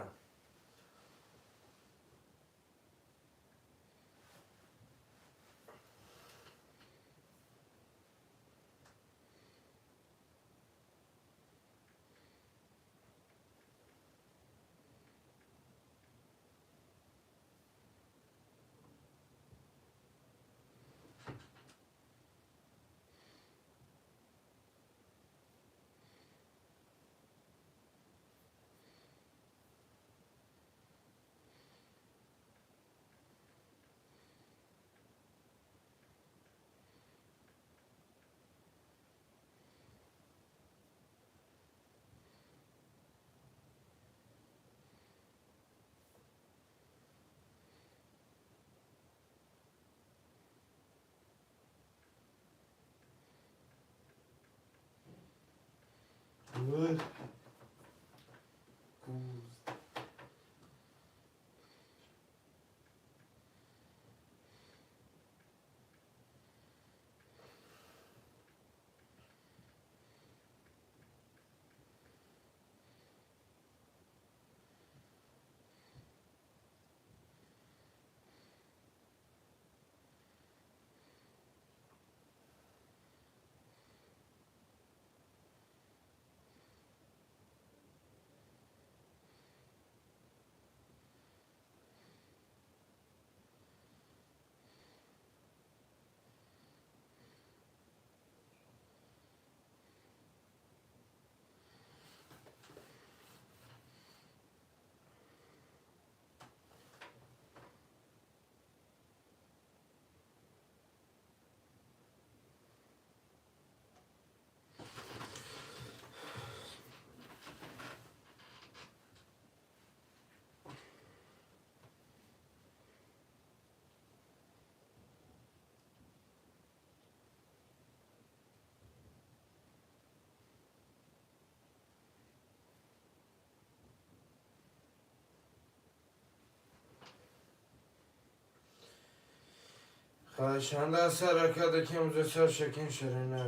Хоҳишанда сар акада ки имрӯза сар шакин ширина.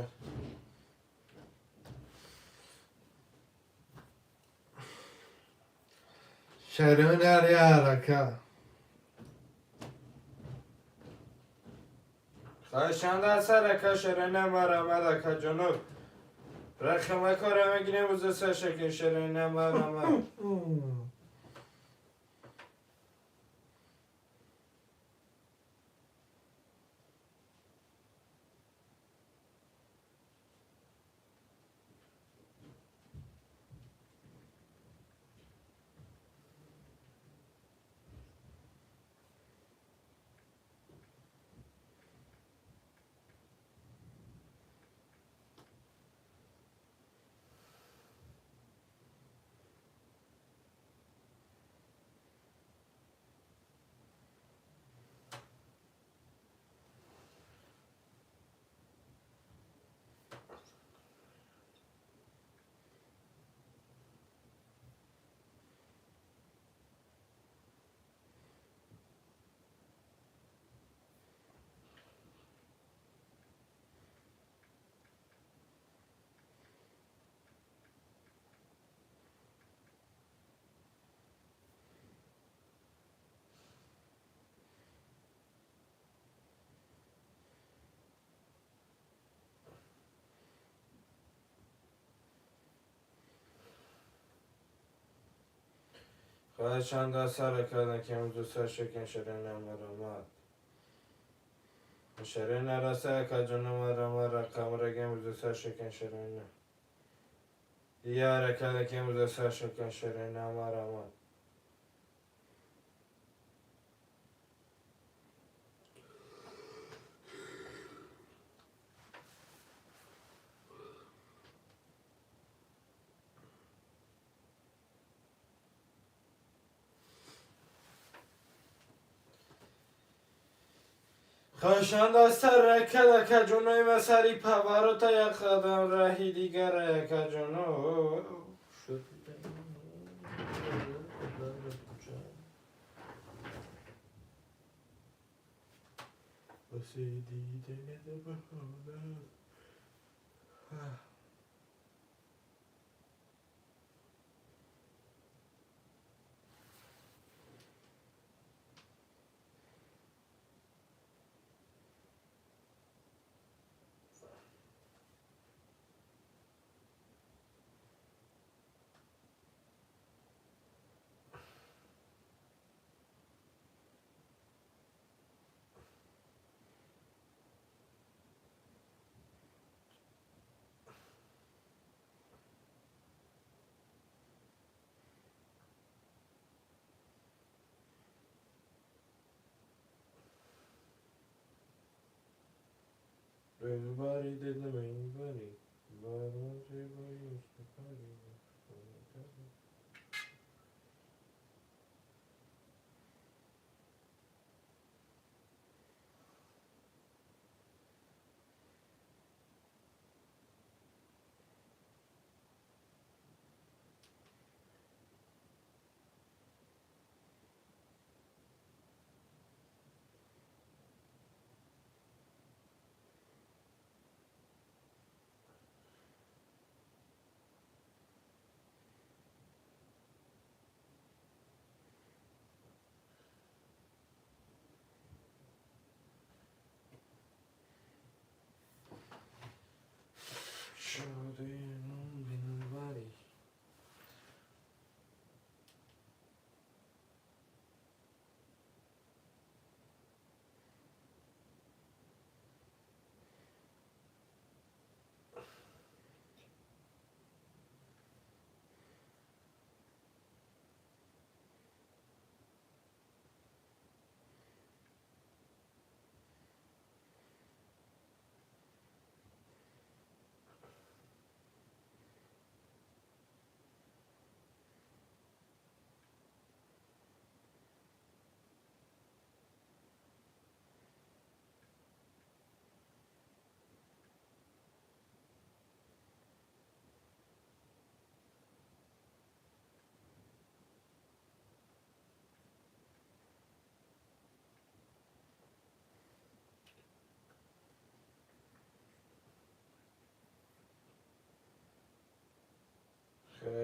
Ширина яр ака. Хоҳишанда сар ака ширина марамад ака ҷонуб. Рақамакора мегирем рӯза сар шакин ширина марамад. Хоҳишанда сар акада ки имрӯза сар шакин ширина марамад. Ширина раса ака ҷону марамад рақамра ки имрӯза сар шакин ширина. Яр акада ки имрӯза сар шакин ширина марамад. Хоҳишанда сар акада ака ҷонои ма сари паварота як қадам раҳи дигара ака ҷоно. Everybody did the main body. But once everybody used to party.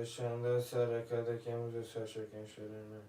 Хоҳишанда саракада ки имрӯз саршакан шудана.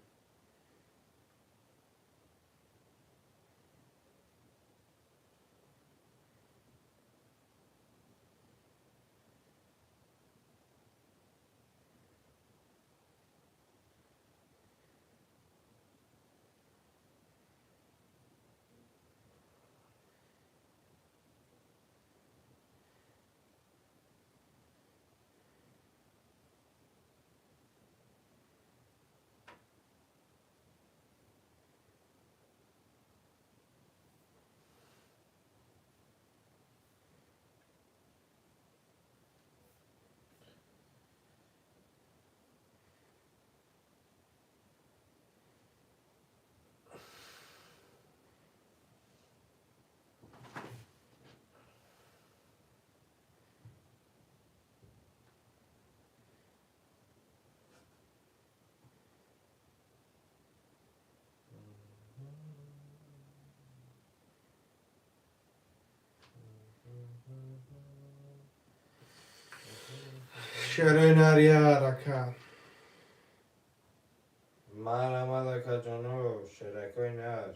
Шерои нарияр ака. Марҳамат, акаҷоно, шеракҳои нар.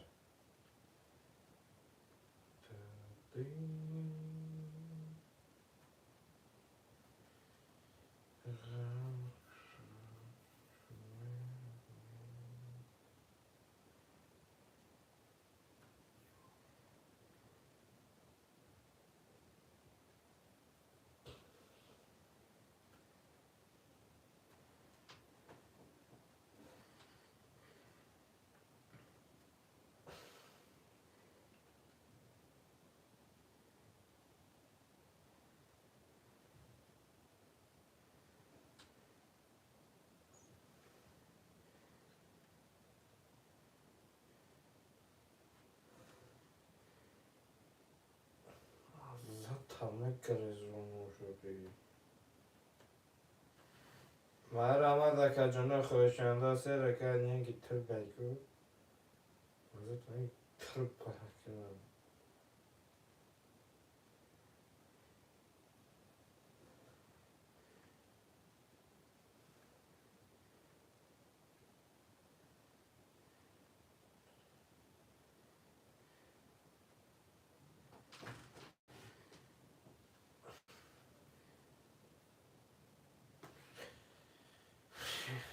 Марҳамат, акаҷоно, хоҳишанда се ракат янги тир байку. Тир паракунам.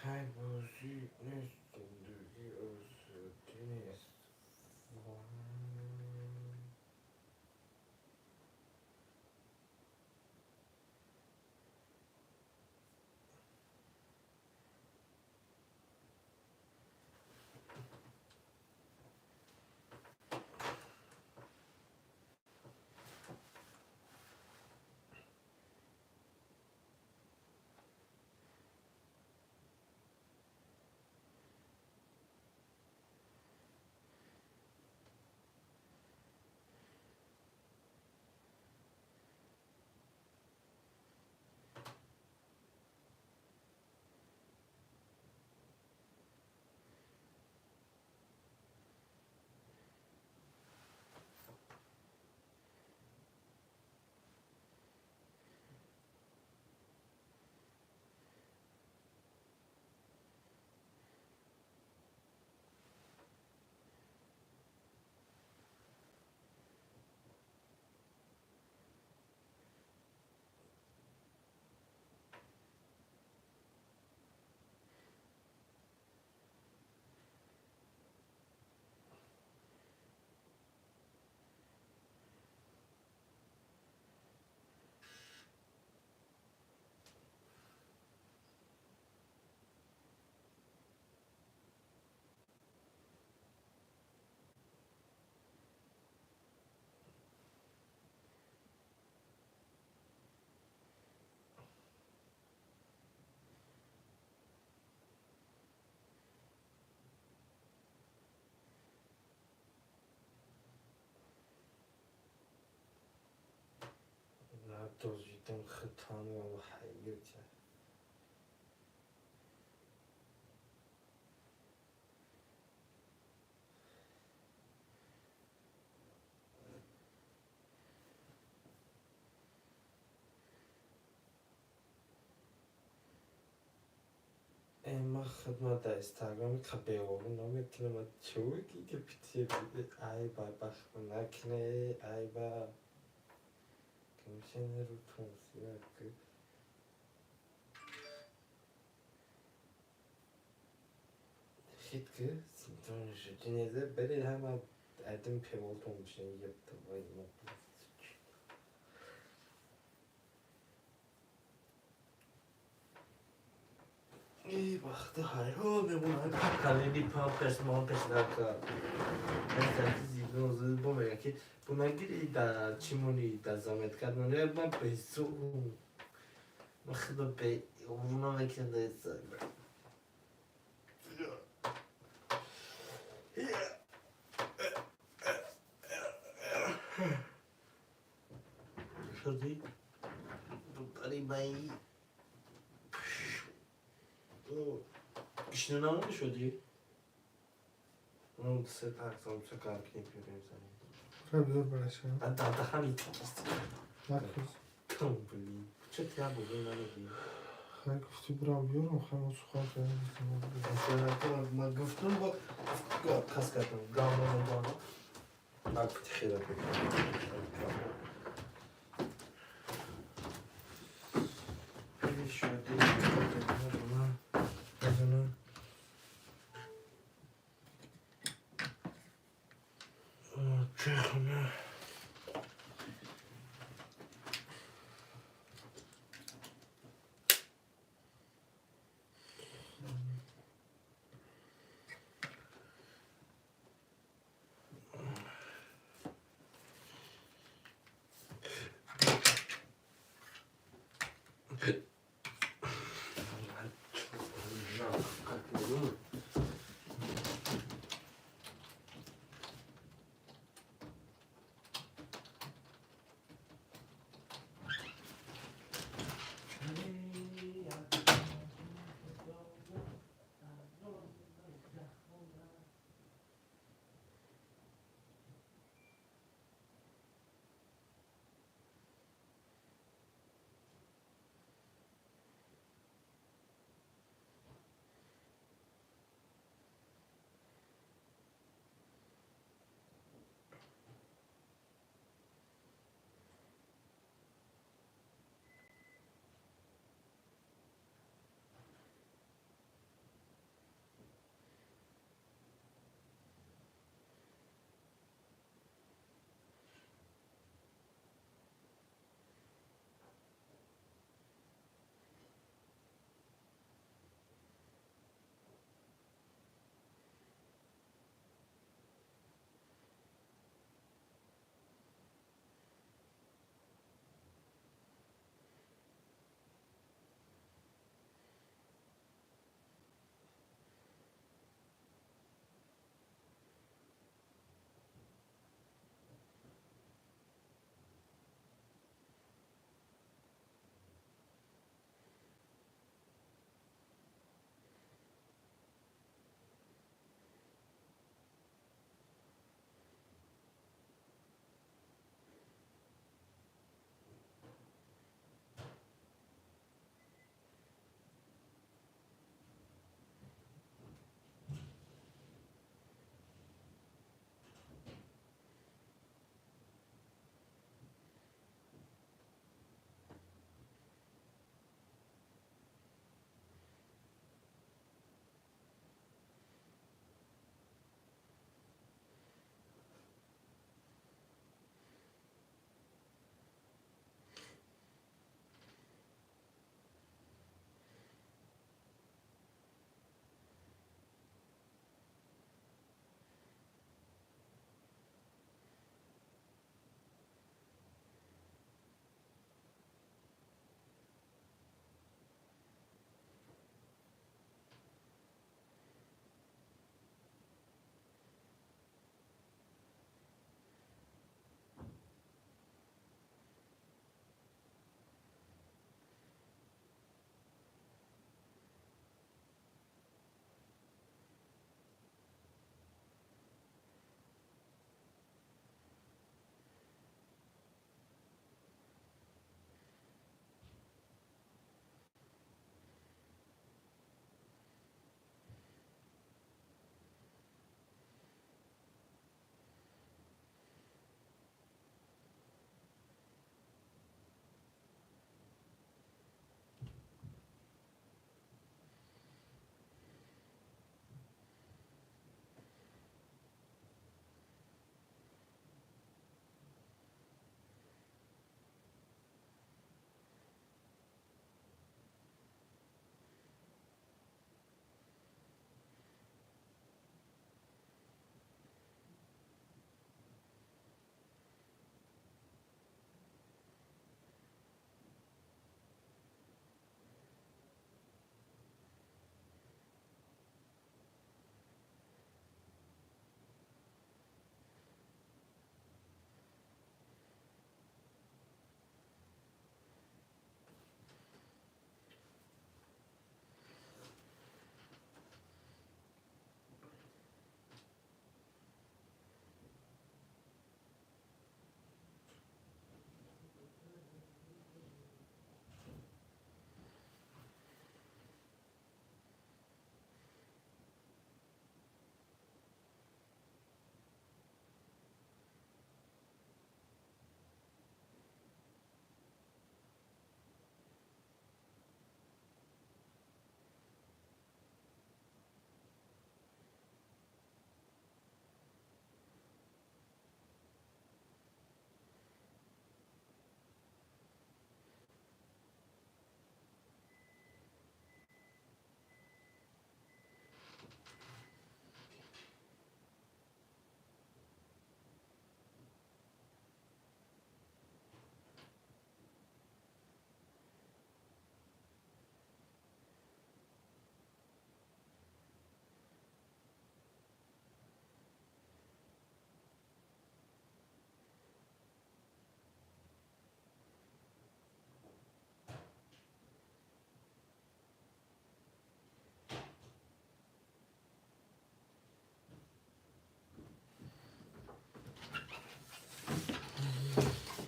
Ҳай бозӣ нест, зиндагӣ озодӣ нест. Надозидам хитонам ҳаёта. Хидмат дар Инстаграм беобрӯ наметунам. Чӯ ки пити ай ба бахт накне, ай ба кимшени рутун сия ки хит ки симптом шудинезе бери ҳама айдим певолтон бишин епта вай. Эй, вақти ҳайҳо мемонад, калини пампес мампес накард. Бо мега ки бо нагири да чӣ мони да заметка мони, ман безу ман худо бе обрӯ намекунам дар Инстаграм. Шудӣ духтари баи гишна намонда шудӣ? Се таксам се каркини пирем занем. Хай, бизор бараша. Даҳани. Накӯз. Блин, чё ты я буду намегӣ? Хай, гуфтӣ бирам биёрам, хай мо сухан кардем. Ман гуфтум, бо кас кардам гавно гавно. Бак хела. Шуди ман чехона.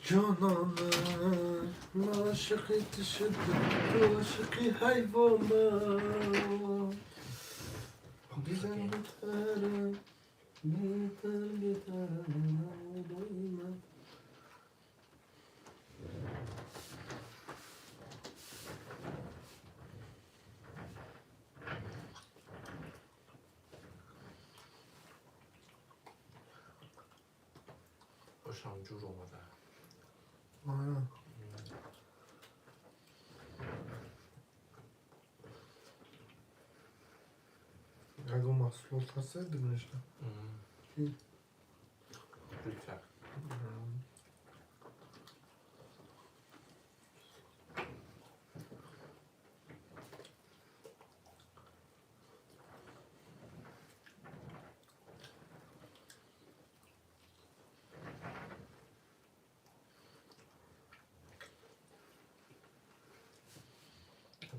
Ҷононам, ман ошиқи ту шудам, ту ошиқи ҳайвонам. Бизан битарам, битар, битарам, доима. Ошам ҷур омада. Ая. Ягон маҳсулот ҳаста дигнашта? Плитка.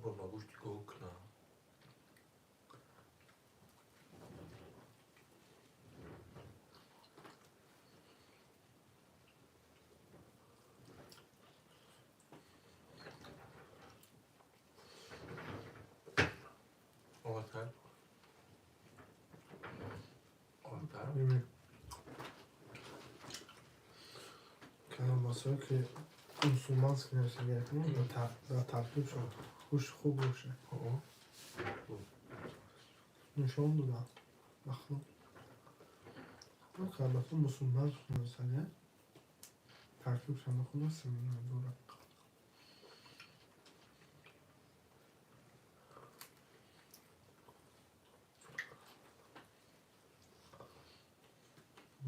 Бо гӯшти гов кунам. Оватар. Оватар. Колбасое ки мусулмански нависагиякунам дар таркибшон гӯшти хуб боша. Нишон додам. Ахлоқ. Колбаса мусулмански нависагия таркибшон бихонам, семена дорад.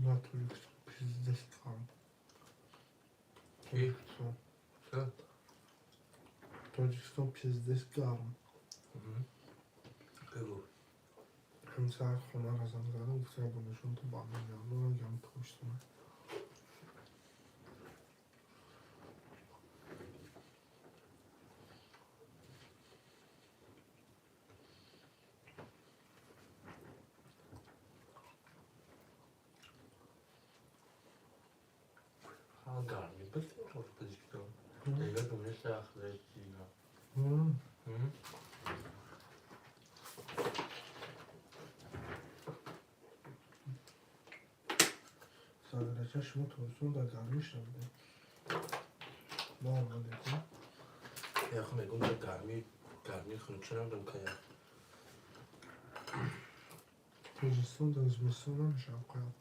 На Тоҷикистон пиздец гарм. Ки? Тоҷикистон. Чӣ? Тоҷикистон пиздец гарм. Бигӯ. Ҳамсар хонаро занг задам, гуфтам, бо нишон ту ба ман ям гам Тоҷикистон. Ҳа, гармӣ буд Тоҷикистон. Дигар думеша ахлетина. Сагарача, шумо Тоҷикистон дар гармиш набудед. Мо омадем. Яхо мегум, дар гармӣ, гармӣ хунукша набудам кая. Тоҷикистон дар зимистон намешавад қаял.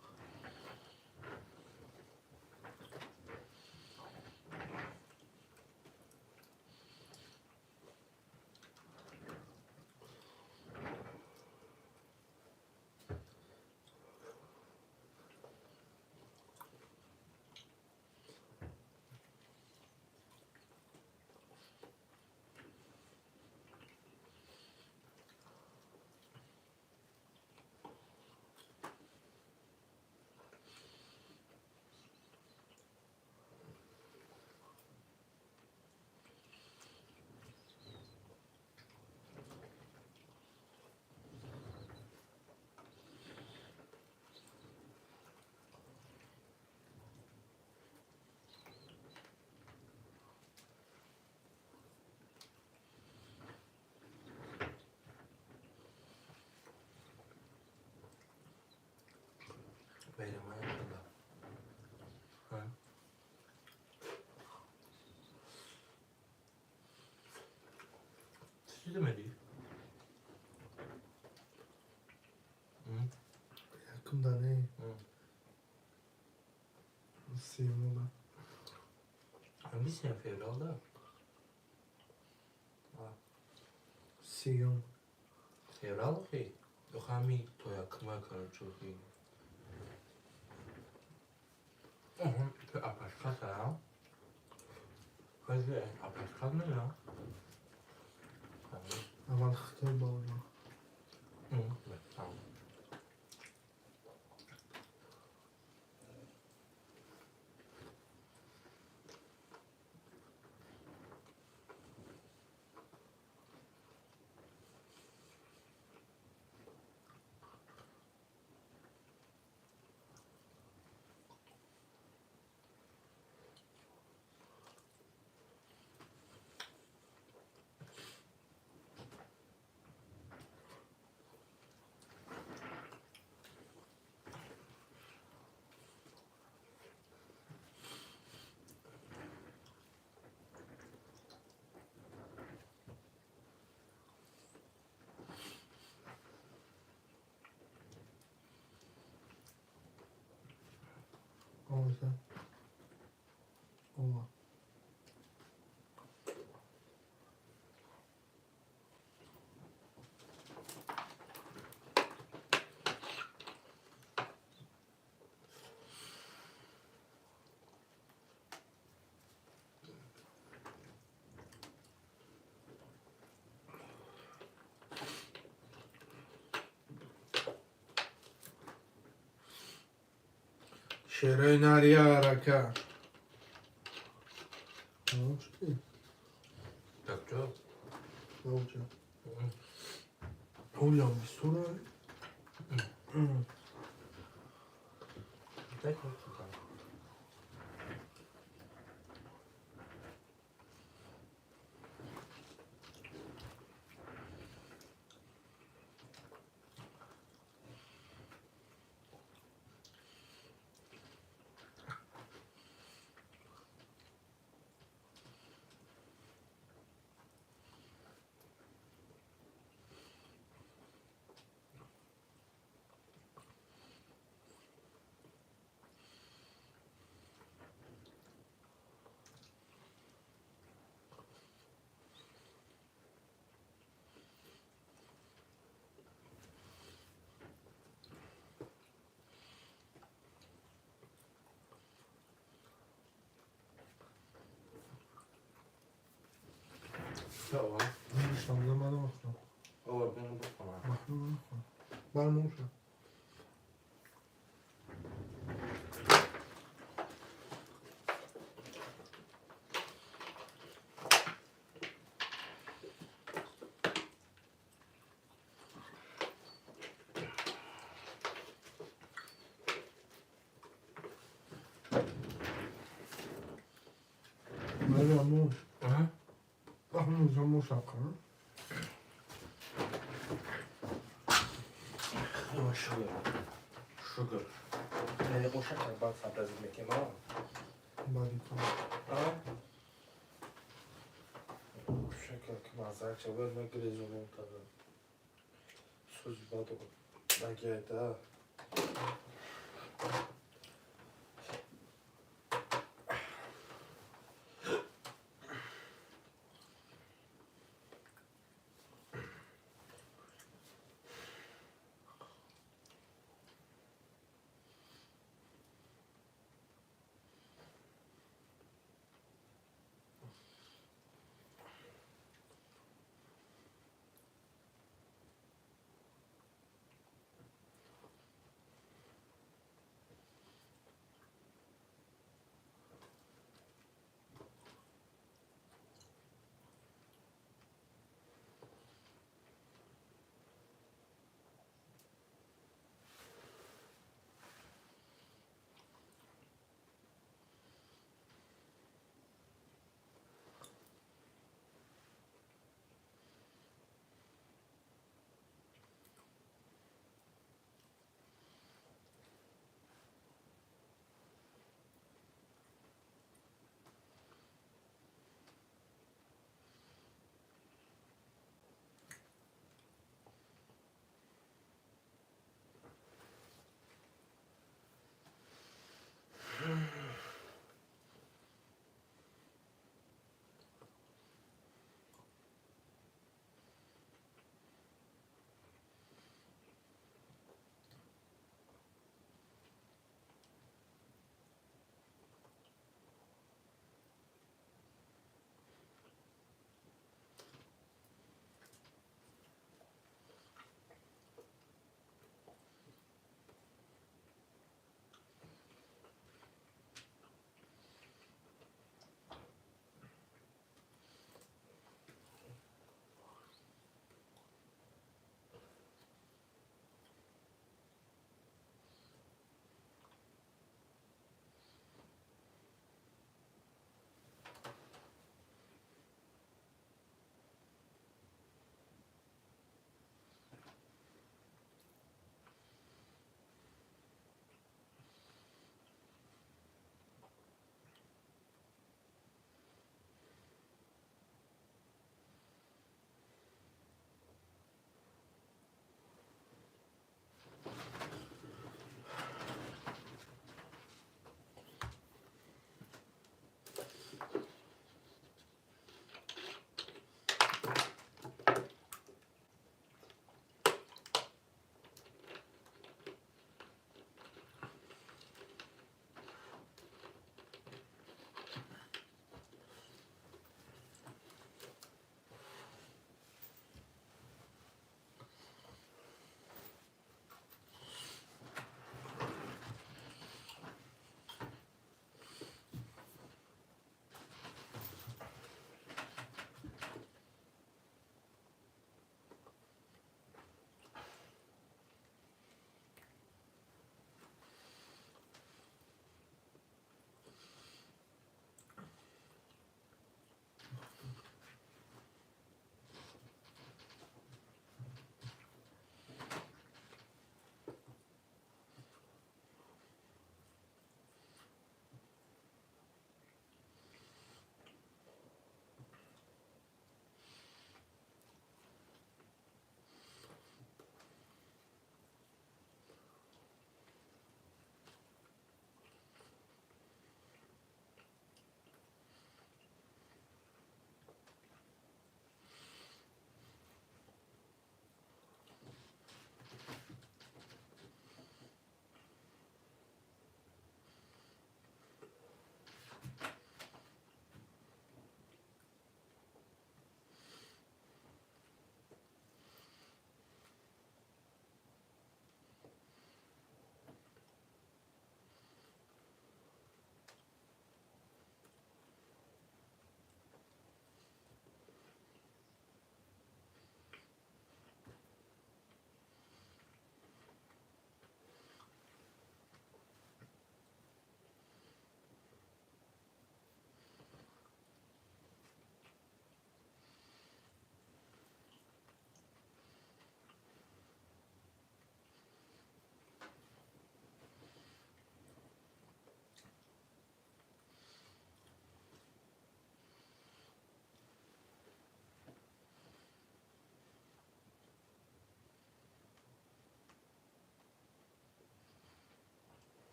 Bayramaya kadar. Ha? Чӣ демедӣ? Якум да не. Сеюмуда. Ҳамин февралда? Сеюм. Феврал хи? Охами то якума, короче, хи. Апашкаса? Хазы апашкас мена? Аввал Хитой бовра. Шерои нария рака. Так чо? Улям бисура. Так. Шукр.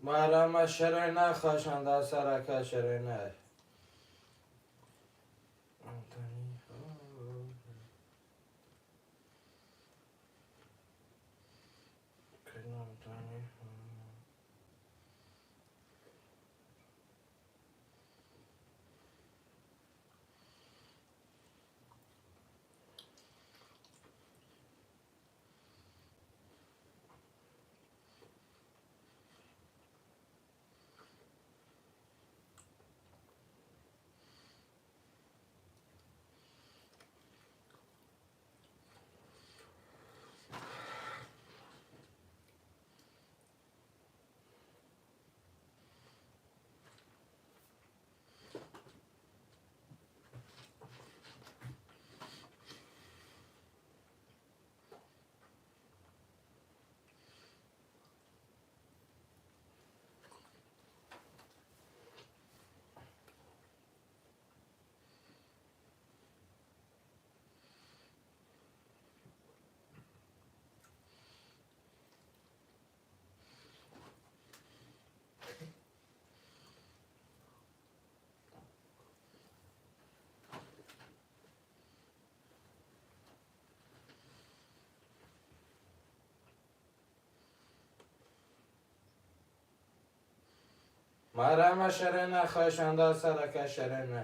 Марама шерена хошанда сарака шерена. Марама шерена хошанда сарака шерена.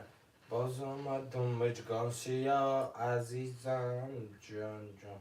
Боз омадум миҷгон сиё азизам ҷон ҷон.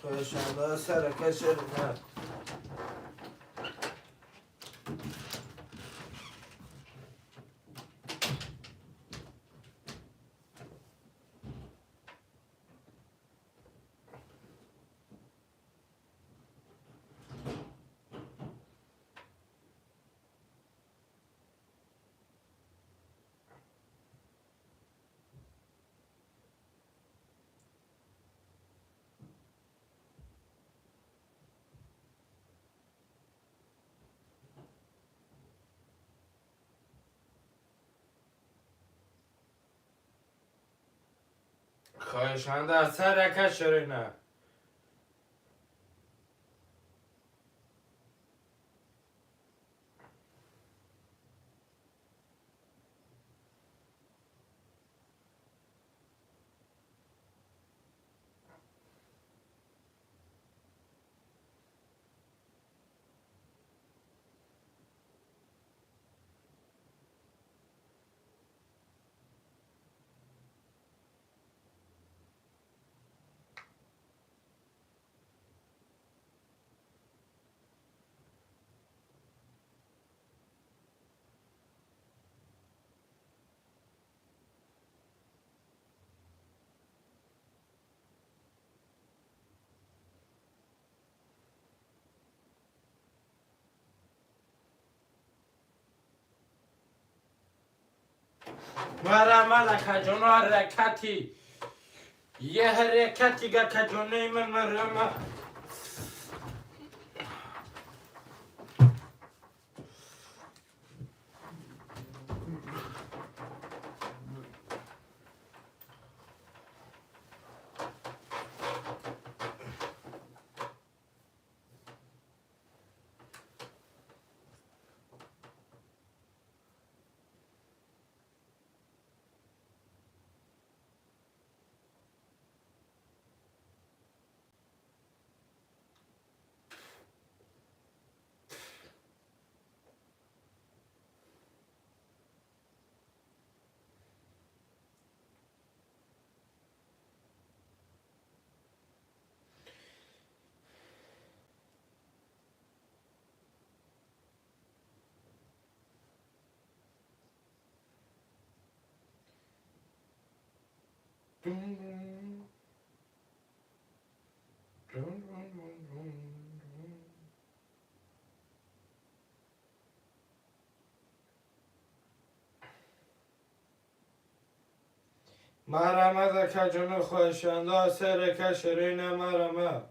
Хоҳишанда сарака шерена. Хоҳишанда сарака шерена. Марама акаҷоно ҳаракати. Е ҳаракати акаҷонои ман марама. Марҳамат, акаҷону хоҳишанда, се рака ширина, марҳамат.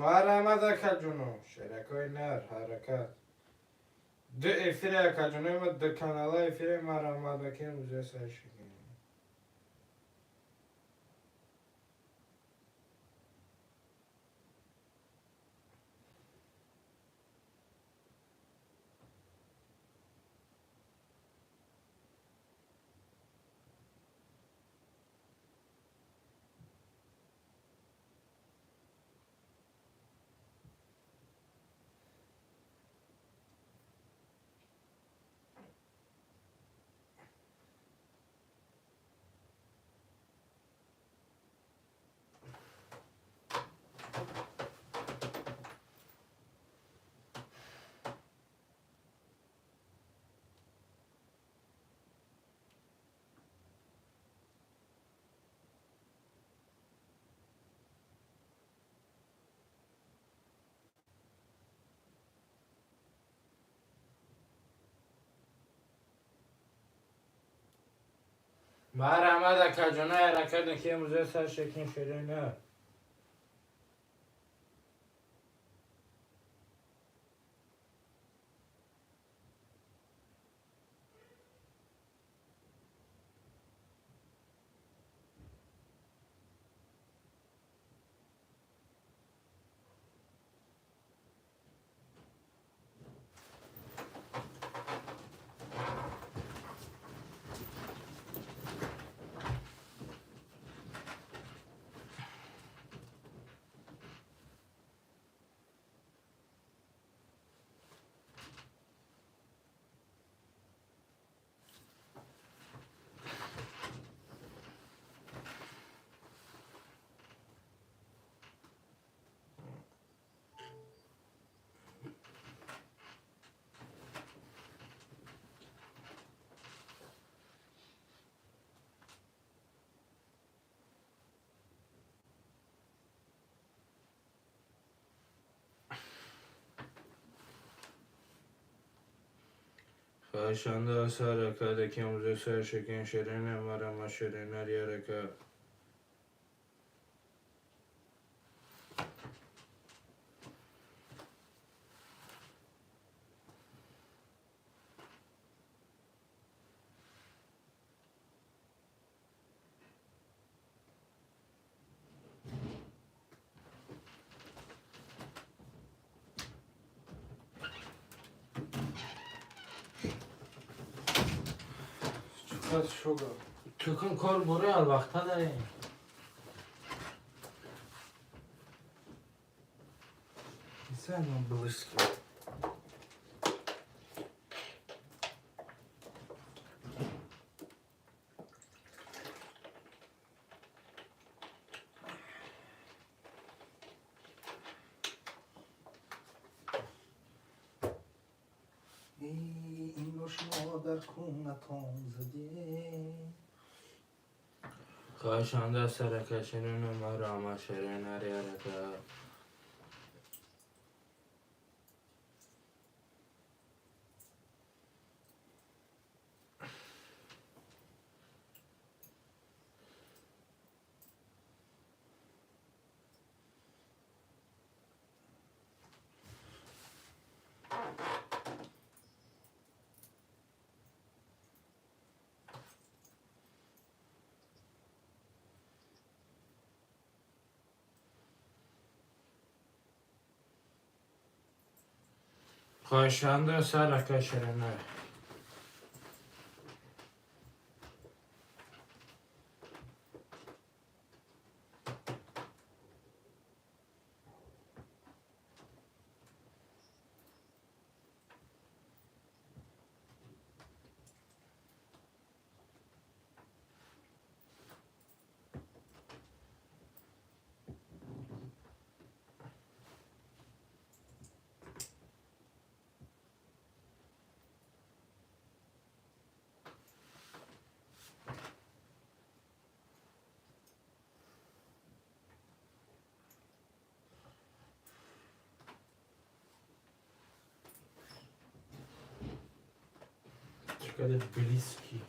Марҳамат, акаҷону, шеракҳои нар, ҳаракат. Ду эфире, акаҷонои ма, ду канала эфире, марҳамат, аки имрӯза сар шикем. Марҳамат, акаҷоно, ҳаракат, ки имрӯза сар шикем, ширина. Хоҳишанда, се ҳаракат, ки имрӯза сар шикем, ширина, марҳамат, ширина, ҳаракат. Тукун кор буре алвақта дарем. Самом близко. Инро шумо дар кунатон задед. Хоҳишанда, сарака ширина, марҳамат, ширина, ҳаракат. Хоҳишанда сар ака ширина. Чақадр близкий.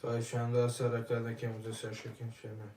Хоҳишанда сар ака накемуза саршакин ширина.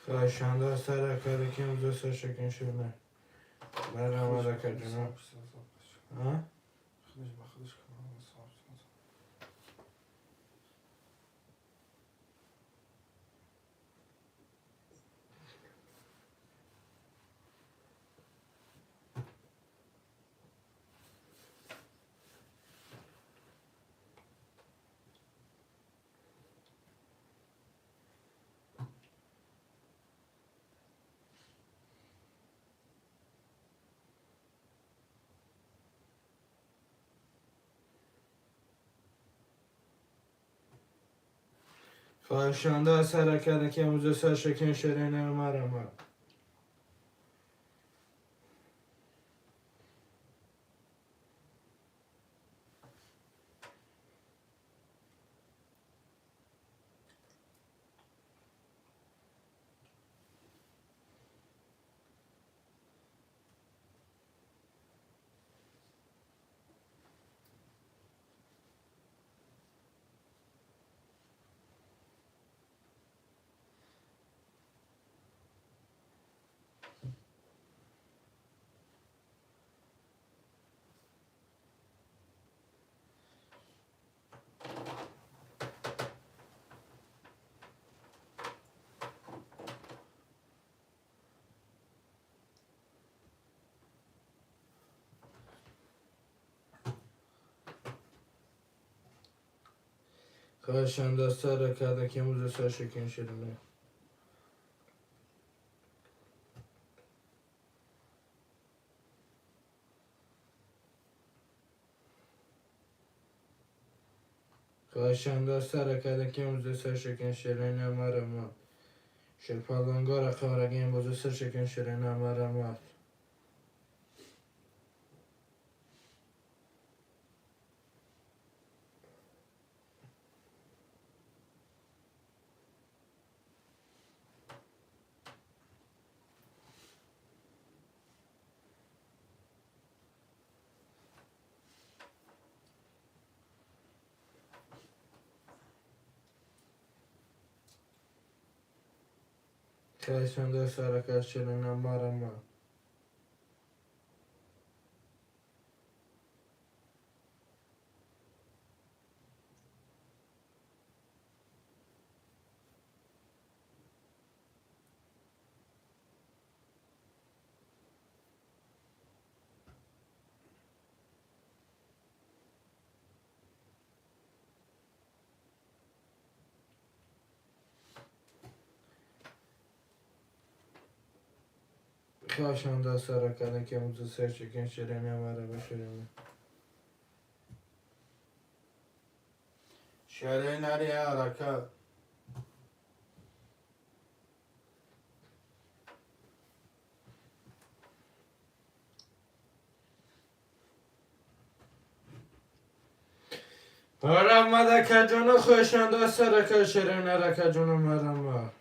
Хоҳишанда сар акаде ки имрӯза сар шакин шуда. Марҳамат акаҷоно. А? Хоҳишанда сар акаде ки имрӯза сар шакин ширина марҳамат. Хоҳишанда сар акаде ки имрӯза сар шакин ширина. Хоҳишанда сар акаде ки имрӯза сар шакин ширина марҳамат. Ширпаланго рақамраги имрӯза сар шакин ширина марҳамат. Хоҳишанда сар ака ширина марҳамат. Хоҳишанда сар акаде ки имрӯза сар шакин ширина марҳамат ширина. Ширинари ҳаракат. Марҳамат акаҷоно, хоҳишанда сар ака ширина акаҷоно марҳамат.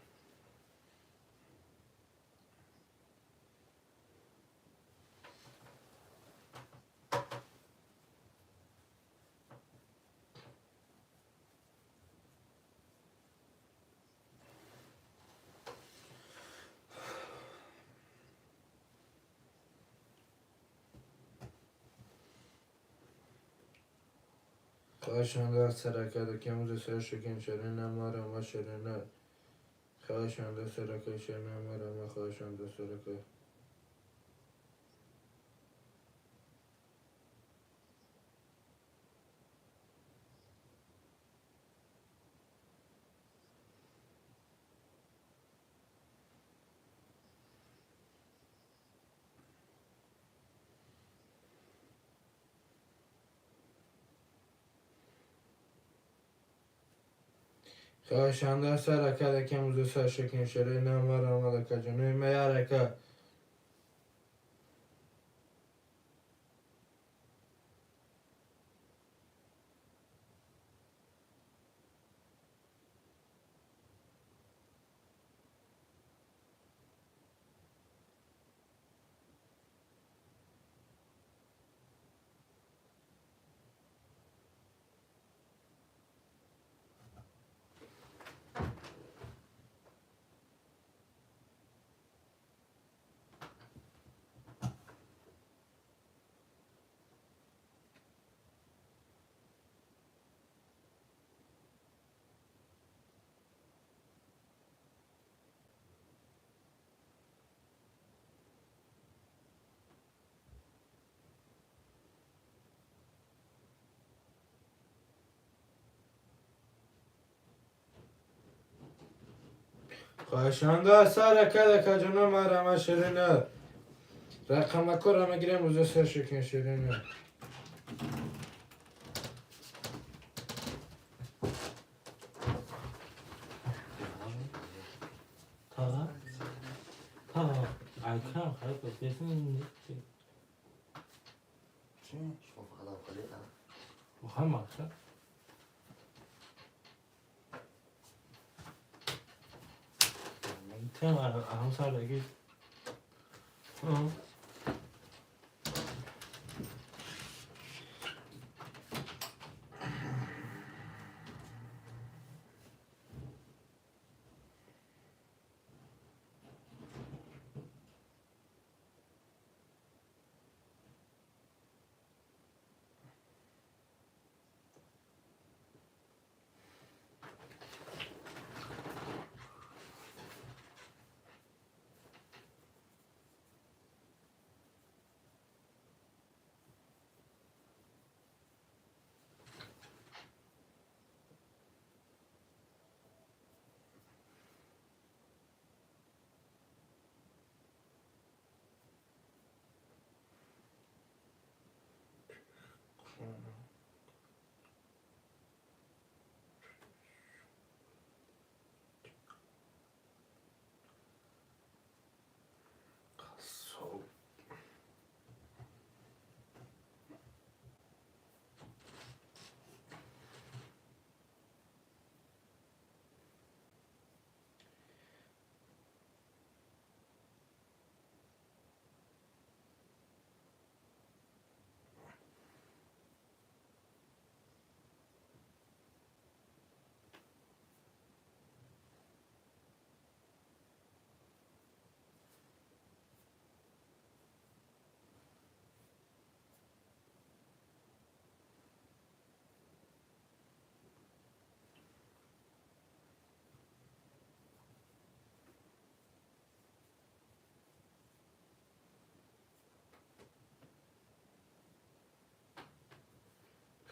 Хоҳишанда сар акаде ки имрӯза сар шакин ширина марҳамат ширина. Хоҳишанда сар ака ширина марҳамат. Хоҳишанда сар ака. Хоҳишанда сар акаде ки имрӯза сар шакин ширина марҳамат акаҷоно меяр ака. Хоҳишанда сар акада ҷоно, марама, ширина. Рақамакора мегирем, рӯза сар шикин, ширина. Tağa. Tağa. Aykan хайпа бесин. Чӣ? Шумо фақат авқали, а? Ҳама. Тем ҳамсардаги.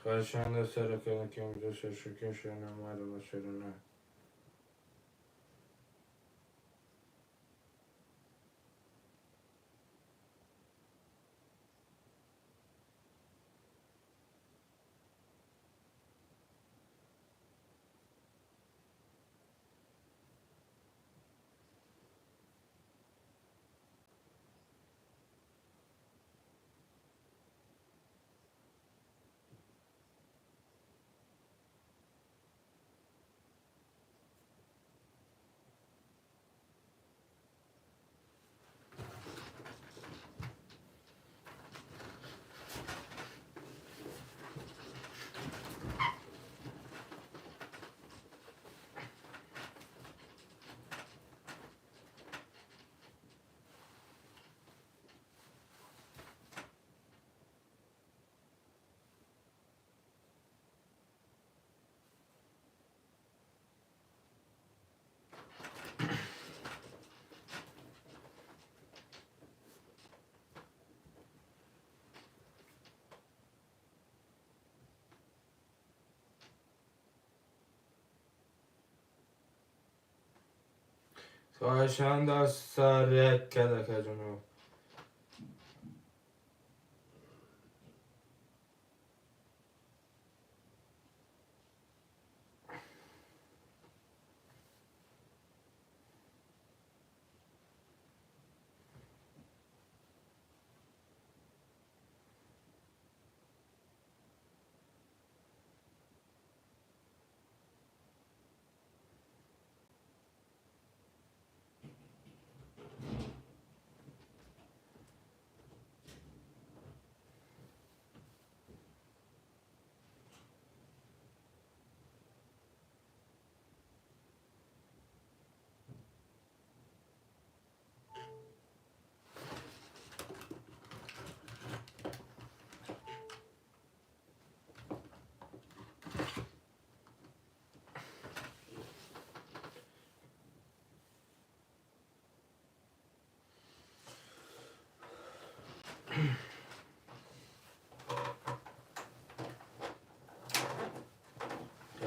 Хоҳишанда сар акада ки рӯза сар шикин, ширина, марама, ширина. Хоҳишанда сар акада ҷоно.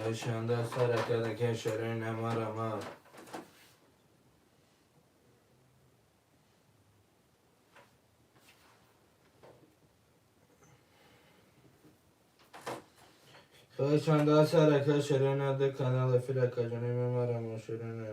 Хоҳишанда сар акада ки ширина, марама. Хоҳишанда сар ака Шерина ду канал эфир акаҷони мемарам Шерина.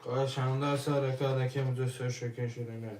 Хоҳишанда сар ака даки муҷа шокен Шерина.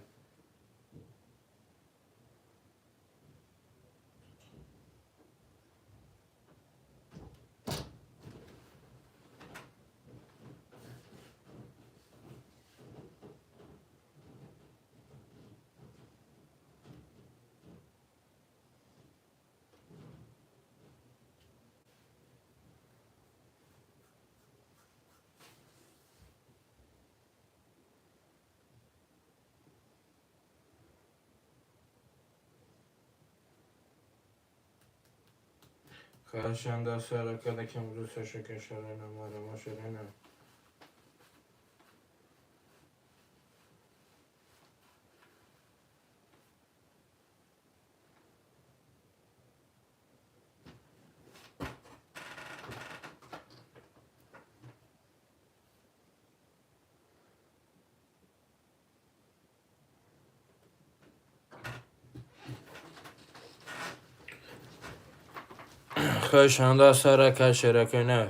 Хоҳишанда сар ака даки муҷа шокен Шерина марама Шерина. Хоҳишанда сар ака Шеракина.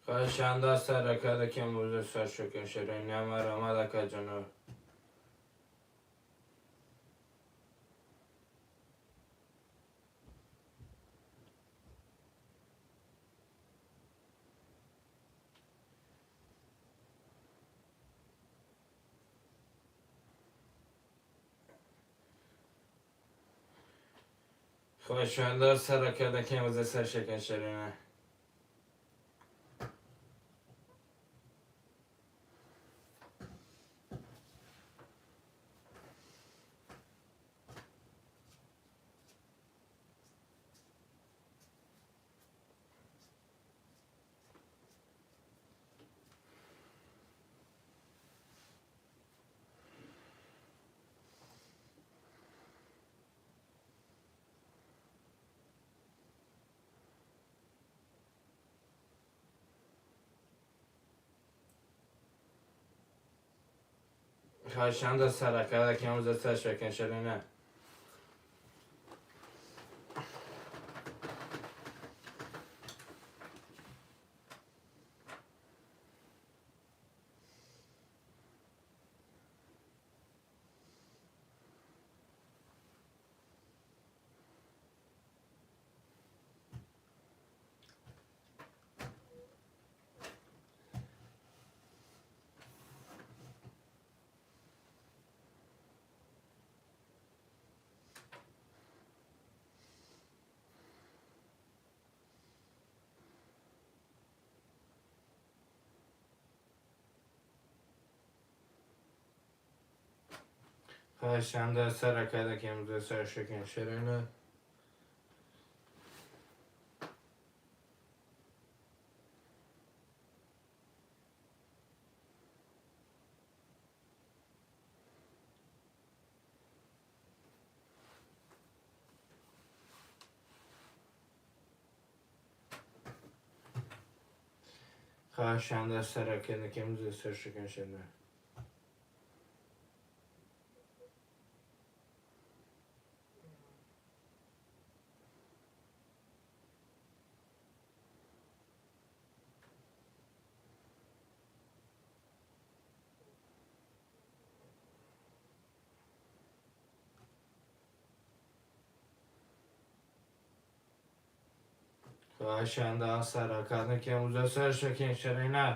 Хоҳишанда сар ака даки муҷа шокен Шерина марама акаҷоно. Хоҳишанда сар ака даки муҷа шокен Шерина. Хоҳишанда сар ака даки муҷа шокен Шерина. Хоҳишанда сар ака даки муҷа шокен Шерина. Хоҳишанда саракеда ки имрӯз сар шукан шуда. Хоҳишанда саракада ки имрӯз сар шукан шуда. Ина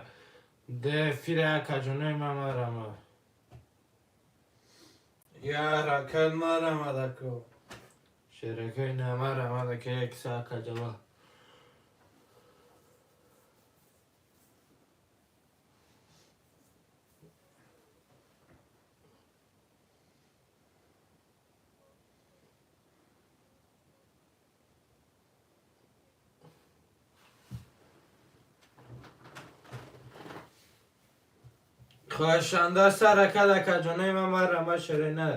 де фира каҷунаи мамарама. Я ҳаракат марамадако. Шеракаи намарамада ки як са каҷала. Хоҳишанда саракада каҷунаи мамарама шерина.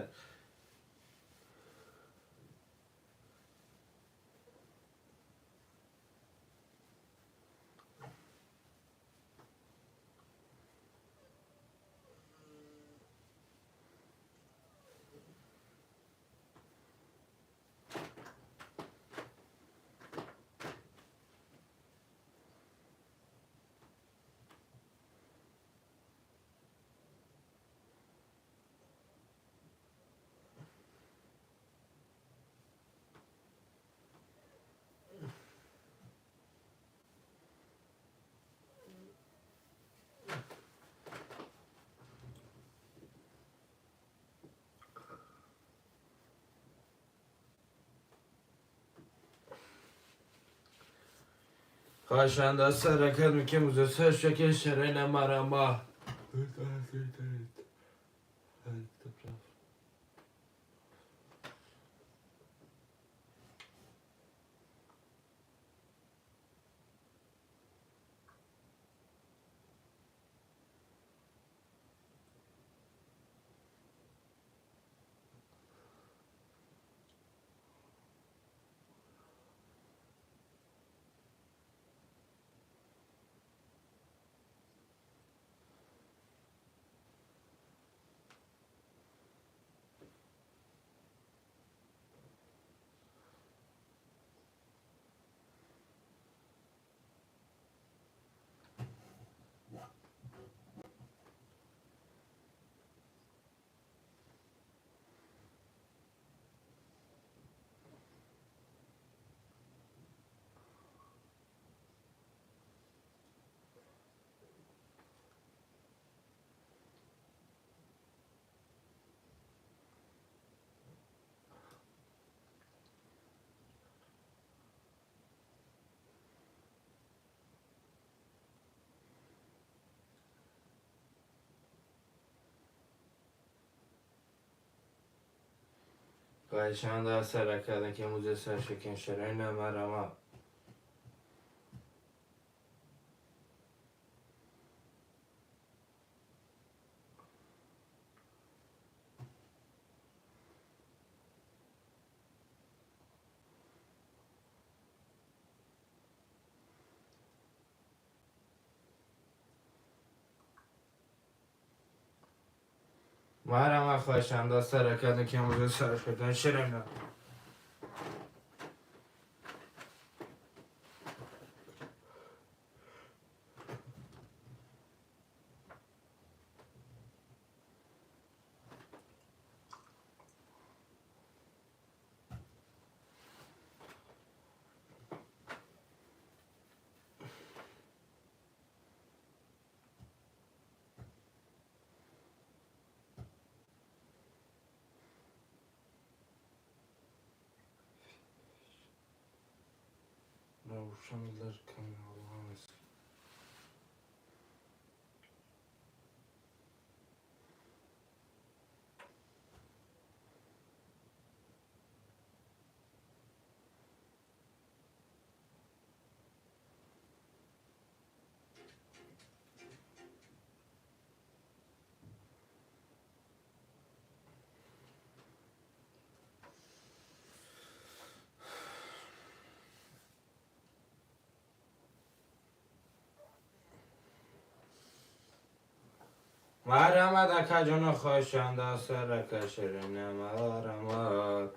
Хоҳишанда саракад ки имрӯз сар шукан шерина марама. Хоҳишанда саракада ки имрӯз сар шукан шерина марама. Марама хоҳишанда саракада ки имрӯз сар шукан шерина. Равшандар каналҳост. Марҳамат, акаҷоно, хоҳишанда сарака ширина, марҳамат.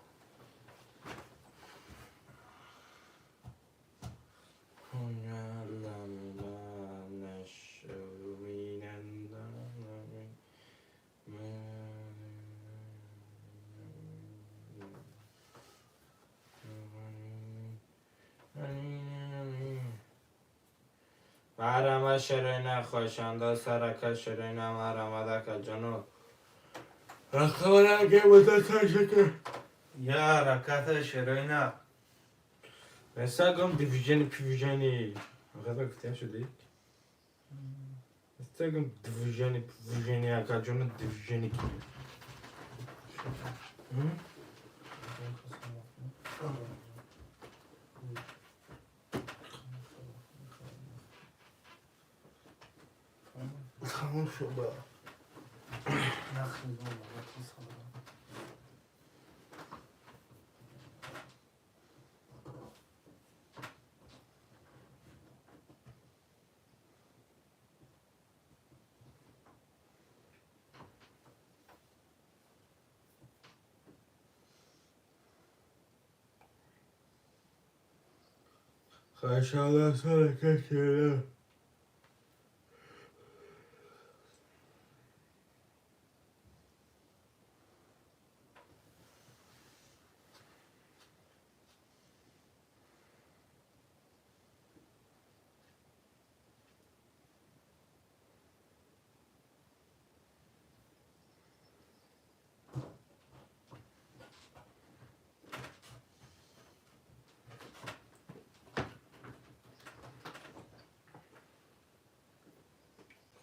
Марҳамат, ширина, хоҳишанда сарака ширина, марҳамат, акаҷоно. Я раката ширина. Инстаграм движение движение. Гада гуфтем шуди? Инстаграм движение движение, акаҷоно, движение ки. Тамом шуда. Хоҳишанда сарака ширина.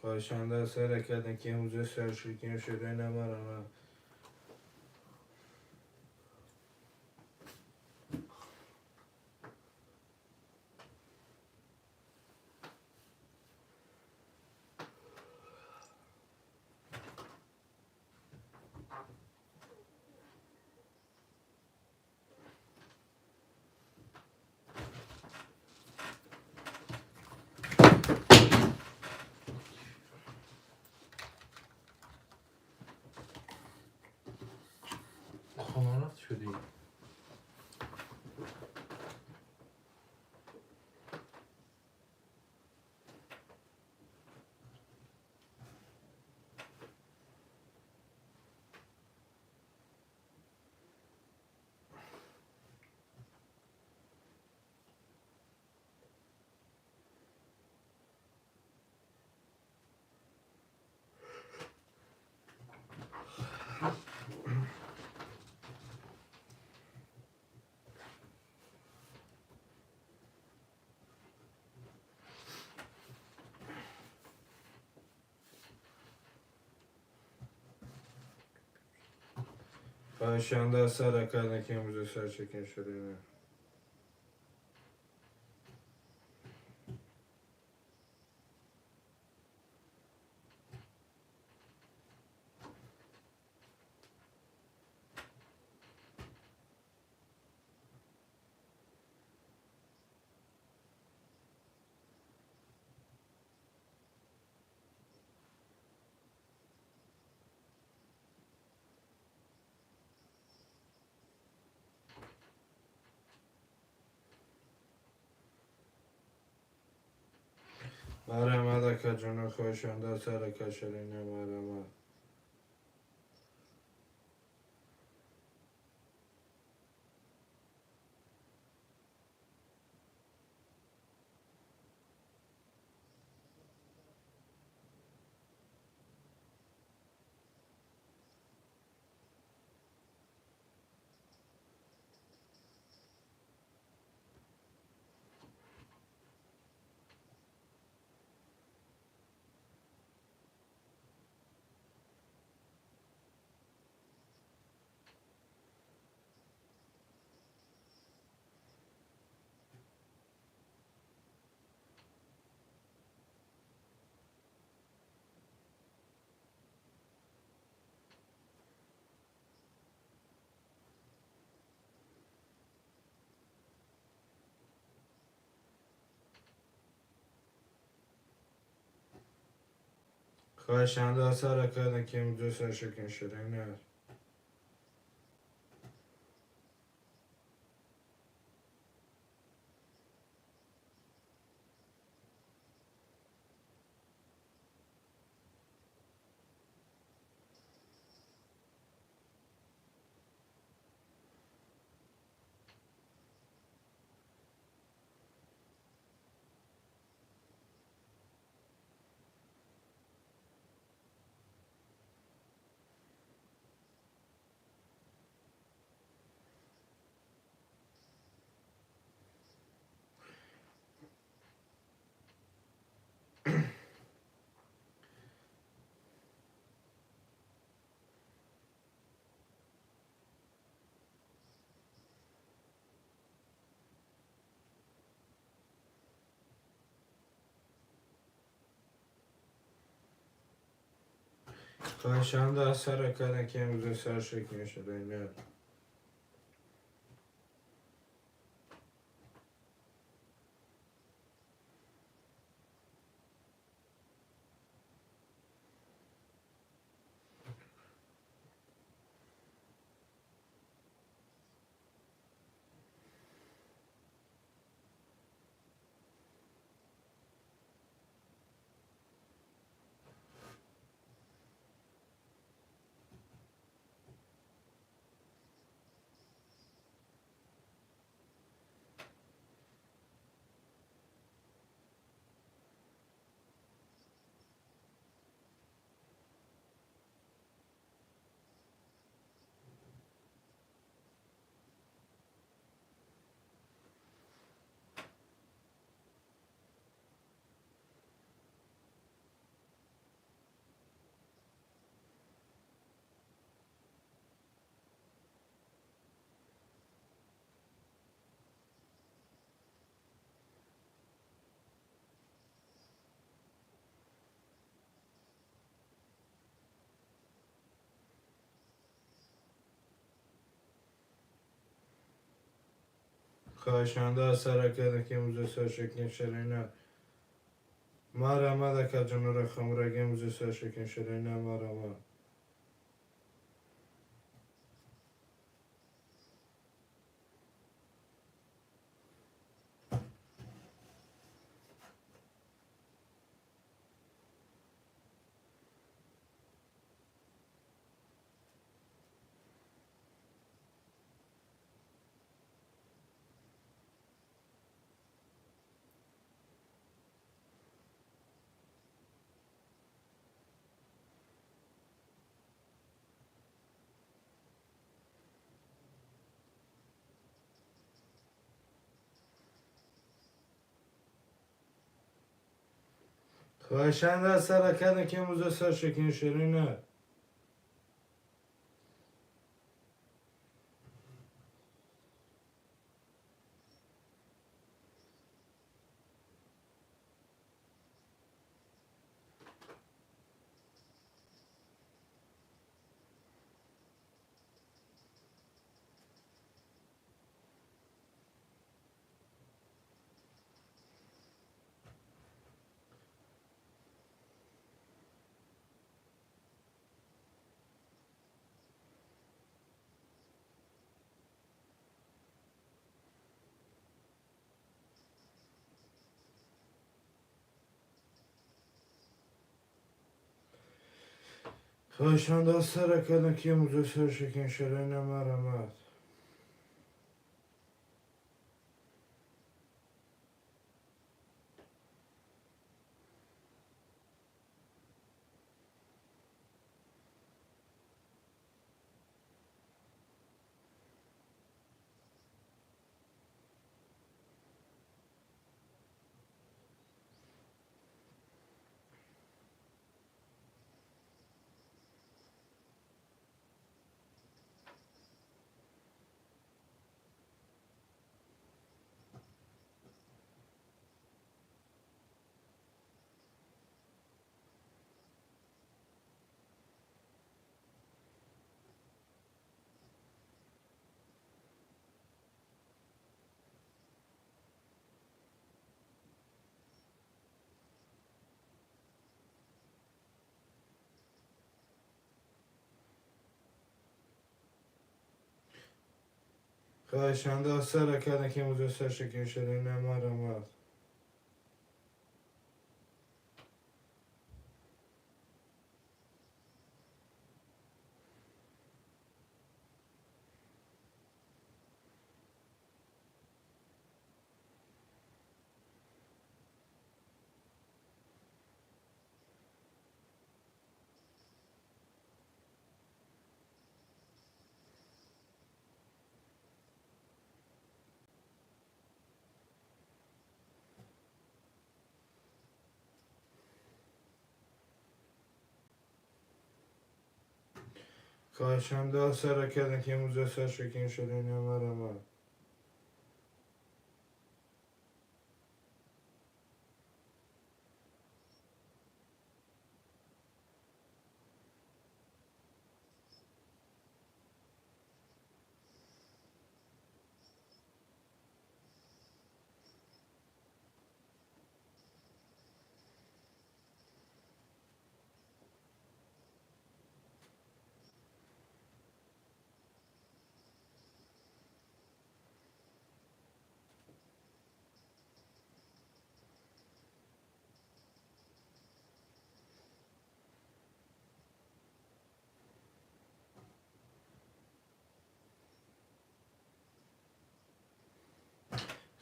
Хоҳишанда сарака ки имрӯза сарширкин ширина, марҳамат. Хона рафт шудӣ? Хоҳишанда сарака ки имрӯза сарширкин ширина. Марҳамат, акаҷоно, хоҳишанда сарака ширина, марҳамат. Хоҳишанда сар кардем, ки имрӯз саршакин ширин аст. Хоҳишанда сар кардем, ки имрӯз саршакин ширин аст. Хоҳишанда сар кардем, ки имрӯз саршакин ширин аст. Марҳамат, акаҷонора хумраги, имрӯз саршакин ширин аст. Марҳамат. Хоҳишанда сар кардем, ки имрӯз саршакин ширин аст. Хоҳишанда сар кардем, ки имрӯз саршакин ширин аст. Марҳамат. Хоҳишанда сара кардем, ки имрӯза сар шакин шуда намарамад. Хоҳишанда сара кардем, ки имрӯза сар шакин шуда намарамад.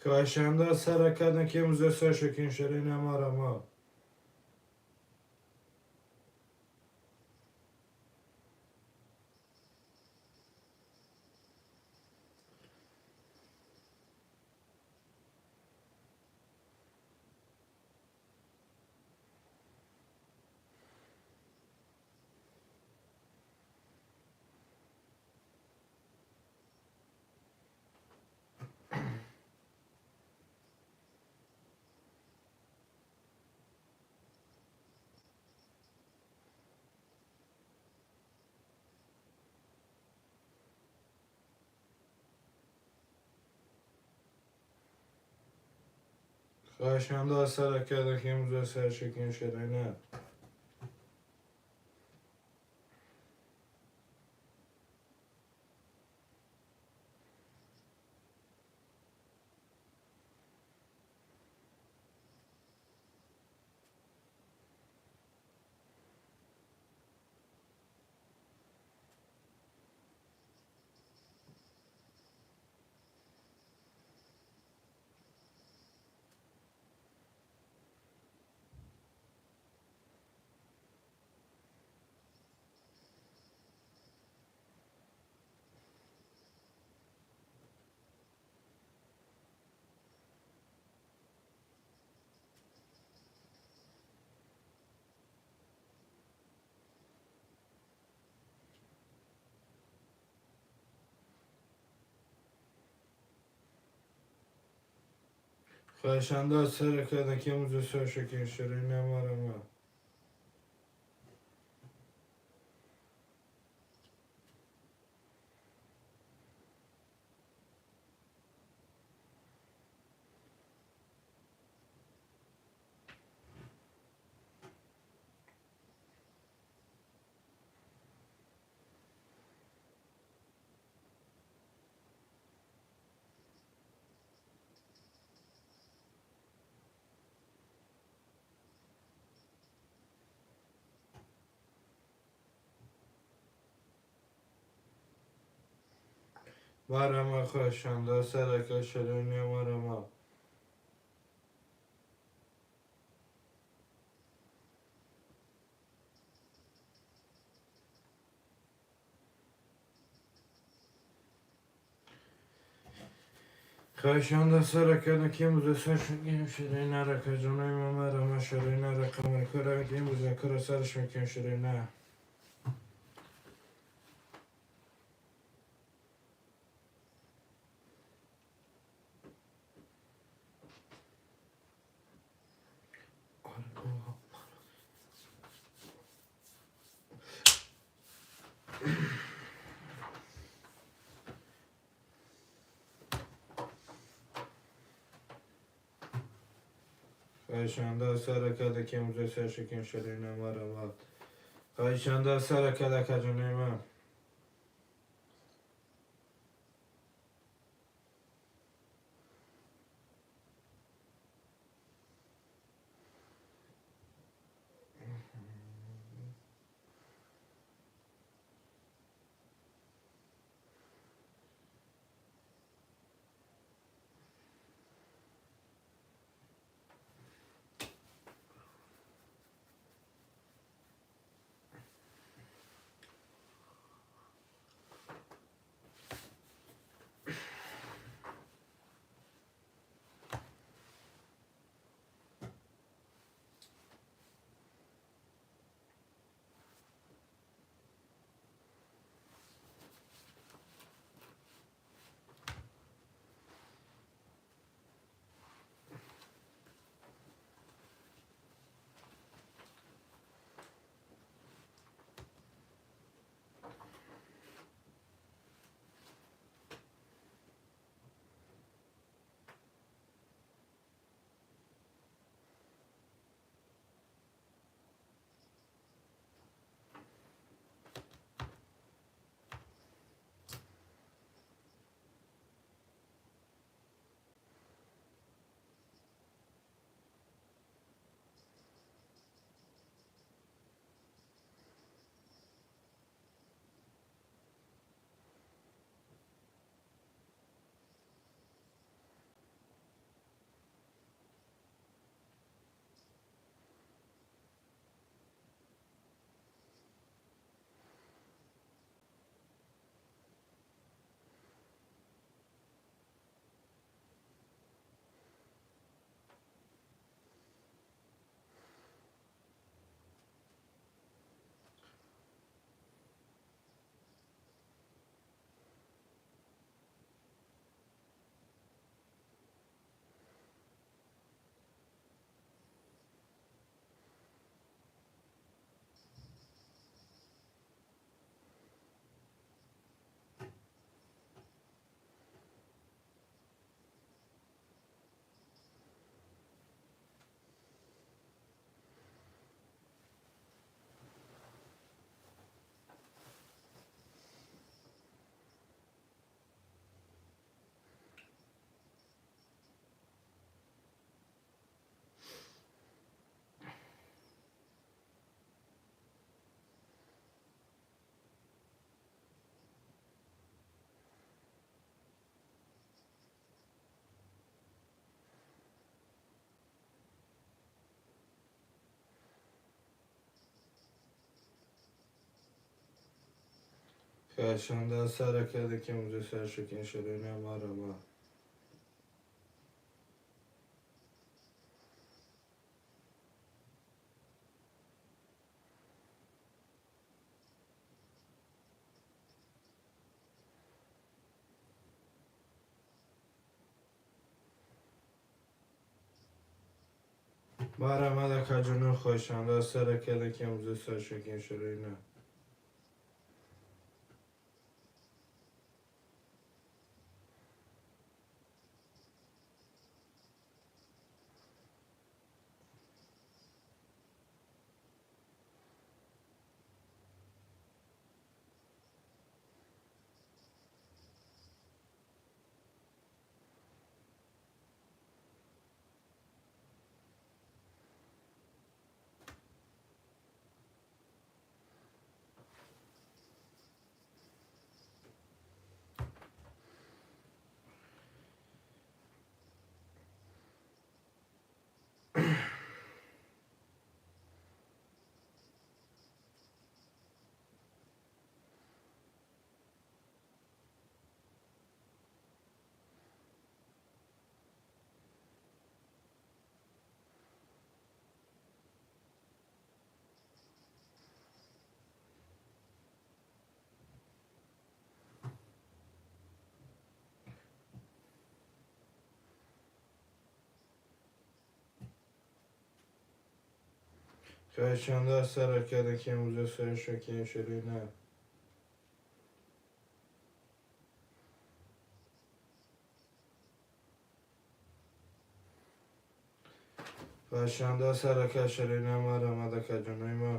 Хоҳишанда сара кардем, ки имрӯза сар шакин шуда намарамад. Хоҳишанда сара кардем, ки имрӯза сар шакин шуда на. Хоҳишанда сара кардем, ки имрӯза сар шакин шуда намарамад. Марама, хоҳишанда сарака шуда намарама. Хоҳишанда сара кардем, ки имрӯза сар шакин шуда на ракаҷонои ма марама шуда на рақамакора, ки имрӯза кора сар шакин шуда на. Хоҳишанда сара карда, ки имрӯза сар шакин шуда намарамад. Хоҳишанда сара карда, акаҷонои ман. Хоҳишанда сара карда ки имрӯза сар шукин ширина марама. Марама дакаҷоно хоҳишанда сара карда ки имрӯза сар шукин ширина. Хоҳишанда сара карда ки имрӯза сар шукин ширина. Хоҳишанда сара карда ширина марама дакаҷонои мо.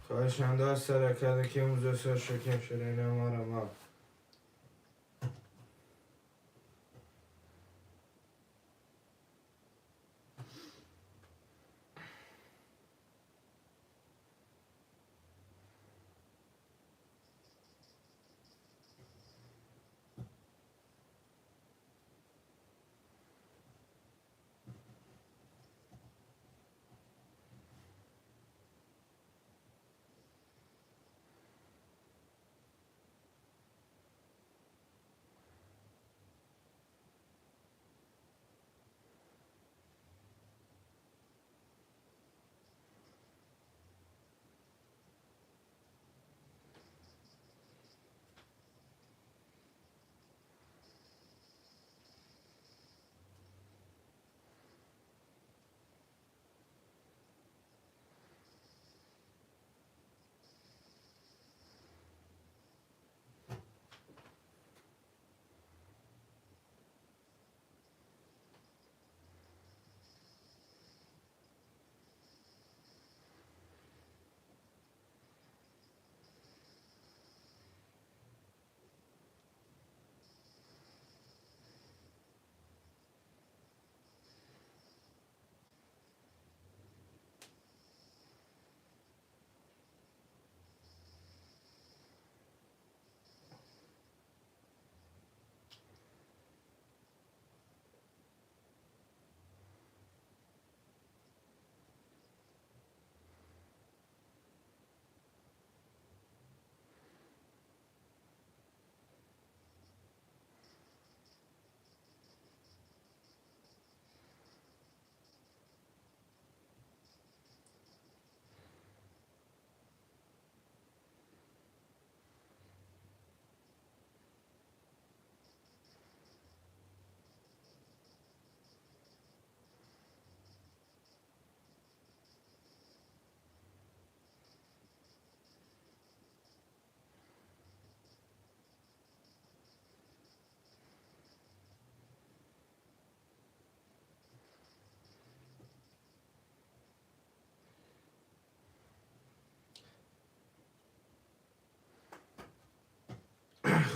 Хоҳишанда сара карда ки имрӯза сар шукин ширина марама.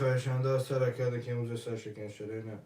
Хоҳишанда аст, ҳаракате ки имрӯз саршикан шуда на.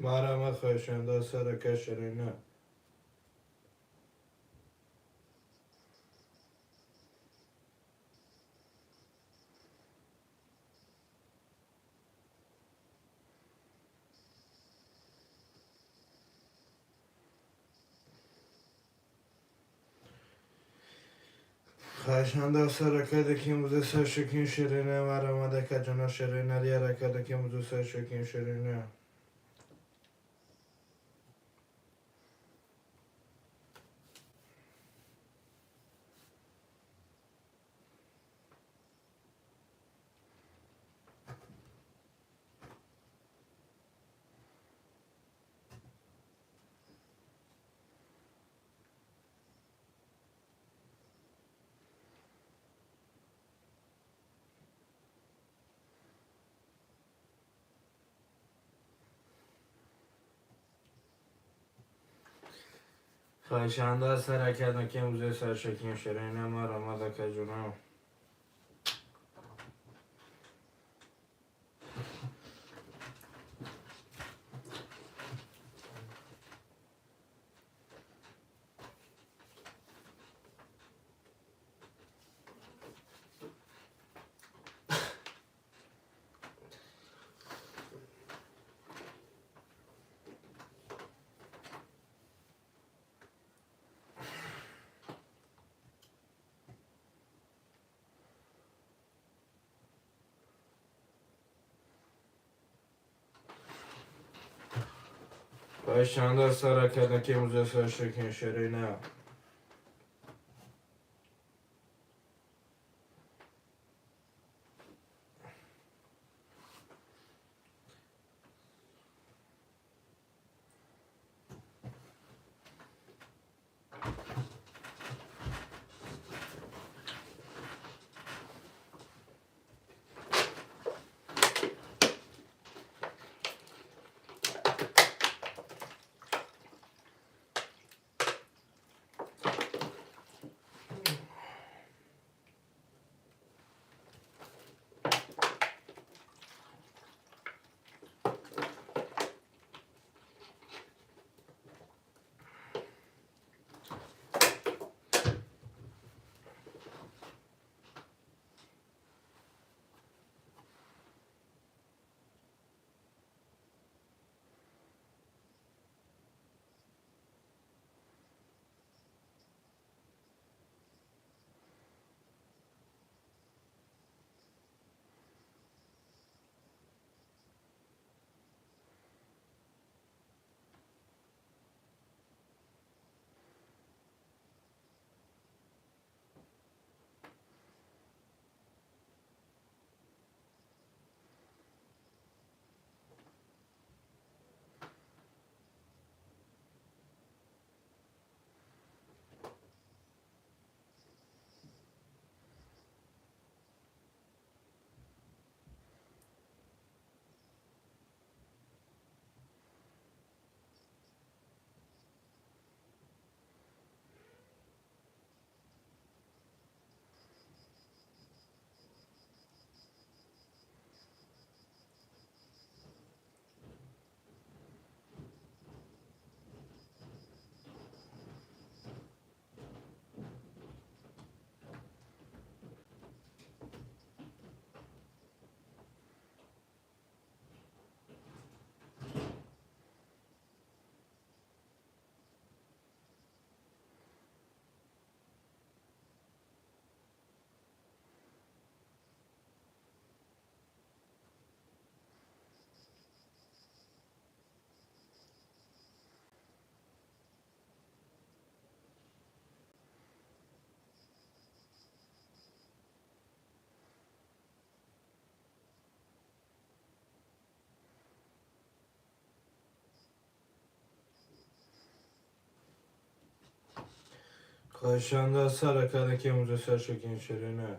Марҳамат, хоҳишанда аст, ҳаракат ширина. Хоҳишанда аст, ҳаракате ки имрӯз саршикин ширина. Марҳамат, акаҷоно, ширина ҳаракате ки имрӯз саршикин ширина. Хоҳишанда аст, ҳаракат ки имрӯз саршикин ширина. Марҳамат, акаҷоно. Хоҳишанда аст, ҳаракат ки имрӯз саршикин ширина. Хоҳишанда сар карда ки имрӯза сар шукин ширина.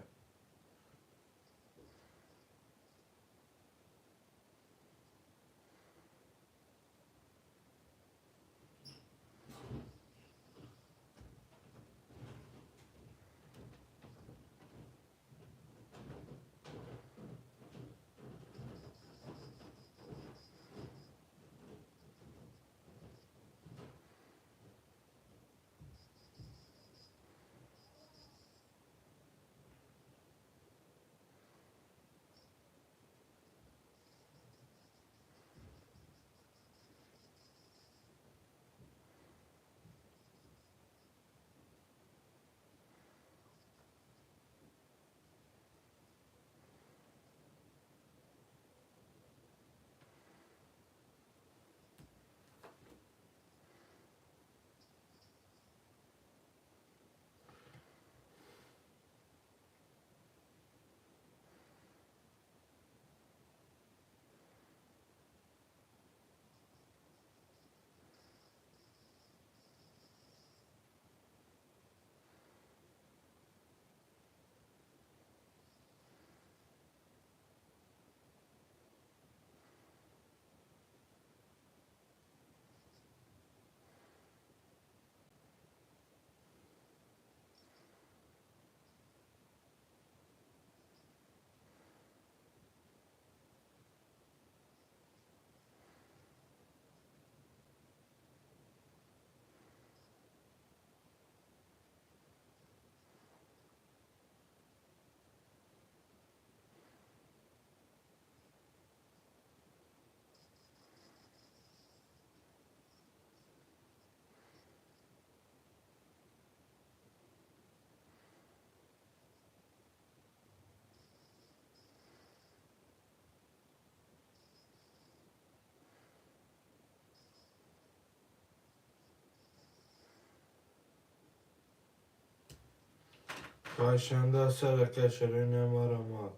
Хоҳишанда сар ака ширина маромад.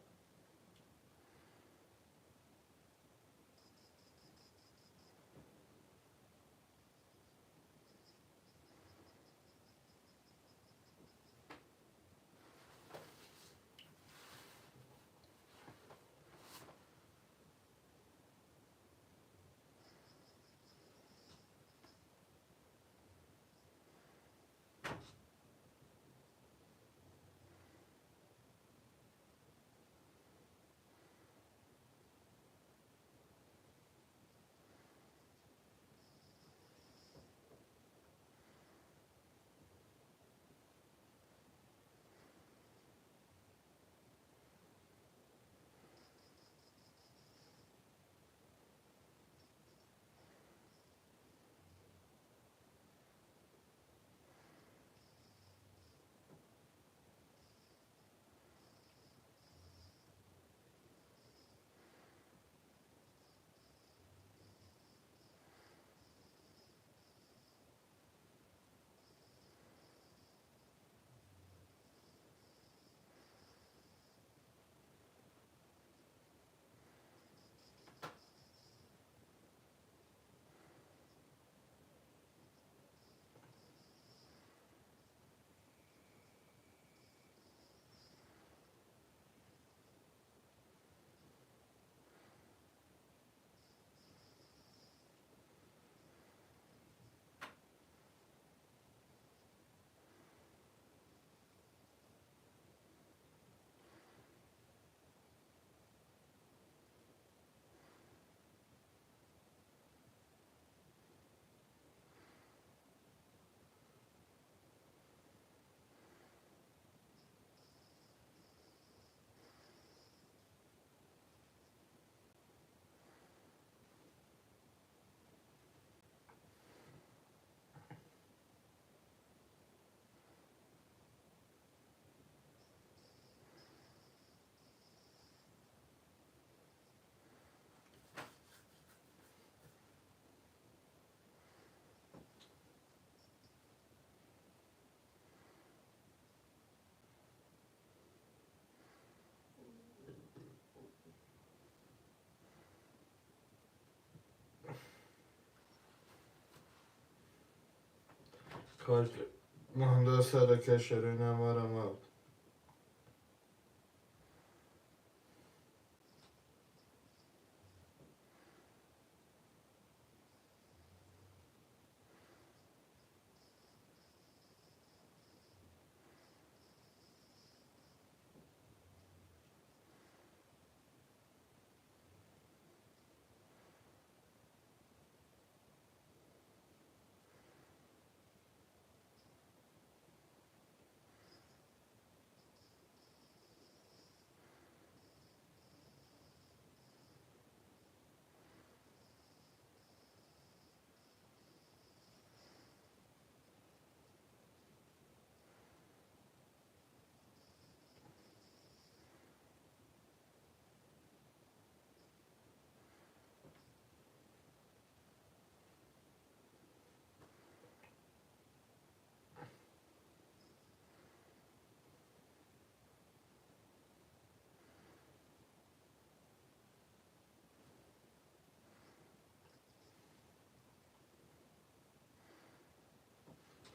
Монда сарака ширина марамад.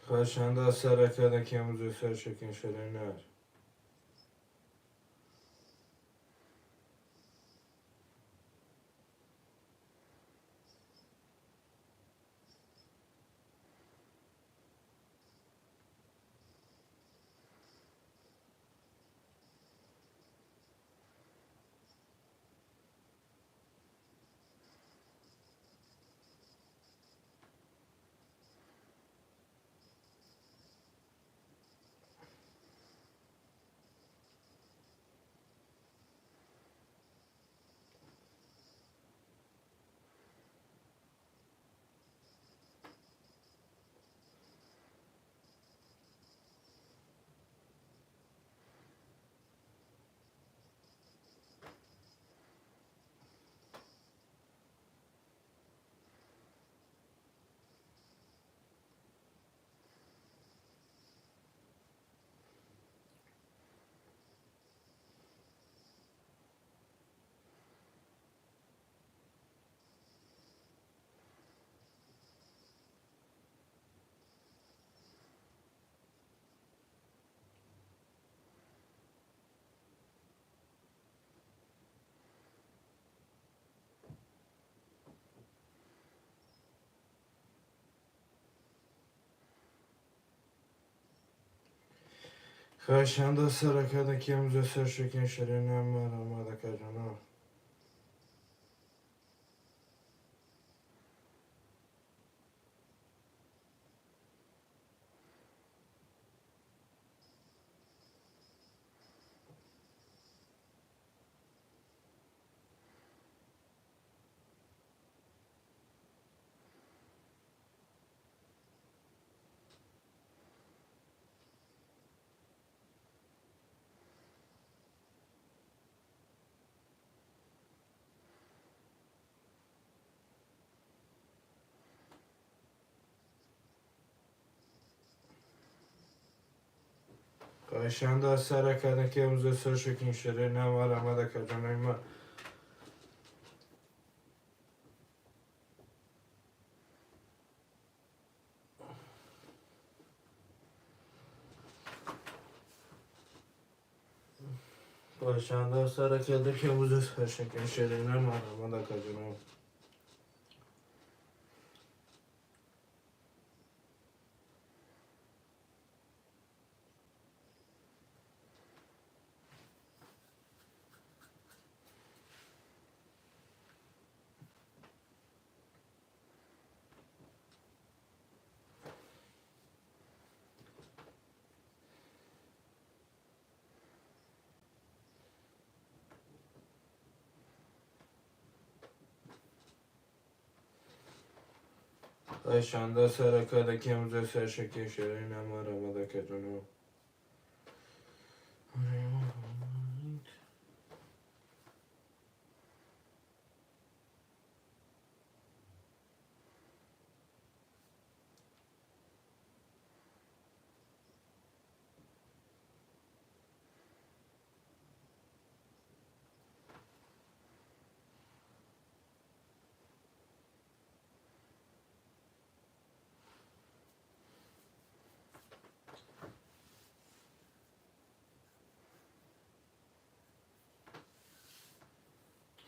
Хоҳишанда саракада ки имрӯз сар шекин ширинар. Хоҳишанда саракада ки имрӯз сар шекин ширина марамад акаҷоно. Хоҳишанда саракада ки имрӯз сар шекин ширина марамад акаҷонои ман. Хоҳишанда саракада ки имрӯз сар шекин ширина марамад акаҷоно. Хоҳишанда саракада ки имрӯз сар шекин ширина марамад акаҷоно.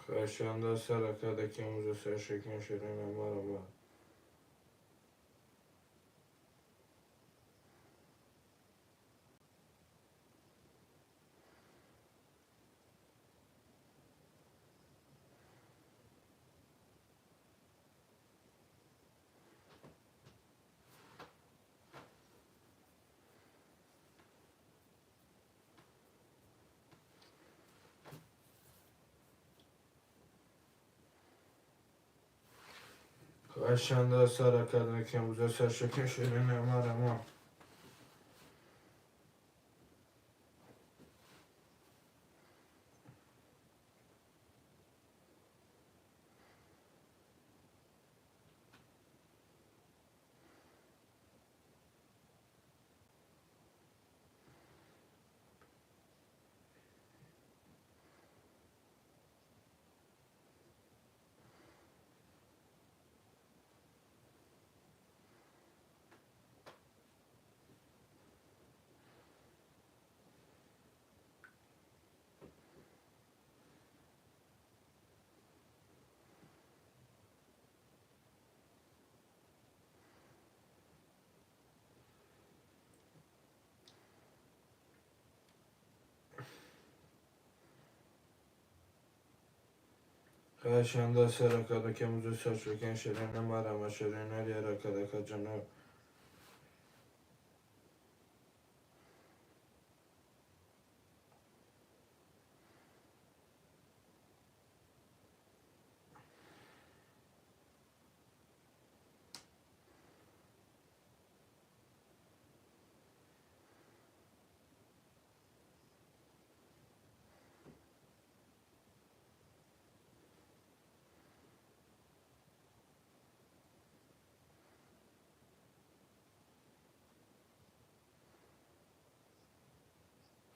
Хоҳишанда сарака ки имрӯза саршекан ширина маромад. Хоҳишанда сарака ки имрӯза саршекан ширина маромад. Хоҳишанда сарака ки имрӯза саршекан ширина маромад ширина яракадака ҷаноб.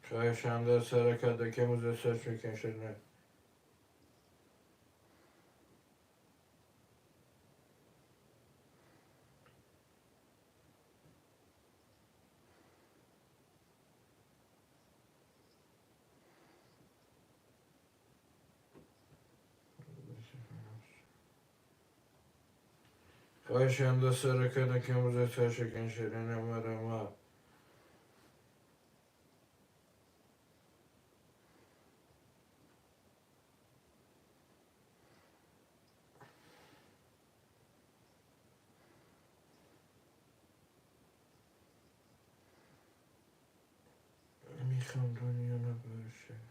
Хоҳишанда сарака ки имрӯза саршекан ширина. Хоҳишанда сарака ки имрӯза саршекан ширина маромад. Мехоҳам дунё набошад.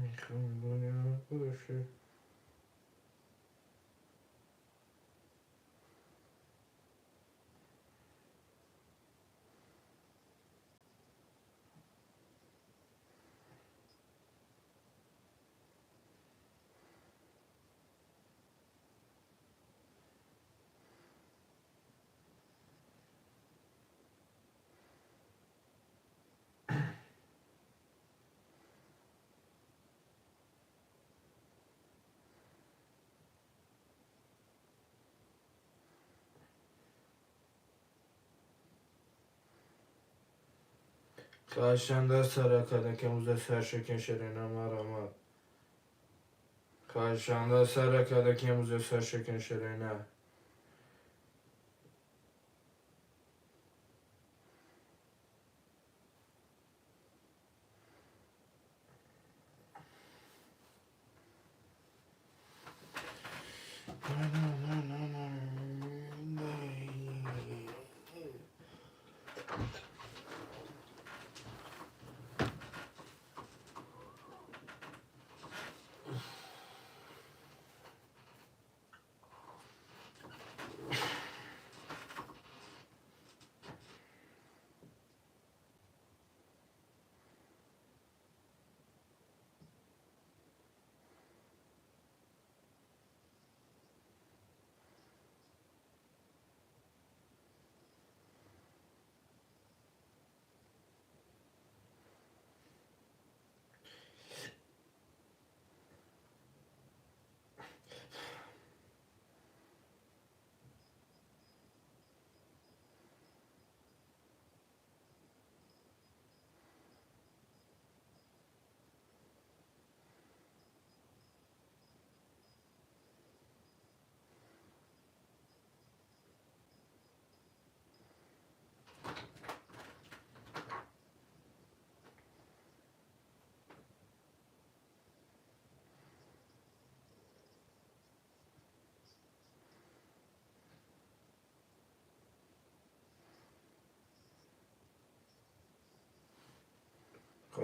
Мехоҳам дунё набошад. Хоҳишанда сарака ки имрӯза саршекан ширина маромад. Хоҳишанда сарака ки имрӯза саршекан ширина.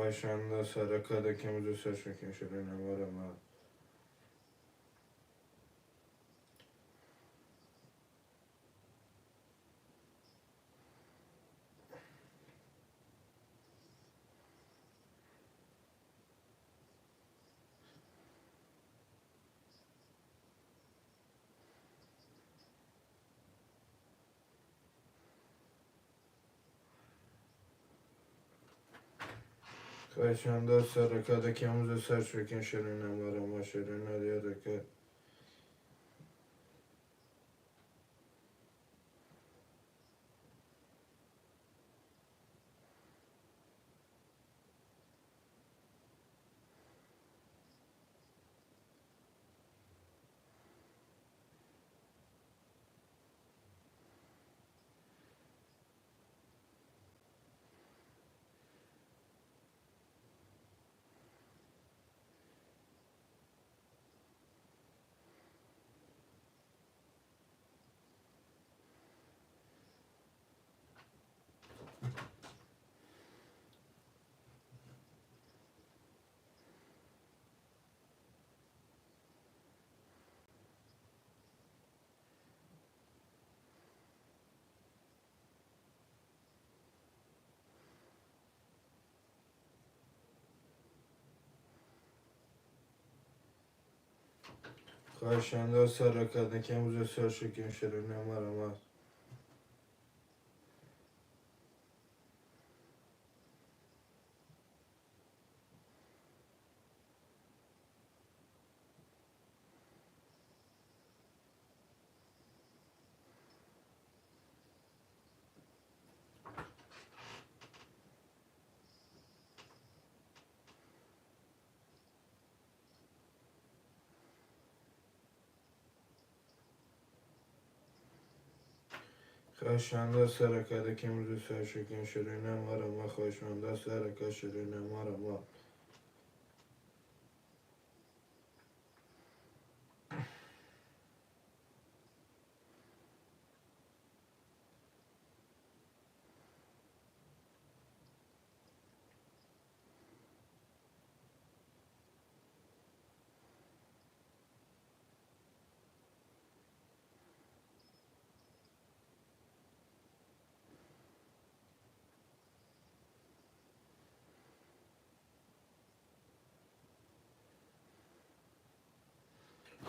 Хоҳишанда саракада ки имрӯз саршакин ширина марама. Хоҳишанда саракада ки имрӯз саршакин ширина марама ширина диадака. Хоҳишанда саракада ки имрӯз саршакин ширина марама. Хоҳишанда саракада ки имрӯз саршакин ширина марама. Хоҳишанда сарака ширина марама.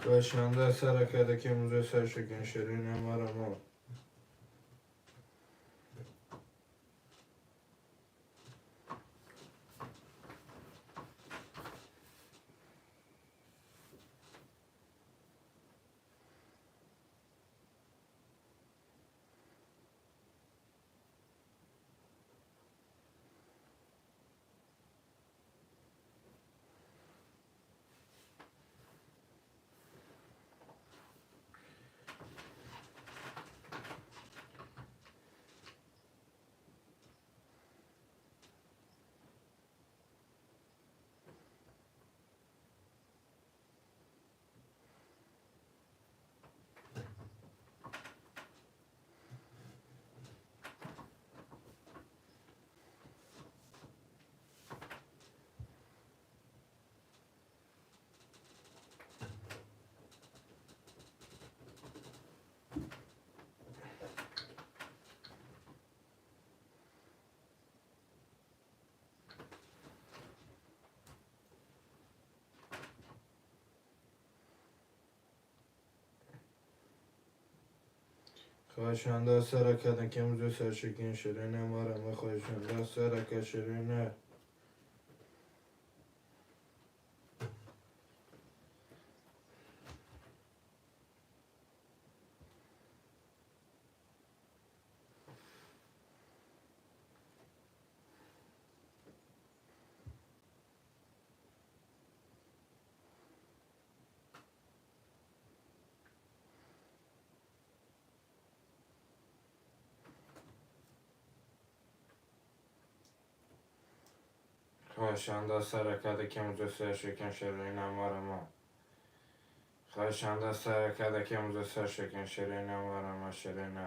Хоҳишанда саракада ки имрӯз саршакин ширина марама. Хоҳишанда саракада ки имрӯз саршакин ширина марама. Хоҳишанда сарака ширина. Хоҳишанда саракада ки имрӯз саршакин ширина марама. Хоҳишанда саракада ки имрӯз саршакин ширина марама ширина.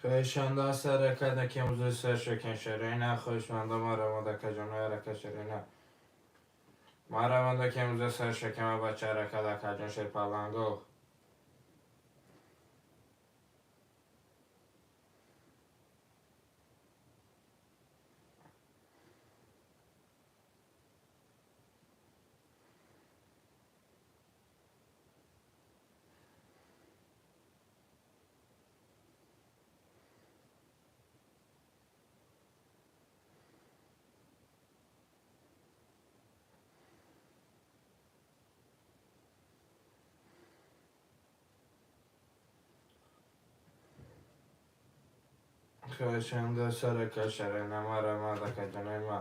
Хоҳишанда сарака ки имрӯз сар шокен шерина. Хоҳишманда марамада каҷона рака шерина. Марамада ки имрӯз сар шокема бача рака дакаҷон шерпаланго. Хоҳишанда сарака шерина марамада каҷонаи ма.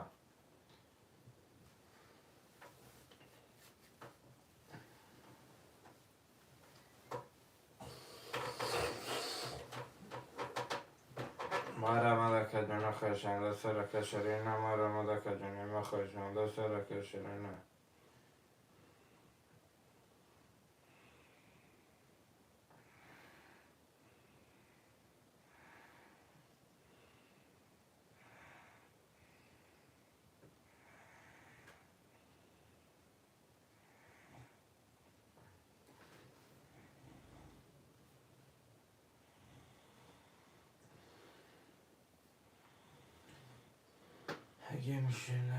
Марамада каҷона хоҳишанда сарака шерина марамада каҷонаи ма. Хоҳишманда сарака шерина. Гемшина.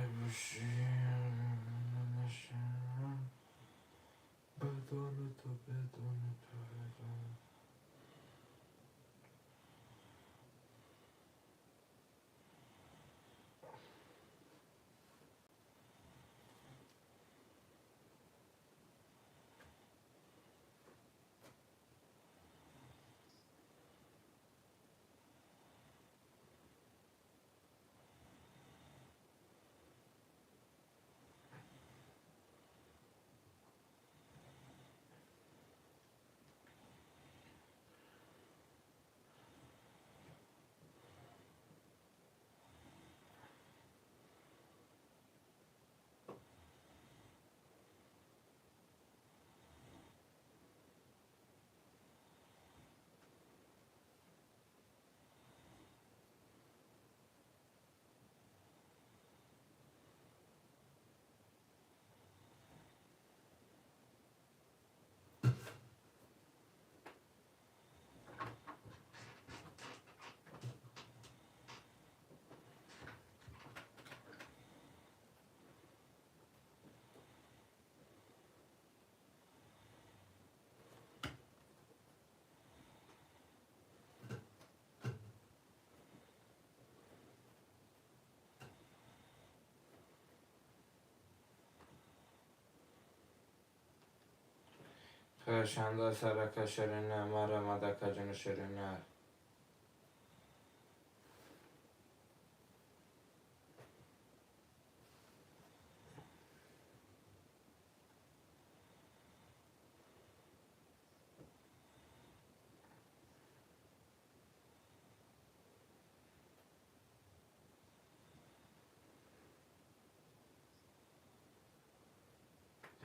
Хоҳишанда сарака шерина марамада каҷона шерина.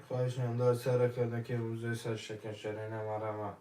Хоҳишманда сарака ки имрӯз сар шокен шерина марама.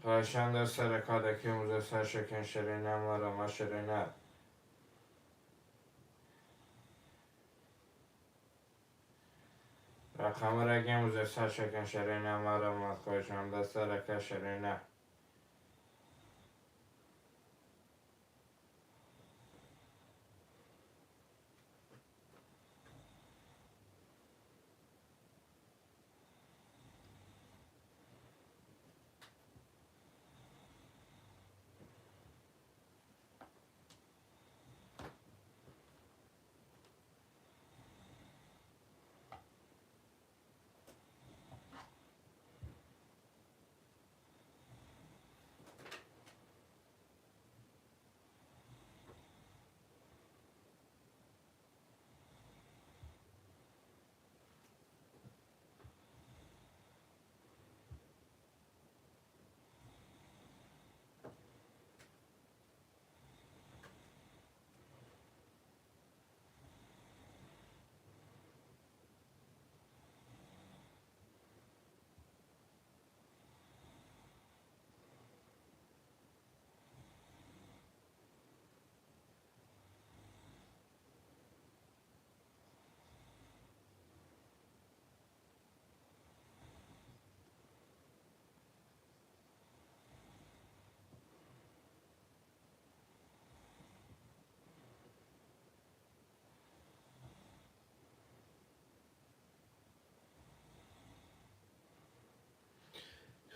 Хоҳишанда сарака ки имрӯз сар шокен шерина марама шерина. Рақамро ки имрӯз сар шокен шерина марама. Хоҳишманда сарака шерина.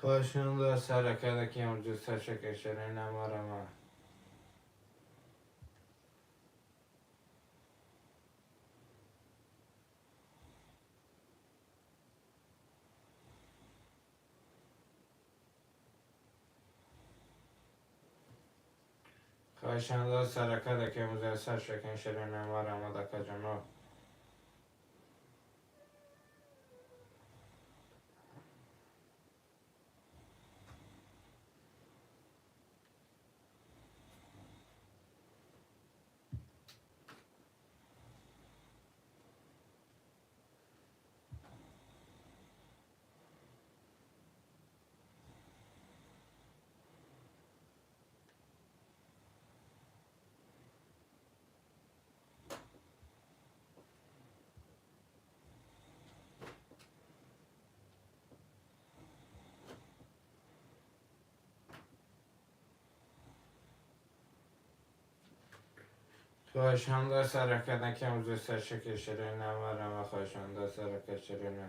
Хоҳишманда саракада ки имрӯз саршакашари намарама. Хоҳишманда саракада ки имрӯз саршакашари намарама дакаҷоно. Хоҳишманда саракада ки имрӯз саршакашари намарама. Хоҳишманда саракашари на.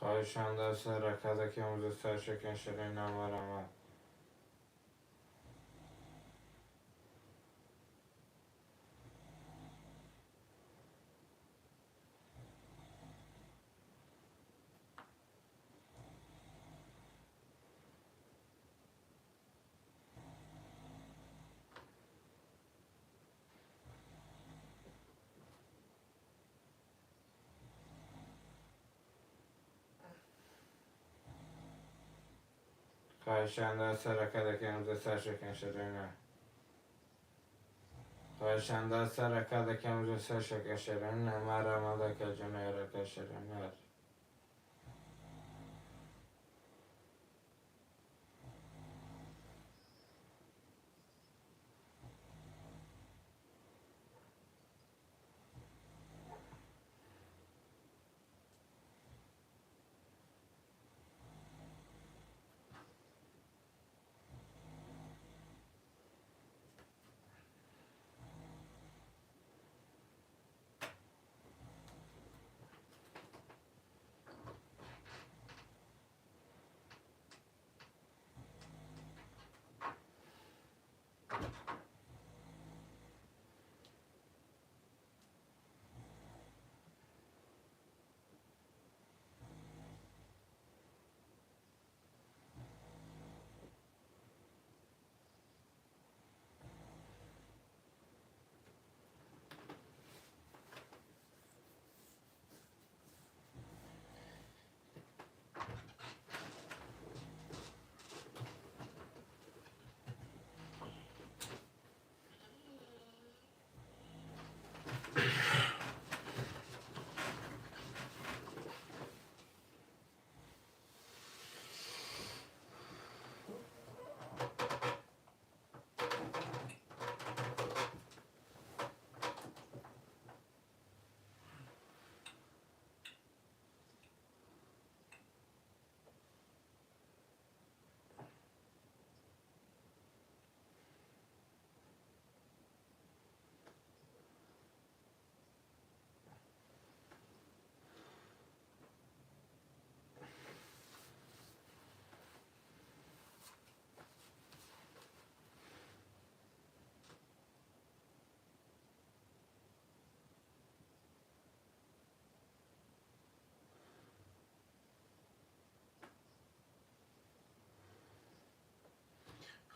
Хоҳишманда саракада ки имрӯз саршакашари намарама. Хоҳишманда саракада ки имрӯз саршакашари на. Хоҳишманда саракада ки имрӯз саршакашари намарама дакаҷоно ракашари нар.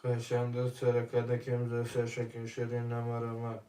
Хоҳишанда саракада ки имзо саршакин ширин намарамад.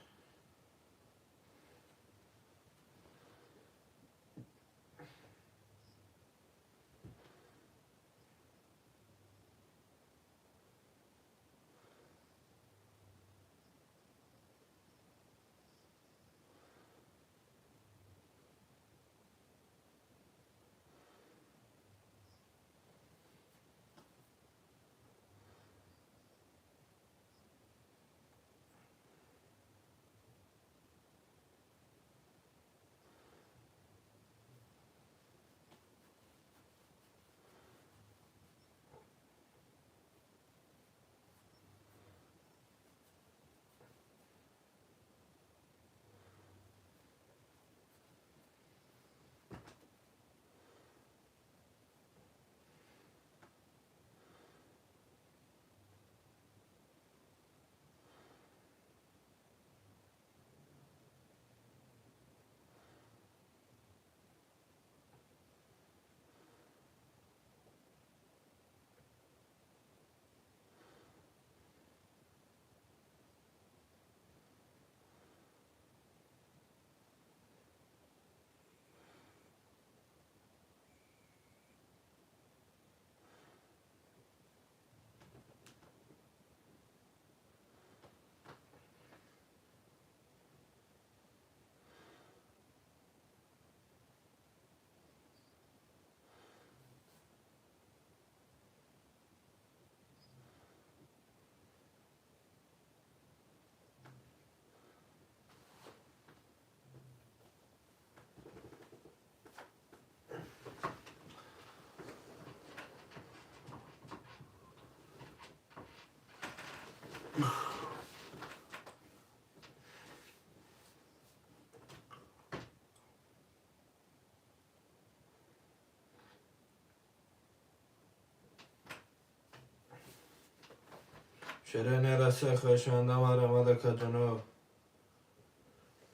Ширин расе хоҳишанда марамад акаҷоно.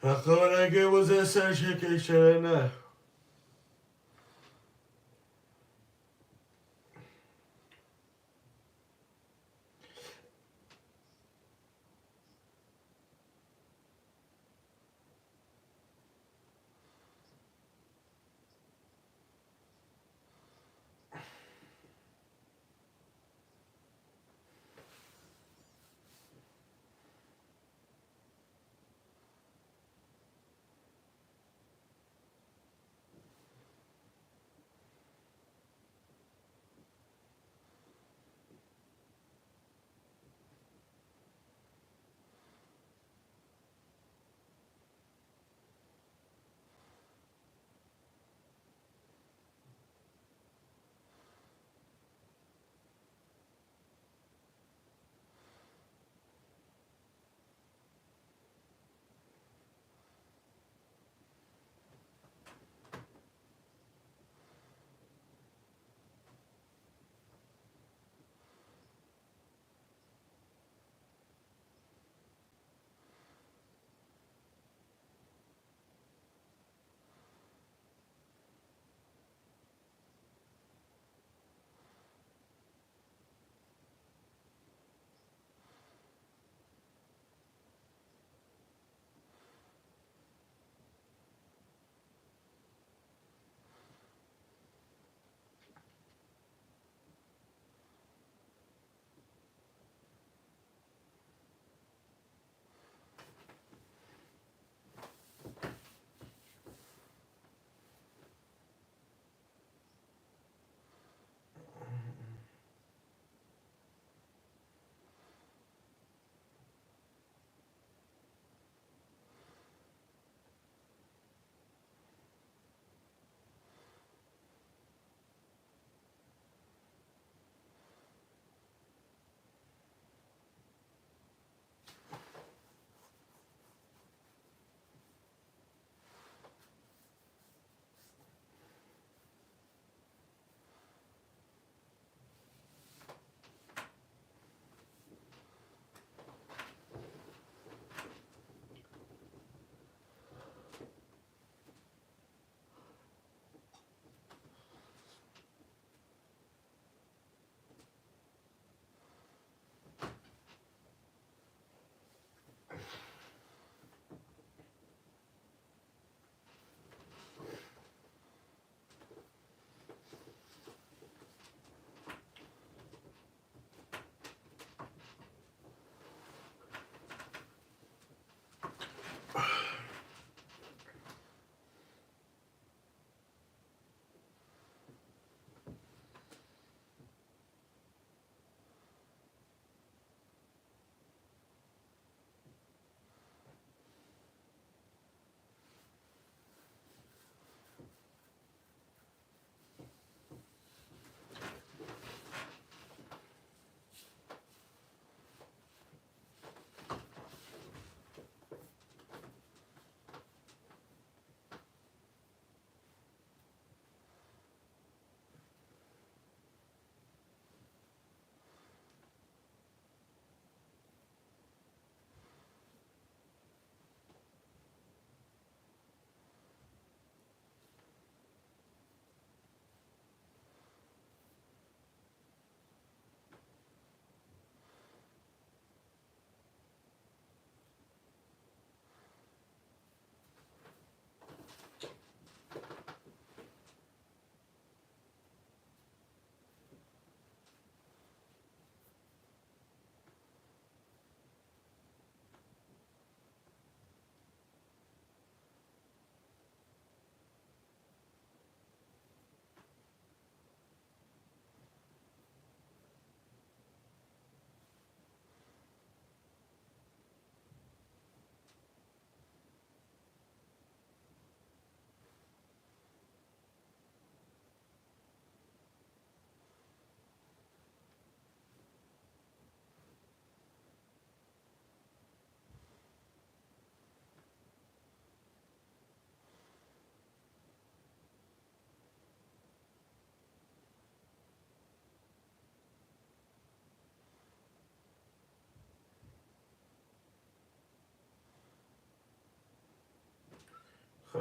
Рақамараги бузе саршакин ширина.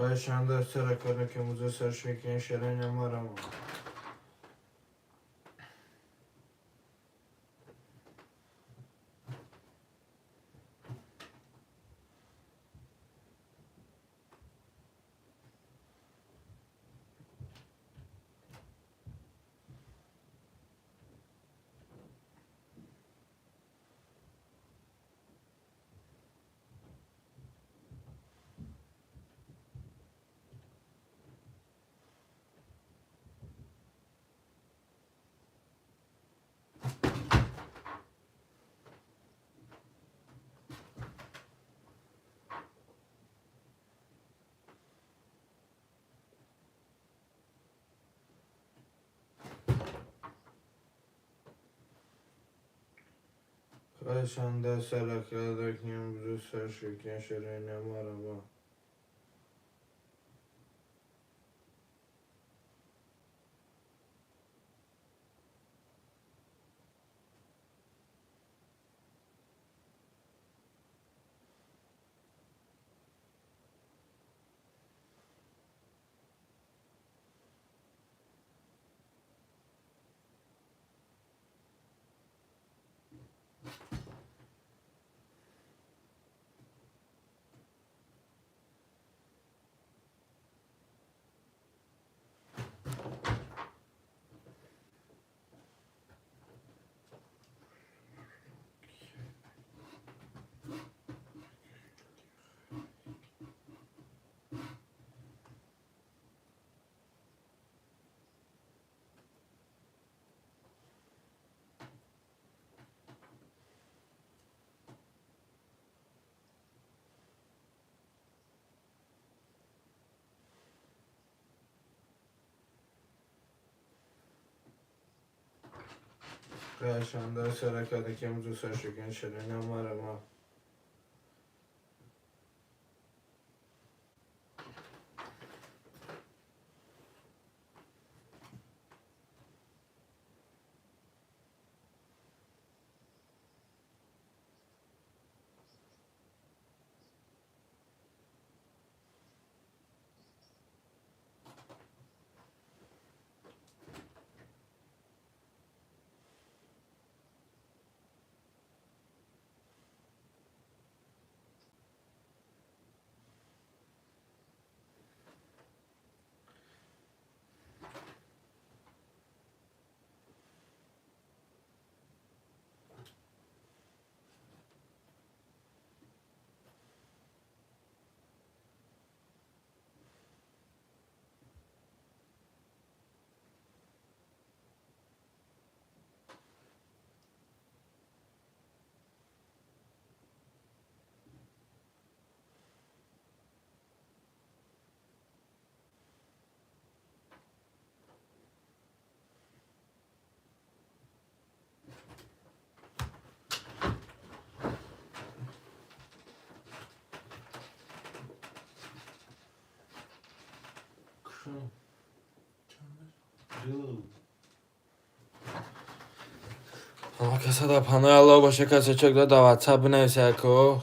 Хоҳишанда сара ки муза сар шекин шерен марама. Хоҳишанда сара ки муза сар шекин шерен марама. Хоҳишанда сара ки муза сар шекин шерен марама. Касада панои Аллоҳ боша, касе чек дод, дар ватсап бинависа, ко.